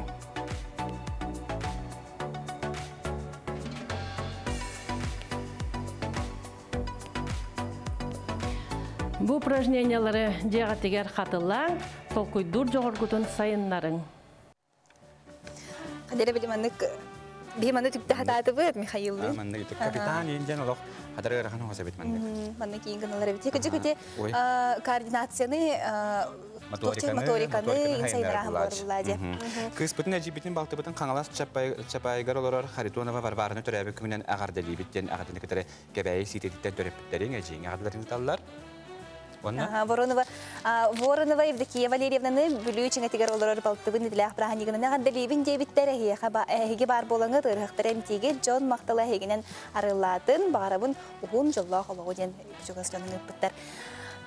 Бу упражнениялары дьиэҕитигэр хатылаан, толкуйдуур дьоҕургутун сайыннарыҥ. Хадера били маннык биһи манны түктэ хатаатыбыт Михаиллы. Маннык капитан инден олох хадары ырахан хосабит маннык. Маннык киин гыналар эбит. Кыжы күте координацияны моториканы инсайдыраһын болар буллади. Кыыспытын эдьиийбитин балтыбытын Хаҥалас Чапайыгар олорор Харитонова Варвараны төрөөбүт күнүнэн эҕэрдэлиибит диэн эҕэрдэни кытары Кэбээйи Сиитэтиттэн төрөппүттэриҥ эдьиийиҥ эҕэрдэлэрин ыыталлар. Уонна Воронова Воронова Евдокия Валерьевнаны Бүлүү чиҥэтигэр олорор балтыбын идэлээх бырааһынньыгынан эҕэрдэлиибин диэбиттэр эһиэхэ эһиги баар буолаҥҥыт ыарыһахтар эмтиигит дьон махтала эһигинэн арыллаатын баҕарабын уһун дьоллоох олоҕу диэн чугас дьонун ыыппыттар.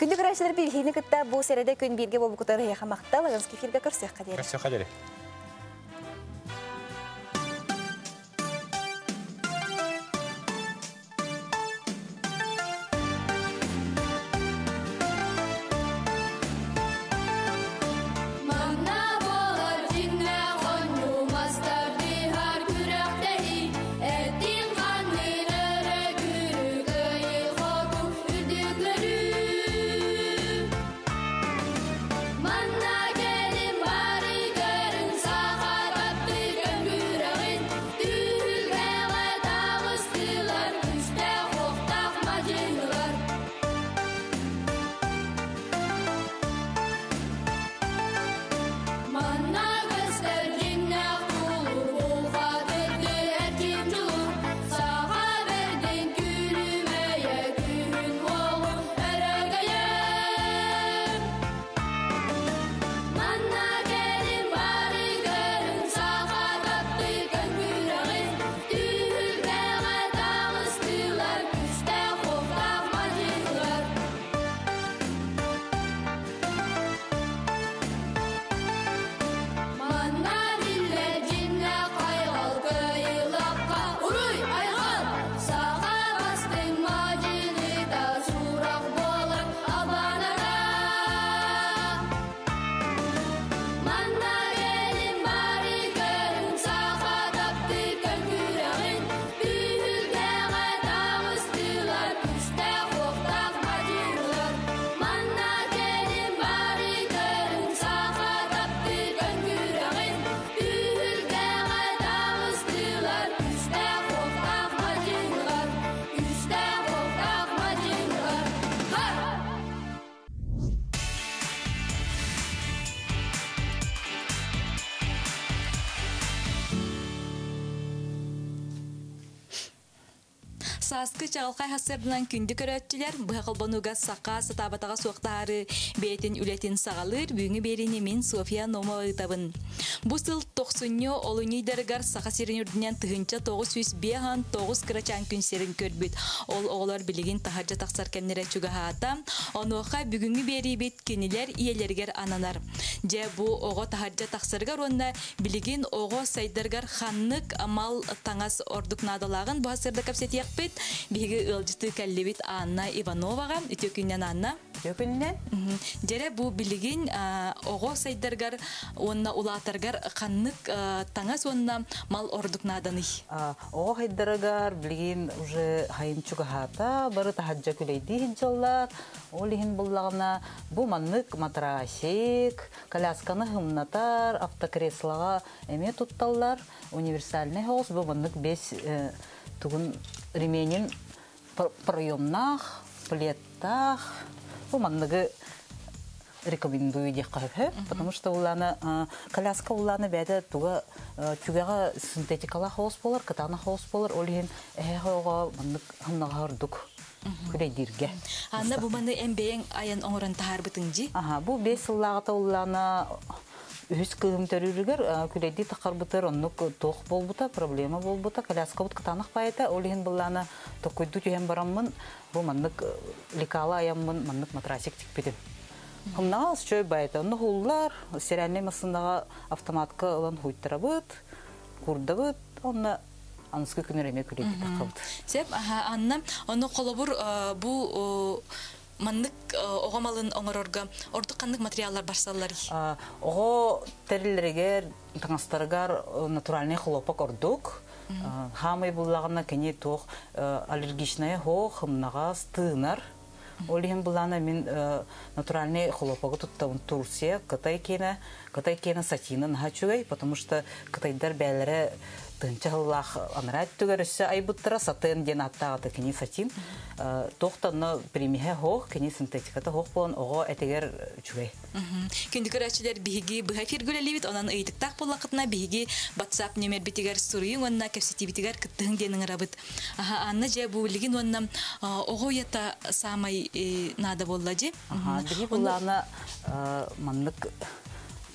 Күндү көрөөччүлэр биһигини кытта бу сэрэдэ күн бииргэ буолбуккутугар эһиэхэ махтал аныгыскы эфиргэ көрсүөххэ диэри. Көрсүөххэ диэри. Манна буолар дьиҥнээх оонньуу, мастардыһар күрэхтэһии, эттиин-ханныын өрө күүрүү, кыайыы-хотуу үрдүк үөрүү. Манна кэлин бары көрүҥ. Сааскы чаҕылхай сарсыарданан күндү көрөөччүлэр, быһа холбонууга саха сатаабатаҕа суох таһаарыы бэйэтин үлэтин саҕалыыр бүгүҥҥү биэриини мин Софья Номова ыытабын. Бу сыл тохсунньу олунньу ыйдарыгар Саха сирин үрдүнэн 1959 кырачаан күн сирин көрбүт. Ол оҕолор билигин таһырдьа тахсар кэмнэрэ чугаһаата. Онуоха бүгүҥҥү биэриибит кинилэр ийэлэригэр ананар. Дьэ, бу оҕо таһырдьа тахсарыгар уонна Билигин оҕо сайдарыгар ханнык мал таҥас ордук наадалааҕын бу сырда кэпсэтиэхпит. Биһиги ыалдьытыы кэллибит Анна Ивановаҕа. Үтүө күннэн, Анна. Үтүө күннэн. Дьэрэ бу билигин оҕо сайдарыгар уонна улаатарыгар ханнык таҥас уонна мал ордук нааданый? Оҕо сайдарыгар билигин уже хайын чугаһаата, бары таһырдьа күлэйдии сылдьаллар. Ол иһин буллаҕына бу маннык матрасик, Колясканы һымнатар, автокреслоҕа эмиэ тутталлар. Универсальный соҕус бу маннык бес тугун ременин проемнаах, пледтаах. Бу манныгы рекомендую диэххэ сөп, потому что улаана коляска улаана бэйэтэ туга түгэҕэ синтетикалаах соҕус буолар, кытаанах соҕус буолар, ол иһин эһэҕэ оҕо маннык хымнаҕаһа ордук күлэйдииргэ. Анна, бу маны эн бэйэҥ айан оҥорон таһаарбытыҥ дии? Аха, бу 5 сыллааҕыта уллаана үһүс кыыһым төрүүрүгэр күлэйдии тахарбытыр оннук туох буолбута, проблема буолбута, коляскабыт кытаанах баайта, ол иһин быллаана токуйду түһэн бараммын, бу маннык лекала аяммын, маннык матрасик тикпитим. Хымнаҕас чөй байта, онно хуллар, стиральный массынаҕа автоматка ылан хуйтарабыт, курдабыт, онно аныскы күнөр эмиэ күлэйдии таххабыт. Сеп, аха, Анна, ону холобур бу маннык оҕо малын оҥорорго ордук ханнык материаллар барсаллар? Оҕо тэриллэригэр, таҥастарыгар натуральный хлопок ордук. Хаамай буллаҕына кини туох аллергичная хоох, хымнаҕас, тыынар. Ол иһин буллаана мин натуральный хлопогу туттабын Турция, Кытай киэнэ, Кытай киэнэ сатина наһаа үчүгэй, потому что кытайдар бээлэрэ тыынча сыллаах анараа өттүгэр өссө айбыттара сатен диэн ааттааҕыта кини сатин. Туохтанно примеһэ хоох, кини синтетиката хоох буолан оҕо этигэр үчүгэй. Күндү көрөөччүлэр, биһиги быһа эфиргэ үлэлиибит, онон ыйытыктаах буоллаххытына биһиги WhatsApp нөмербитигэр суруйуҥ уонна кэпсэтиибитигэр кыттыһыҥ диэн ыҥырабыт. Аха, Анна, дьэ бу билигин уонна оҕо уйата саамай наада буолла дьи. Биһи булаана маннык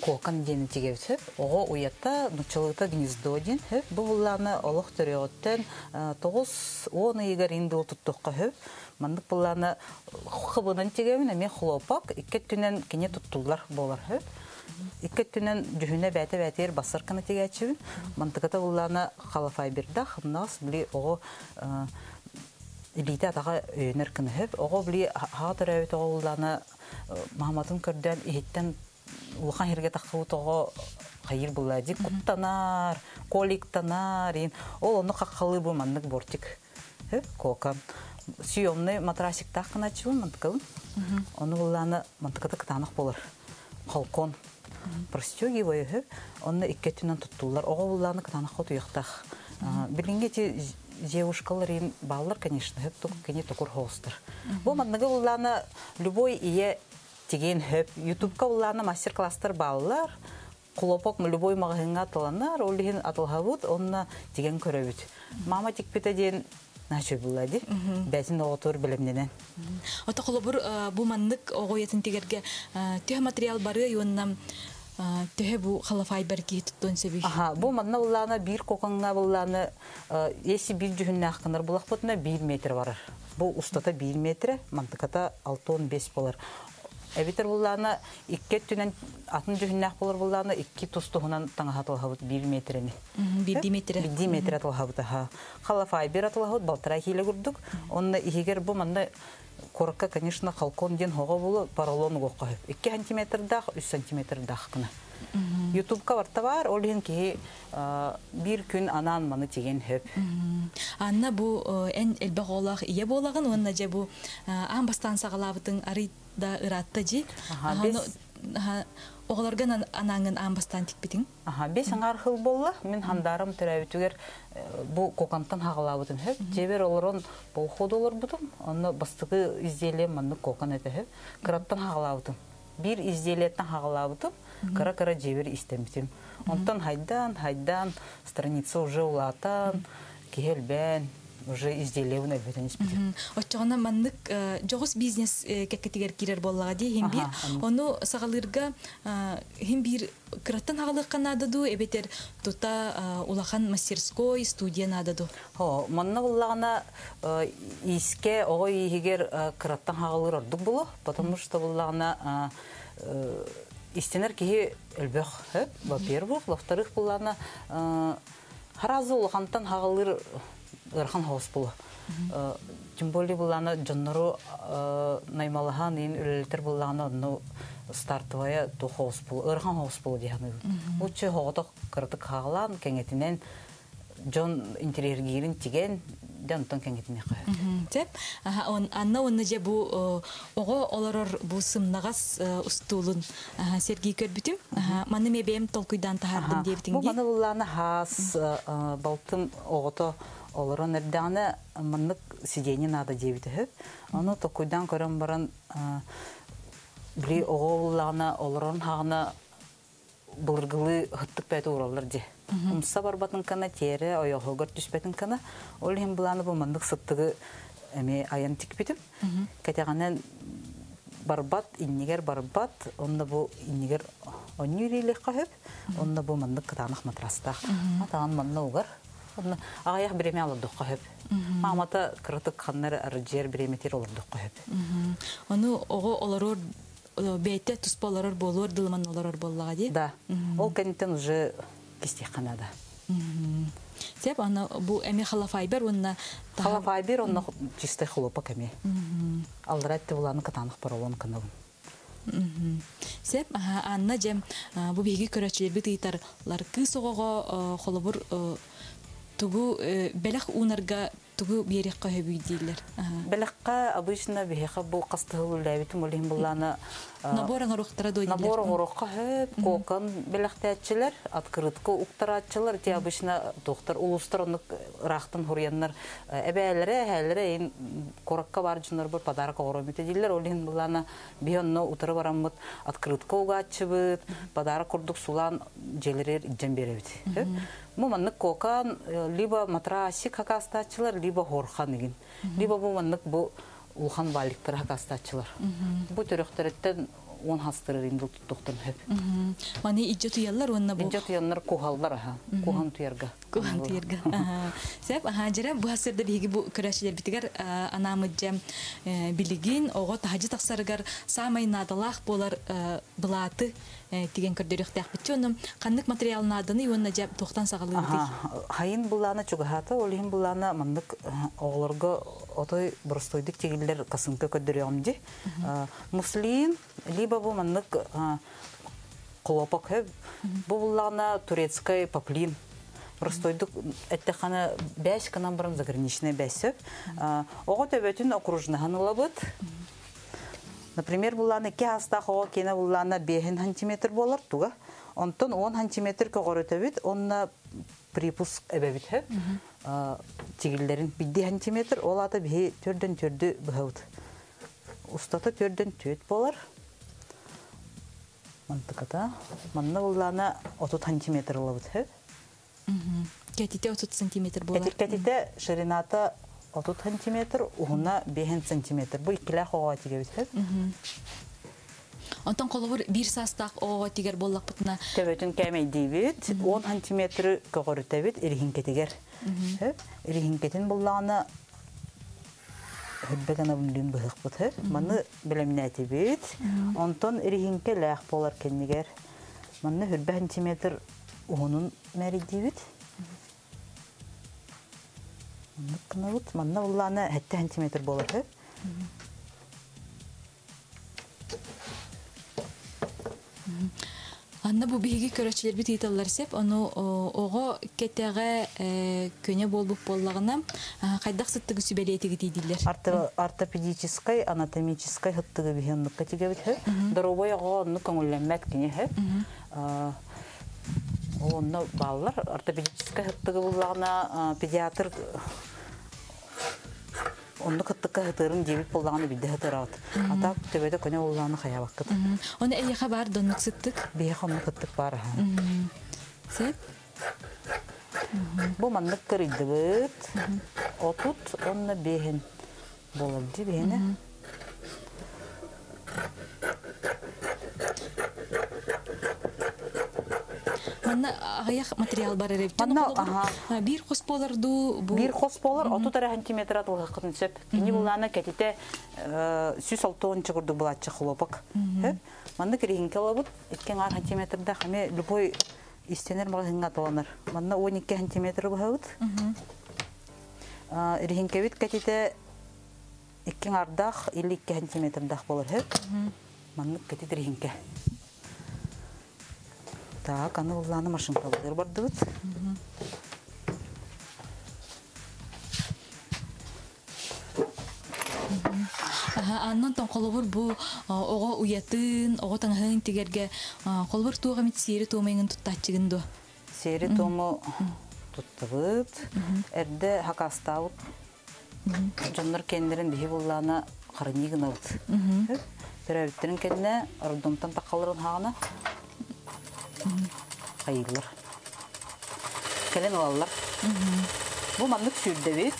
кокон диэн тигебит сөп. Оҕо уйата, нуччалыыта гнездо диэн сөп. Бу буллаана олох төрүөҕүттэн 9-10 ыйыгар индул туттуохха сөп. Маннык буллаана хыбынан тигебин эмиэ хлопок, икки өттүнэн кини туттуллар буолар сөп. Икки өттүнэн дьүһүнэ бээтэ бээтигэр бассар кына тигээччибин. Мантыката буллаана халафайбердах, хымнаас били оҕо илиитэ атаҕа өйөнөр кына сөп. Оҕо били хаҕа төрөөбүт оҕо буллаана мааматын көрдөөн иһиттэн улахан сиргэ таххыбыт оҕо хайыр булла ди куттанар, коликтанар, ол ону хаххалыы бу маннык бортик кокон. Съемный матрасиктаах кыначчыбын мантыкабын. Ону буллаана мантыката кытаанах болар. Холкон простегивай үһү, онно икки өттүнэн туттуллар. Оҕо буллаана кытаанах хотуйахтаах. Билиҥҥи эти девушкалар им бааллар, конечно, хөп тук кини токур хоустар. Бу манныгы буллаана любой ие тиген хөп. Ютубка буллаана мастер-класстар бааллар. Хлопок любой маҕаһыыҥҥа атыланар, ол иһин атылһабыт, онно тиген көрөбүт. Мама тикпитэ диэн начо була ди. Бәтин оҕотур билемненен. Ото холобур бу маннык оҕо уйатын тигэргэ төһө материал барыай уонна төһө бу халафайбер киһи туттуон сөбүй? Аха, бу манна буллаана биир кокоҥҥа буллаана если биир дьүһүннээх кынар булахпытына 1 метр барар. Бу устата 1 метр, мантыката 6-5 болар. Эбитер буллаана икки өттүнэн атын дьүһүннээх болар буллаана икки тустуһунан таҥаһа тылһабыт 1 метрени. 1 метр. 1 метр атылһабыт аха. Халафайбер атылһабыт 1,5 кило курдук. Онно иһигер бу манна корка, конечно, халкон диэн хоҕо булу поролон угуохха сөп. 2 сантиметрдаах, 3 сантиметрдаах гына. Ютубка барта бар, ол иһин киһи биир күн анаан маны тиген хөп. Анна, бу эн элбэх оҕолоох ийэ буолаҕын уонна дьэ бу аан бастаан саҕалаабытыҥ арый да ыраатта дьи. Оҕолорго анааҥын аан бастаан тикпитиҥ? Аха, 5,5 хыл болла. Мин хандарым төрөбүтүгэр бу коконтан хагалаабытым хөп. Жебер олорон болходу олорбутум. Онно бастыкы изделие маннык кокон этэ хөп. Кыраттан хагалаабытым. Бир изделиеттен хагалаабытым. Кыра-кыра жебер истемитим. Онтон хайдан, хайдан, страница уже улаатан, киһелбен. Уже изделиебин элбэтэн испитим. Оччоҕуна маннык дьоҕус бизнес кэккэтигэр киирэр буоллаҕа дии иһин биир. Ону саҕалыырга иһин биир кыраттан аҕалыахха наада дуу, эбэтэр тута улахан мастерской, студия наада дуу? Хо, манна буллаҕына иискэ оҕо ииһигэр кыраттан хаҕалыыр ордук булу, потому что буллаҕына истинэр киһи өлбөх, во-первых, во-вторых, буллаҕына харазы улахантан хаҕалыыр ыарахан хоос булу. Тем более буллаҕына дьоннору наймалаһан иин үлэлэтэр буллаҕына онну стартовая ту хоос булу, ыарахан хоос булу диһаныыбын. Лучше хоҕотох кыратык хаҕалаан кэҥэтинэн дьон интириэргиирин тиген дьэ онтон кэҥэтиниэххэ сөп. Сөп. Анна уонна дьэ бу оҕо олорор бу сымнаҕас устуулун сэргии көрбүтүм. Маны мен бэйэм толкуйдаан таһаардым диэбитиҥ Бу маны буллаана хаас балтым оҕото олорон эрдэҕинэ маннык сиденье наада диэбит үһү. Ону толкуйдаан көрөн баран били оҕо буллаҕына олорон хаҕына былыргылыы ыһыттык бэйэтэ уураллар дии. Умса барбатын кына, тиэрэ ойоҕоһугар түспэтин кына. Ол иһин былааны бу маннык сыттыгы эмиэ айан тикпитим. Кэтэҕинэн барбат, иннигэр барбат, онно бу иннигэр онньуу илиилиэххэ сөп, онно бу маннык кытаанах матрастаах. Атаҕын манна угар. Онно аҕыйах бириэмэ олордоххо сөп. Маамата кыратык ханна эрэ арыдьыйар бириэмэтигэр олордоххо сөп. Ону оҕо олорор бэйэтэ туспа олорор буолуор дылыман олорор буоллаҕа дии. Да. Ол кэнниттэн уже кистиэххэ наада. Сеп, аны бу эми халафайбер уонна Халафайбер онно чистай хлопок эми. Аллара этте буланы кытаанах поролон кынабын. Сеп, Анна дьэ бу биһиги көрөөччүлэрбит ыйытарлар кыыс оҕоҕо холобур тугу бэлэх уунарга тугу биэриэххэ сөбүй дииллэр. Бэлэххэ обычно биһиэхэ бу хастыһыл үлээбитим ол иһин буллаана набор оҥоруохтара дуо Набор оҥоруохха сөп, кокон бэлэхтээччилэр, открытка уктарааччылар, те обычно туохтар улуустар оннук ыраахтан хуруйаннар эбээлэрэ, эһээлэрэ ин куоракка бар дьоннорбор подарок оҥороммут дииллэр. Ол иһин буллаана биһи онно утары бараммыт открытка угааччыбыт, подарок курдук сулаан дьиэлэригэр илдьэн биэрэбит. Бу маннык кокан либо матрасик хакастааччылар, либо хорхан игин. Либо бу маннык бу улахан валиктар хакастааччылар. Бу төрөхтөрүттэн он хастырыр индил туттуктан хөп. Маны ижжэ туяллар уонна бу Ижжэ туяннар кухаллар аха. Кухан туярга. Кухан туярга. Сеп, аха жара бу хасырда биһиги бу көрәшилер анаамыджа билигин оҕо таһажы тахсарыгар саамай наадалаах буолар былааты тиген көрдөрүөхтээхпитчи онно ханнык материал нааданы уонна дьэ туохтан саҕалыыбытый? Хайын булаана чугаһаата, ол иһин булаана маннык оҕолорго отой боростуойдук тигиллэр косынка көрдөрүөҕүм дии. Муслин, либо бу маннык хлопок бу буллаҕына турецкай поплин. Простойдук эттэххана бэс кынан баран заграничный бэс сөп. Оҕо төбөтүн окружнаһын ылабыт. Например, буллаана икки хастаах оҕо киэнэ буллаана 5 сантиметр буолар туга. Онтон 10 сантиметр көҕөрөтөбүт, онно припуск эбэбит хөп. Тигиллерин бидди сантиметр, ол ата биһи төрдөн төрдү быһабыт. Устата төрдөн төт болар. Мантыката. Манна буллаана 30 сантиметр ылабыт хөп. Кэтите 30 сантиметр болар. Кэтите ширината 30 сантиметр, уһуна 5 сантиметр. Бу иккилээх оҕо тигебит хөп. Онтон холобур бир саастаах оҕо тигэр буоллахпытына Төбөтүн кээмэйдиибит, 10 сантиметры көҕөрүтэбит ириһиҥкэтигэр. Ириһиҥкэтин буллаҕына хүрбэ гына бүлүүн быһыахпыт хөп. Маны бэлэмнээтибит. Онтон ириһиҥкэ лээх буолар кэннигэр. Манна хүрбэ сантиметр уһунун мэрийдиибит. Маннык гынабыт. Манна буллаана 7 сантиметр буолар хөп. Анна бу биһиги көрөөччүлэрбит ыйыталлар сеп, ону оҕо кэтэҕэ көнө буолбут буоллаҕына хайдах сыттыгы сүбэлиэтигит дииллэр. Ортопедическай, анатомическай хыттыгы биһи оннукка тигебит хөп. Доруобай оҕо оннук көҥүллэммэт кини хөп. Ол онно бааллар. Ортопедическай хыттыгы буллаҕына педиатр оннук хыттыкка хытырын диэбит буоллаҕына бидде хытыраат. Ата төбөтө көнө буллаҕына хайабаккыт. Оны эйиэхэ бар доннук сыттык? Биһиэхэ оннук хыттык бар аха. Сеп? Бу маннык кырыйдыбыт. Отут, онна бехин болар ди бехине. Манна ағаяқ материал бар эреп. Манна, аха. Бир хос болар ду бу. Бир хос болар, 30 сантиметр атылғақын сөп. Кини булана кәтите сүс алтуон чыгырды булатчы хлопок. Манна кирихинке алабыт, 2 сантиметрда хаме любой истенер магазинга аталанар. Манна 12 сантиметр бухабыт. Рихинкебит кәтите 2 ардах или 2 сантиметрдах болар. Манна кәтит рихинке. Так, аны улланы машинкалар бардыбыт. Аннан тон холобур бу ого уятын, ого таңһын тигерге холобур туга мит сири туомайгын туттачыгын ду. Сири туому туттыбыт. Эрде хакастабыт. Жоннор кендерин биһи буллана карынигынабыт. Төрөбүттерин кенне роддомтан такалырын хагана хайырлар. Келен алалар. Бу маннык сүрдэбит.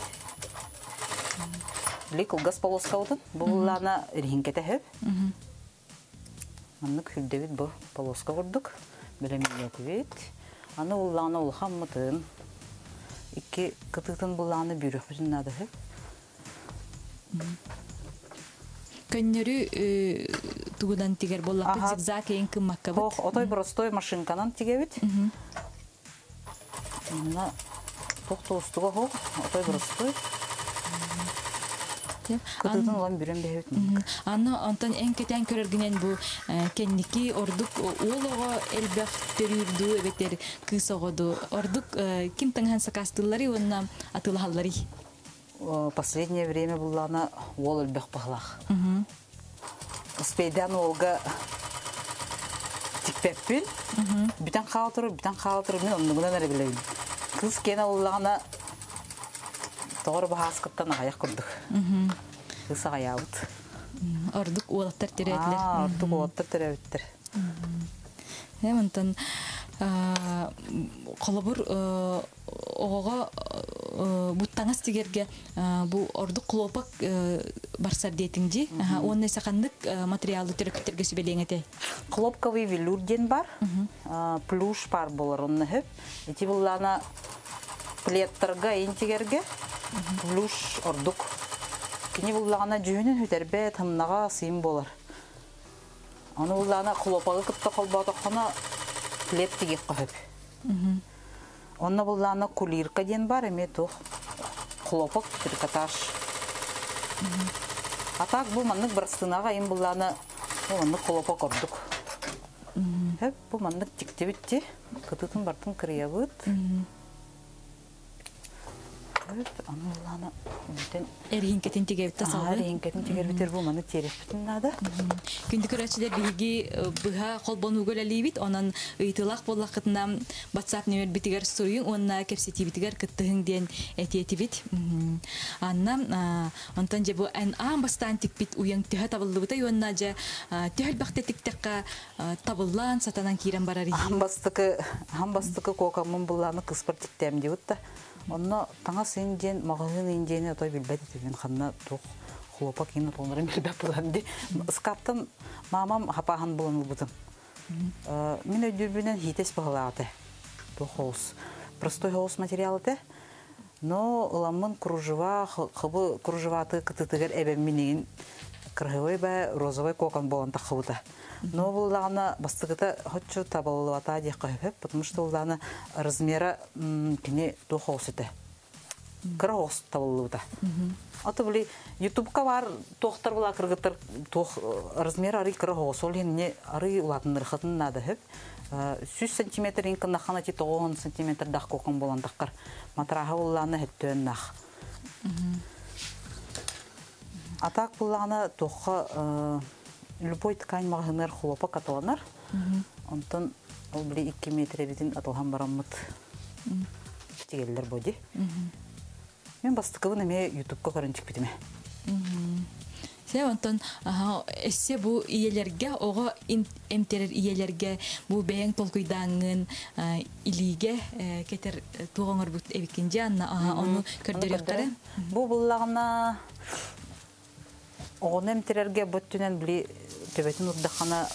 Били кылгас полоска отын. Бу буллана рихинкете хөп. Маннык сүрдэбит бу полоска курдук. Билемин Аны буллана улхаммытын. Икки кытытын булланы бүйрөх бүтүн нада хөп. Көннөрү тугудан тигер боллаппыт зигзаг эйин кыммакка бит. Ох, отой простой машинканан тигебит. Мына токтоостуга хох, отой простой. Кытытын улам бүрен бэбит. Аны онтон эн кетен көрөргүнен бу кенники ордук уолого элбэх төрүүрдүү эбетер кыс огоду. Ордук ким таңхан сакастыллары онна атылахаллары. Последнее время буллана уол элбэх пахлах. Спейдан уолга тикпеппин. Бүтән хаалтыры, бүтән хаалтыры, мен оннугунан эрэ билебин. Кыз кена уллаҕына тоҕор баһааскыттан аҕайах курдук. Кыз аҕайаабыт. Ордук уолаттар төрөөтүлэр. Ордук уолаттар төрөөбүттэр. Онтон холобур оҕоҕо буттаңас тигерге бу ордук хлопок барсар дейтиңжи. Онны сақандык материалы төрөкүттерге сүбелеңете. Хлопковый велюр ден бар, плюш бар болар онны хөп. Ити буллана плеттарга интигерге плюш ордук. Кини буллана жүһүнүн хүтербе тымнага сыйым болар. Аны буллана хлопогы кытта холботохона плет тиге хөп. Онна буллана кулирка ден бар, эме тух хлопок трикотаж. А так бу маннык барстынага им буллана маннык хлопок ордук. Хеп бу маннык тиктебитти, кытытын бартын кырыябыт. Хеп аны буллана бүтен Эрихинкетин тигебитте салды. Эрихинкетин тигебитер бу маны тереппитин нада. Күндү көрөчүлөр биһиги быһа холбону көлөлибит, онон ыйтылак боллакытына WhatsApp номер битигер суруйун, онна кепсетибитигер кыттыһын диэн этиэтибит. Анна, онтон же бу эн аан бастаан тикпит уяң төһө табыллыбыта, онна же төһөл бахта тиктекка табыллан сатанан киирен барар иһи. Хан бастыкы кокаммын булланы кыспар тиктем дебит. Онно таңа сен ден магазин индени отой билбет этибин ханна тух хлопок ин тонрын билбет булан ди. Скаптан мамам хапахан булан бутым. Мин өйдүрбүнен хитес багалааты. Тух хоус. Простой хоус материал те. Но ыламмын кружева, хыбы кружеваты кытытыгер эбем минигин крыховой ба розовой кокон болан тахыбыта. Но буллаҕына бастыгыта хоччу табыллыбата диэх көһөп, потому что буллаҕына размера кини туох оҕус этэ. Кыра оҕус табыллыбыта. Аты були ютубка бар туохтар була кыргыттар туох размер ары кыра оҕус, ол хинне ары улатыннырхатын нада хөп. 100 сантиметр инкыннахана ти 90 сантиметр дах кокон болан тахкар. Матраха буллаҕына хөттөөн нах. Атак буллаҕына туохха любой ткань магазинер хлопок аталанар. Онтон ол били 2 метр битин аталхан бараммыт. Тигеллер боди. Мен бастыкыбын эме ютубка көрөн чикпитиме. Сэ онтон эссе бу ийэлэргэ оҕо эмтэрэр ийэлэргэ бу бэйэҥ толкуйдааҥҥын илиигэ кетер туох оҥорбут эбиккин дьэ Анна ону көрдөрүөхтэрэ. Бу буллаҕына оҕону эмтэрэргэ бу өттүнэн били төбөтүн урдаххана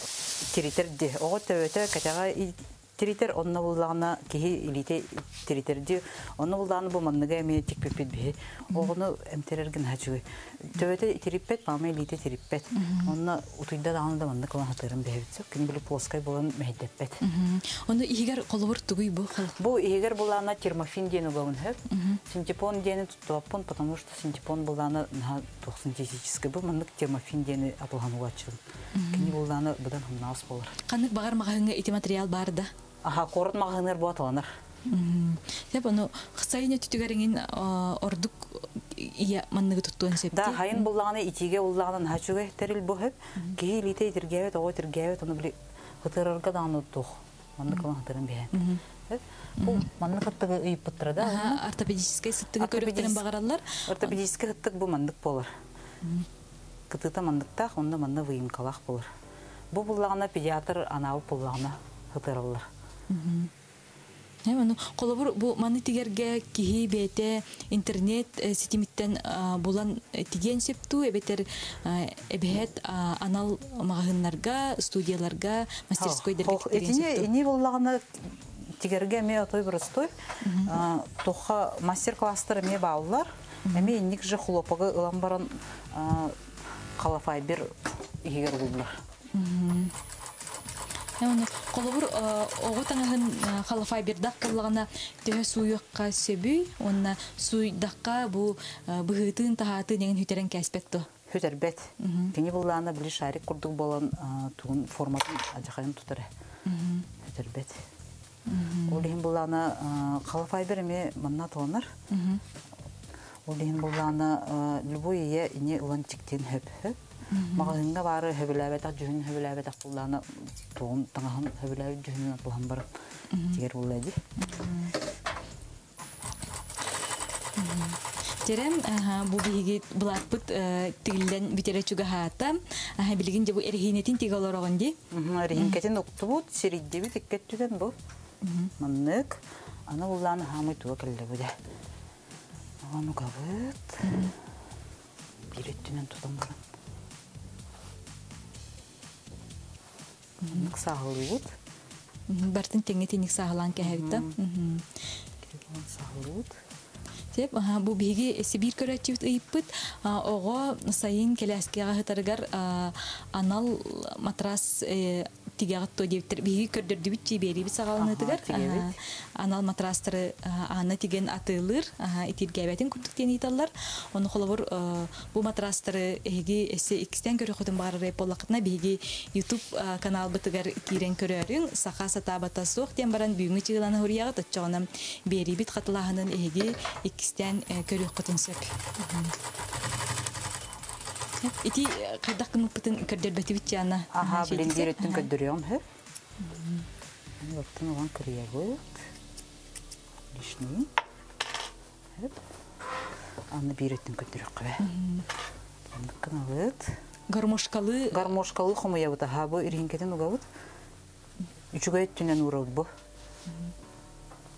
тиритэр ди. Оҕо төбөтө кэтэҕэ тиритэр, онно буллаҕына киһи илиитэ тиритэр ди. Онно буллаҕына бу манныга эмиэ тикпиппит биһи. Оҕону эмтэрэргэ наһаа үчүгэй. Төбөтө тириппэт, маама илиитэ тириппэт. Онно утуйда даҕаны да маннык ылан хатыырын бэһэбит сөп. Кини били плоскай буолан мэһэйдэппэт. Ону иһигэр холобур тугуй бу? Бу иһигэр булаана термофин диэн угабын хөп. Синтепон диэни туттубаппын, потому что синтепон булаана наһаа туох синтетический. Бу маннык термофин диэни атылхан угаччыбын. Кини буллааны быдан хымнаус болар. Ханнык бағар маҕаһыҥҥа ити материал бар да? Аха, куорат маҕаһыыныгар бу атыланар. Сеп ону сайын өттүгэр ордук ия манныгы туттуон сөп. Да, хайын буллаҕына итиигэ буллаҕына наһаа үчүгэй тэрил бу хөп. Киһи илиитэ итиргээбит, оҕо итиргээбит, ону били хытырарга даҕаны туох. Маннык ылан хытырын биһэн. Бу маннык хыттыгы ыйыппыттара да. Ортопедическай сыттыгы көрүөхтэрин баҕараллар. Ортопедическай хыттык бу маннык буолар. Кытыыта манныктаах, онно манна выемкалаах буолар. Бу буллаҕына педиатр анаабыт буллаҕына хытыраллар. Ону холобур бу маны тигэргэ киһи бэйэтэ интернет ситимиттэн булан тигиэн сөптүү эбэтэр эбэһэт анал маҕаһыыннарга, студияларга, мастерскойдарга тигиэн сөптүү. Ини буллаҕына тигэргэ эмиэ отой простой. Туха мастер-класстар эмиэ бааллар. Эмиэ инник же хлопогы ылан баран халафайбер иһигэр угуллар. Холобур оҕо таҥаһын халафайбердах буоллаҕына төһө сууйуохха сөбүй уонна сууйдахха бу быһыытын таһаатын эҥин хүтэрэн кээспэт дуо? Хүтэрбэт. Кини буллаана били шарик курдук буолан тугун форматын адьахайын тутар. Хүтэрбэт. Ол иһин буллаана халафайбер эмиэ манна туонар. Ол иһин буллаана любой ийэ ини ылан тиктин хөп-хөп. Маҕаһыыҥҥа баары хөбүлээбэтэх дьүһүн хөбүлээбэтэх буллаана тугун таҥаһын хөбүлээбит дьүһүнүн атылаһан баран тигэр булла ди. Терем бу биһиги былааппыт тигиллэн бүтэрэ чугаһаата. Билигин дьэ бу эрэһиинэтин тигэ олороҕун ди. Эрэһиинкэтин уктубут, сирийдибит иккэттүгэн бу. Маннык. Аны буллаана хаамый туга кэллэ бу дэ. Ону кабыт. Биир өттүнэн тутан баран. Маннык сааһылыыбыт. Бартын тэҥҥэ тиник сааһылаан кэһэбит да. Сааһылыыбыт. Сеп, бу биһиги Сибиир көрөөччүбүт ыйыппыт оҕо сайын кэлээскэҕэ ыһытарыгар анал матрас тигэҕит туо диэбиттэр. Биһиги көрдөрдүбүт чи биэриибит саҕаланыытыгар анал матрастары аана тиген атыылыыр, итииргээбэтин курдук диэн ыйыталлар. Ону холобур бу матрастары эһиги эссе иккистэн көрөхөтүн баҕарар буоллаххытына биһиги YouTube каналбытыгар киирэн көрөөрүҥ. Саха сатаабата суох диэн баран бүгүҥҥү чыыланы хуруйаҕыт оччоҕуна биэриибит хатылааһынын эһиги иккистээн көрүөххүтүн сөп. Ити хайдах гыммыппытын көрдөрбөтүбүт Диана. Аха, билин диэрэттин көрдөрүөм хөп. Баттан оған кырыябыт. Лишний. Хөп. Аны бииреттин көрдөрөккө. Кынабыт. Гармошкалы. Гармошкалы хомуябыт. Аха, бу иринкетин угабыт. Үчүгэй өттүнэн урабыт бу.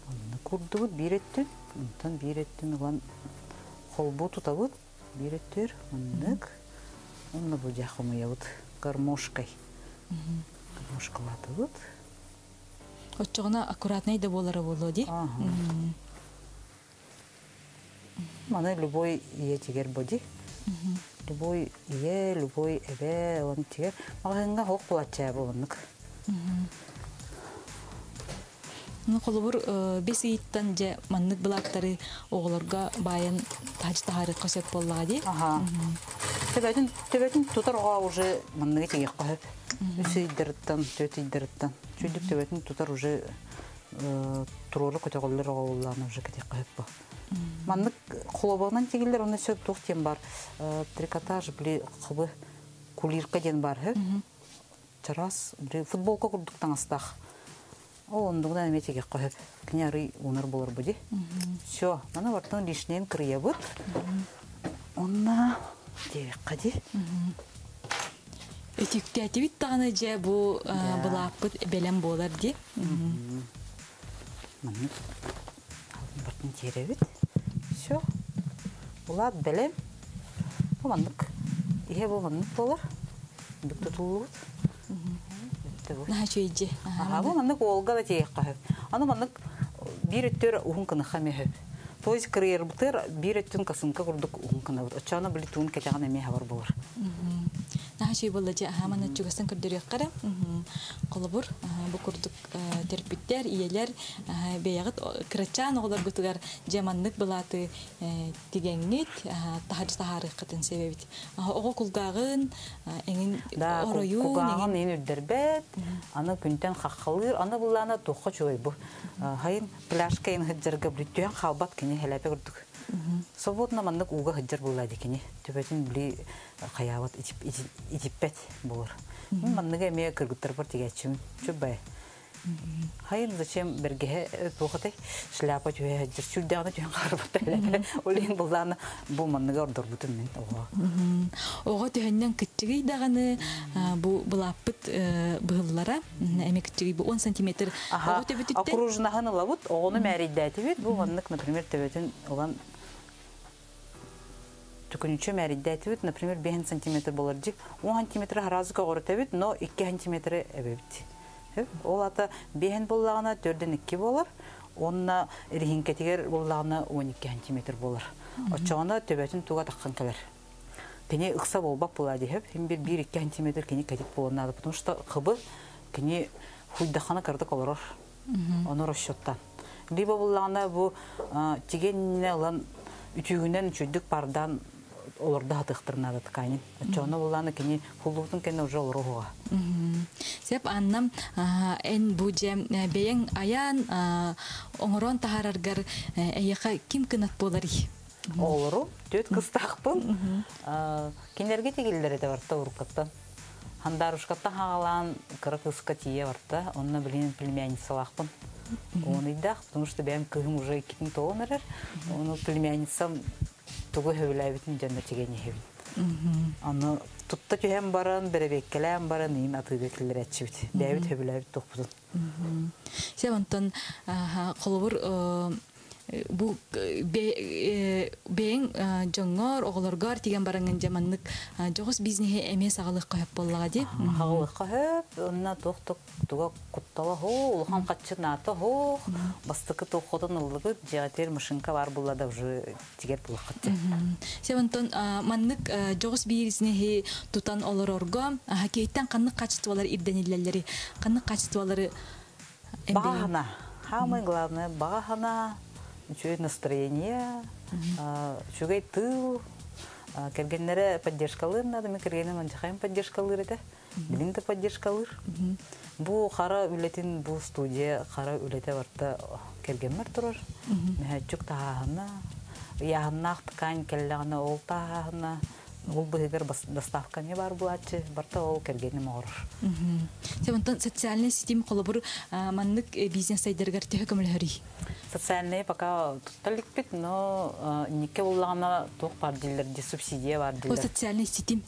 Онны курдубут биир өттүн. Онтон биир өттүн уган холбу тутабыт. Биир өттүр. Оннык. Онны бу жа хомуябыт. Гармошкой. Гармошкалатыбыт. Оччоҕуна аккуратнай да буолара буолуо ди. Маны любой ийэ тигэр боди. Любой ийэ, любой эбэ, он тигэр. Маҕаһыыҥҥа хоох булаччаа буолуннук. Ну, холобур, бес ыйыттан дьэ маннык былааттары оҕолорго баайан таһач таһаарыахха сөп буоллаҕа дии. Аха. Төбөтүн төбөтүн тутар оҕо уже манныгы тигиэххэ сөп. Үс ыйдарыттан, төрт ыйдарыттан. Чүйдүк төбөтүн тутар уже туруору көтөҕөллөр оҕо буоллаҕына уже кэтиэххэ сөп бу. Маннык холобонан тигиллэр, оны сөп туох диэн бар. Трикотаж, били хыбы кулирка диэн бар хөп. Чараас, били футболка курдук таҥастаах. Ол ондугунан эмиэ тигиэххэ сөп. Кини арый уунар буолар бу ди. Все, маны бартын лишнейин кырыйабыт. Онна Диэххэ ди. Үтүктэтибит даҕаны дьэ бу былааппыт бэлэм буолар ди. Маннык бартын тиэрэбит. Все. Булаат бэлэм. Бу маннык. Иһэ бу маннык буолар. Бүк тутуллубут. Наһаа үчүгэй. Аха, бу маннык уолга да тиэххэ сөп. Аны маннык биир өттүгэр уһун кыныха эмиэ сөп. То есть кырыйарбытыгар биир өттүн косынка курдук уһун кынабыт. Оччоҕуна били туун кэтэҕин эмиэ хабар буолар. Наһаа үчүгэй буолла дьэ. Аха, манна чугастан көрдөрүөххэ эрэ. Холобур, бу курдук төрөппүттэр, ийэлэр бэйэҕит кырачаан оҕолоргутугар дьэ маннык былааты тигэҥҥит, таһырдьа таһаарыаххытын сөп эбит. Оҕо кулгааҕын эҥин Да, оройун кулгааҕын иин үрдэрбэт, аны күнтэн хаххалыыр, аны буллаана туохха үчүгэй бу. Хайын пляжка ин сылдьарга бүттүөн хаалбат кини хэлэпэ курдук. Свободно маннык ууга сылдьар буолла кини. Төбөтүн били хайаабат итиппэт буолар. Мин манныга эмиэ кыргыттарбар тигээччимин. Чүббай. Хайын зачем бэргэһэ туохатай шляпа түһэ сылдьар сүрдээҕинэ түһэн хаарбат элэпэ. Ол иһин буллаана бу манныга ордорбутум мин оҕо. Оҕо түһэннэн кыччыгый даҕаны бу былааппыт быһыллара эми кыччыгый бу 10 сантиметр оҕо төбөтүттэн Окружнаһын ылабыт, оҕону мээрийдээтибит. Бу маннык, например, төбөтүн ылан төкүнүччү мээрийдээтибит, например, 5 сантиметр болар дьик. 10 сантиметр харазы көҕүрүтэбит, но 2 сантиметры эбэбит. Ол ата 5 боллаҕына төрдөн 2 болар, онна ириһинкэтигэр боллаҕына 12 сантиметр болар. Оччоҕуна төбөтүн туга таххан кэлэр. Кини ыкса болбап була диһеп, хим бир 1-2 сантиметр кини кэтит буолнаады, потому что хыбы кини хуйдахана кырдык олорор. Ону расчеттан. Либо буллаҕына бу тигенне ылан үтүүгүнэн үчүйдүк пардан олорда хатыхтырнаада тканин. Оччоҕуна буллаана кини хуллубутун кэннэ уже олоруһуга. Сеп аннам эн бу дьэ бэйэҥ аян оҥорон таһаараргар эйиэхэ ким кынат буоларый? Оҕолору түөт кыстаахпын. Кинилэргэ тигиллэр этэ барта уруккаттан. Хандарушкаттан хаалаан кыра кыска тиийэ барта. Онно билин племянницалаахпын. Оныйдаах, потому что бэйэм кыһым уже иккитин тоҕон эрэр. Ону племянницам тугу хөбүлээбитин дьонно тиген иһэбин. Аны тутта түһэн баран, бэрэбиэккэлээн баран иин атыыга киллэрээччибит. Бэйэбит хөбүлээбит тохпутун. Сеп онтон холобур бу бэйэҥ дьоҥҥор, оҕолоргор тигэн бараҥҥын дьэ маннык дьоҕус бизнеһи эмиэ саҕалыахха сөп буоллаҕа дии. Хаҕылыахха сөп, онно туох туга куттала хоо, улахан хаччы наата хоох, бастакы туоххотун ыллыгыт, дьиэҕитигэр машинка бар булла да уже тигэр булаххыт. Сеп онтон маннык дьоҕус бизнеһи тутан олорорго киһиттэн ханнык качестволар ирдэниллэллэри, ханнык качестволары Бағахана. Самое главное, бағахана, үчүгэй настроение, үчүгэй тыл, кэргэннэрэ поддержкалыыр надо, мен кэргэним ончахайым поддержкалыыр этэ, билин да поддержкалыыр. Бу хара үлэтин, бу студия хара үлэтэ барта кэргэммэр турар. Мөһөччүк таһааһына, ыйааһыннаах ткань кэллэҕинэ ол таһааһына, ол быһыгар доставка эмиэ бар буолааччы, барта ол кэргэним оҥорор. Сеп онтон социальный ситим холобур маннык бизнес сайдарыгар төһө көмөлөһөрүй? Социальные пока тутталикпит, но никке буллаҕына туох бар диллер, ди субсидия бар Бу диллер. социальный ситим,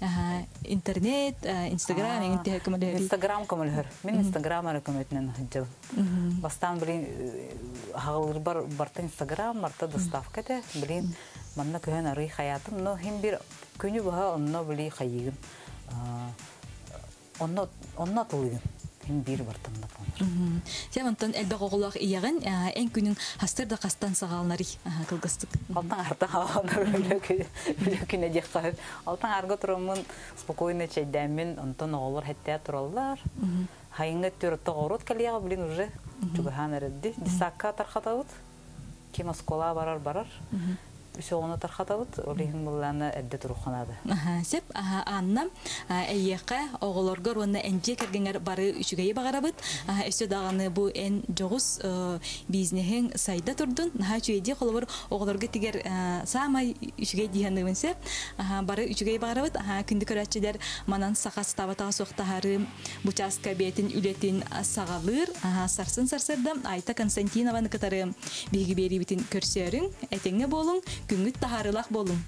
интернет, инстаграм эҥин төһө көмөлөһөрүй? Инстаграм көмөлөһөр. Мин инстаграм эрэ көмөтүнэн сылдьабын. Бастаан билин хаҕылырбар барта инстаграм, барта доставка этэ. Билин манна көһөн арый хаятым, но хим бир күнү баһа онно били хайыгын. Онно онно атылыгын. Хим бир бартан да болар. Сеп онтон элбэх оҕолоох ийэҕин, эн күнүҥ хастыр да хастан саҕаланарый кылгастык? Алтан артан хааланар үлө күнэ диэххэ сөп. Алтан арга тураммын спокойно чэйдээммин, онтон оҕолор хэттээ тураллар. Хайыҥҥа төрөттө оҕоруот кэлиэҕэ билин уже чугаһаан эрэрди. Десакка тархатабыт. Ким оскуола барар барар. Үс оҕону тархатабыт, ол иһин буллаана эрдэ турухханаады. Сеп Анна, эйиэхэ оҕолоргор уонна энджи кэргэҥэр бары үчүгэйи баҕарабыт. Өссө даҕаны бу эн дьоҕус бизнеһиҥ сайда турдун. Наһаа үчүгэйдии холобур оҕолорго тигэр саамай үчүгэй диһаныыбын сеп. Бары үчүгэй баҕарабыт. Күндү көрөөччүлэр, манан саха сатаабатаҕа суохтаһары бу чааска бэйэтин үлэтин саҕалыыр. Сарсын сарсырда Айта Константинованы кытары биһиги биэриибитин көрсөөрүҥ, этэҥҥэ буолуҥ, күҥҥүт таһаарыылаах буолуҥ.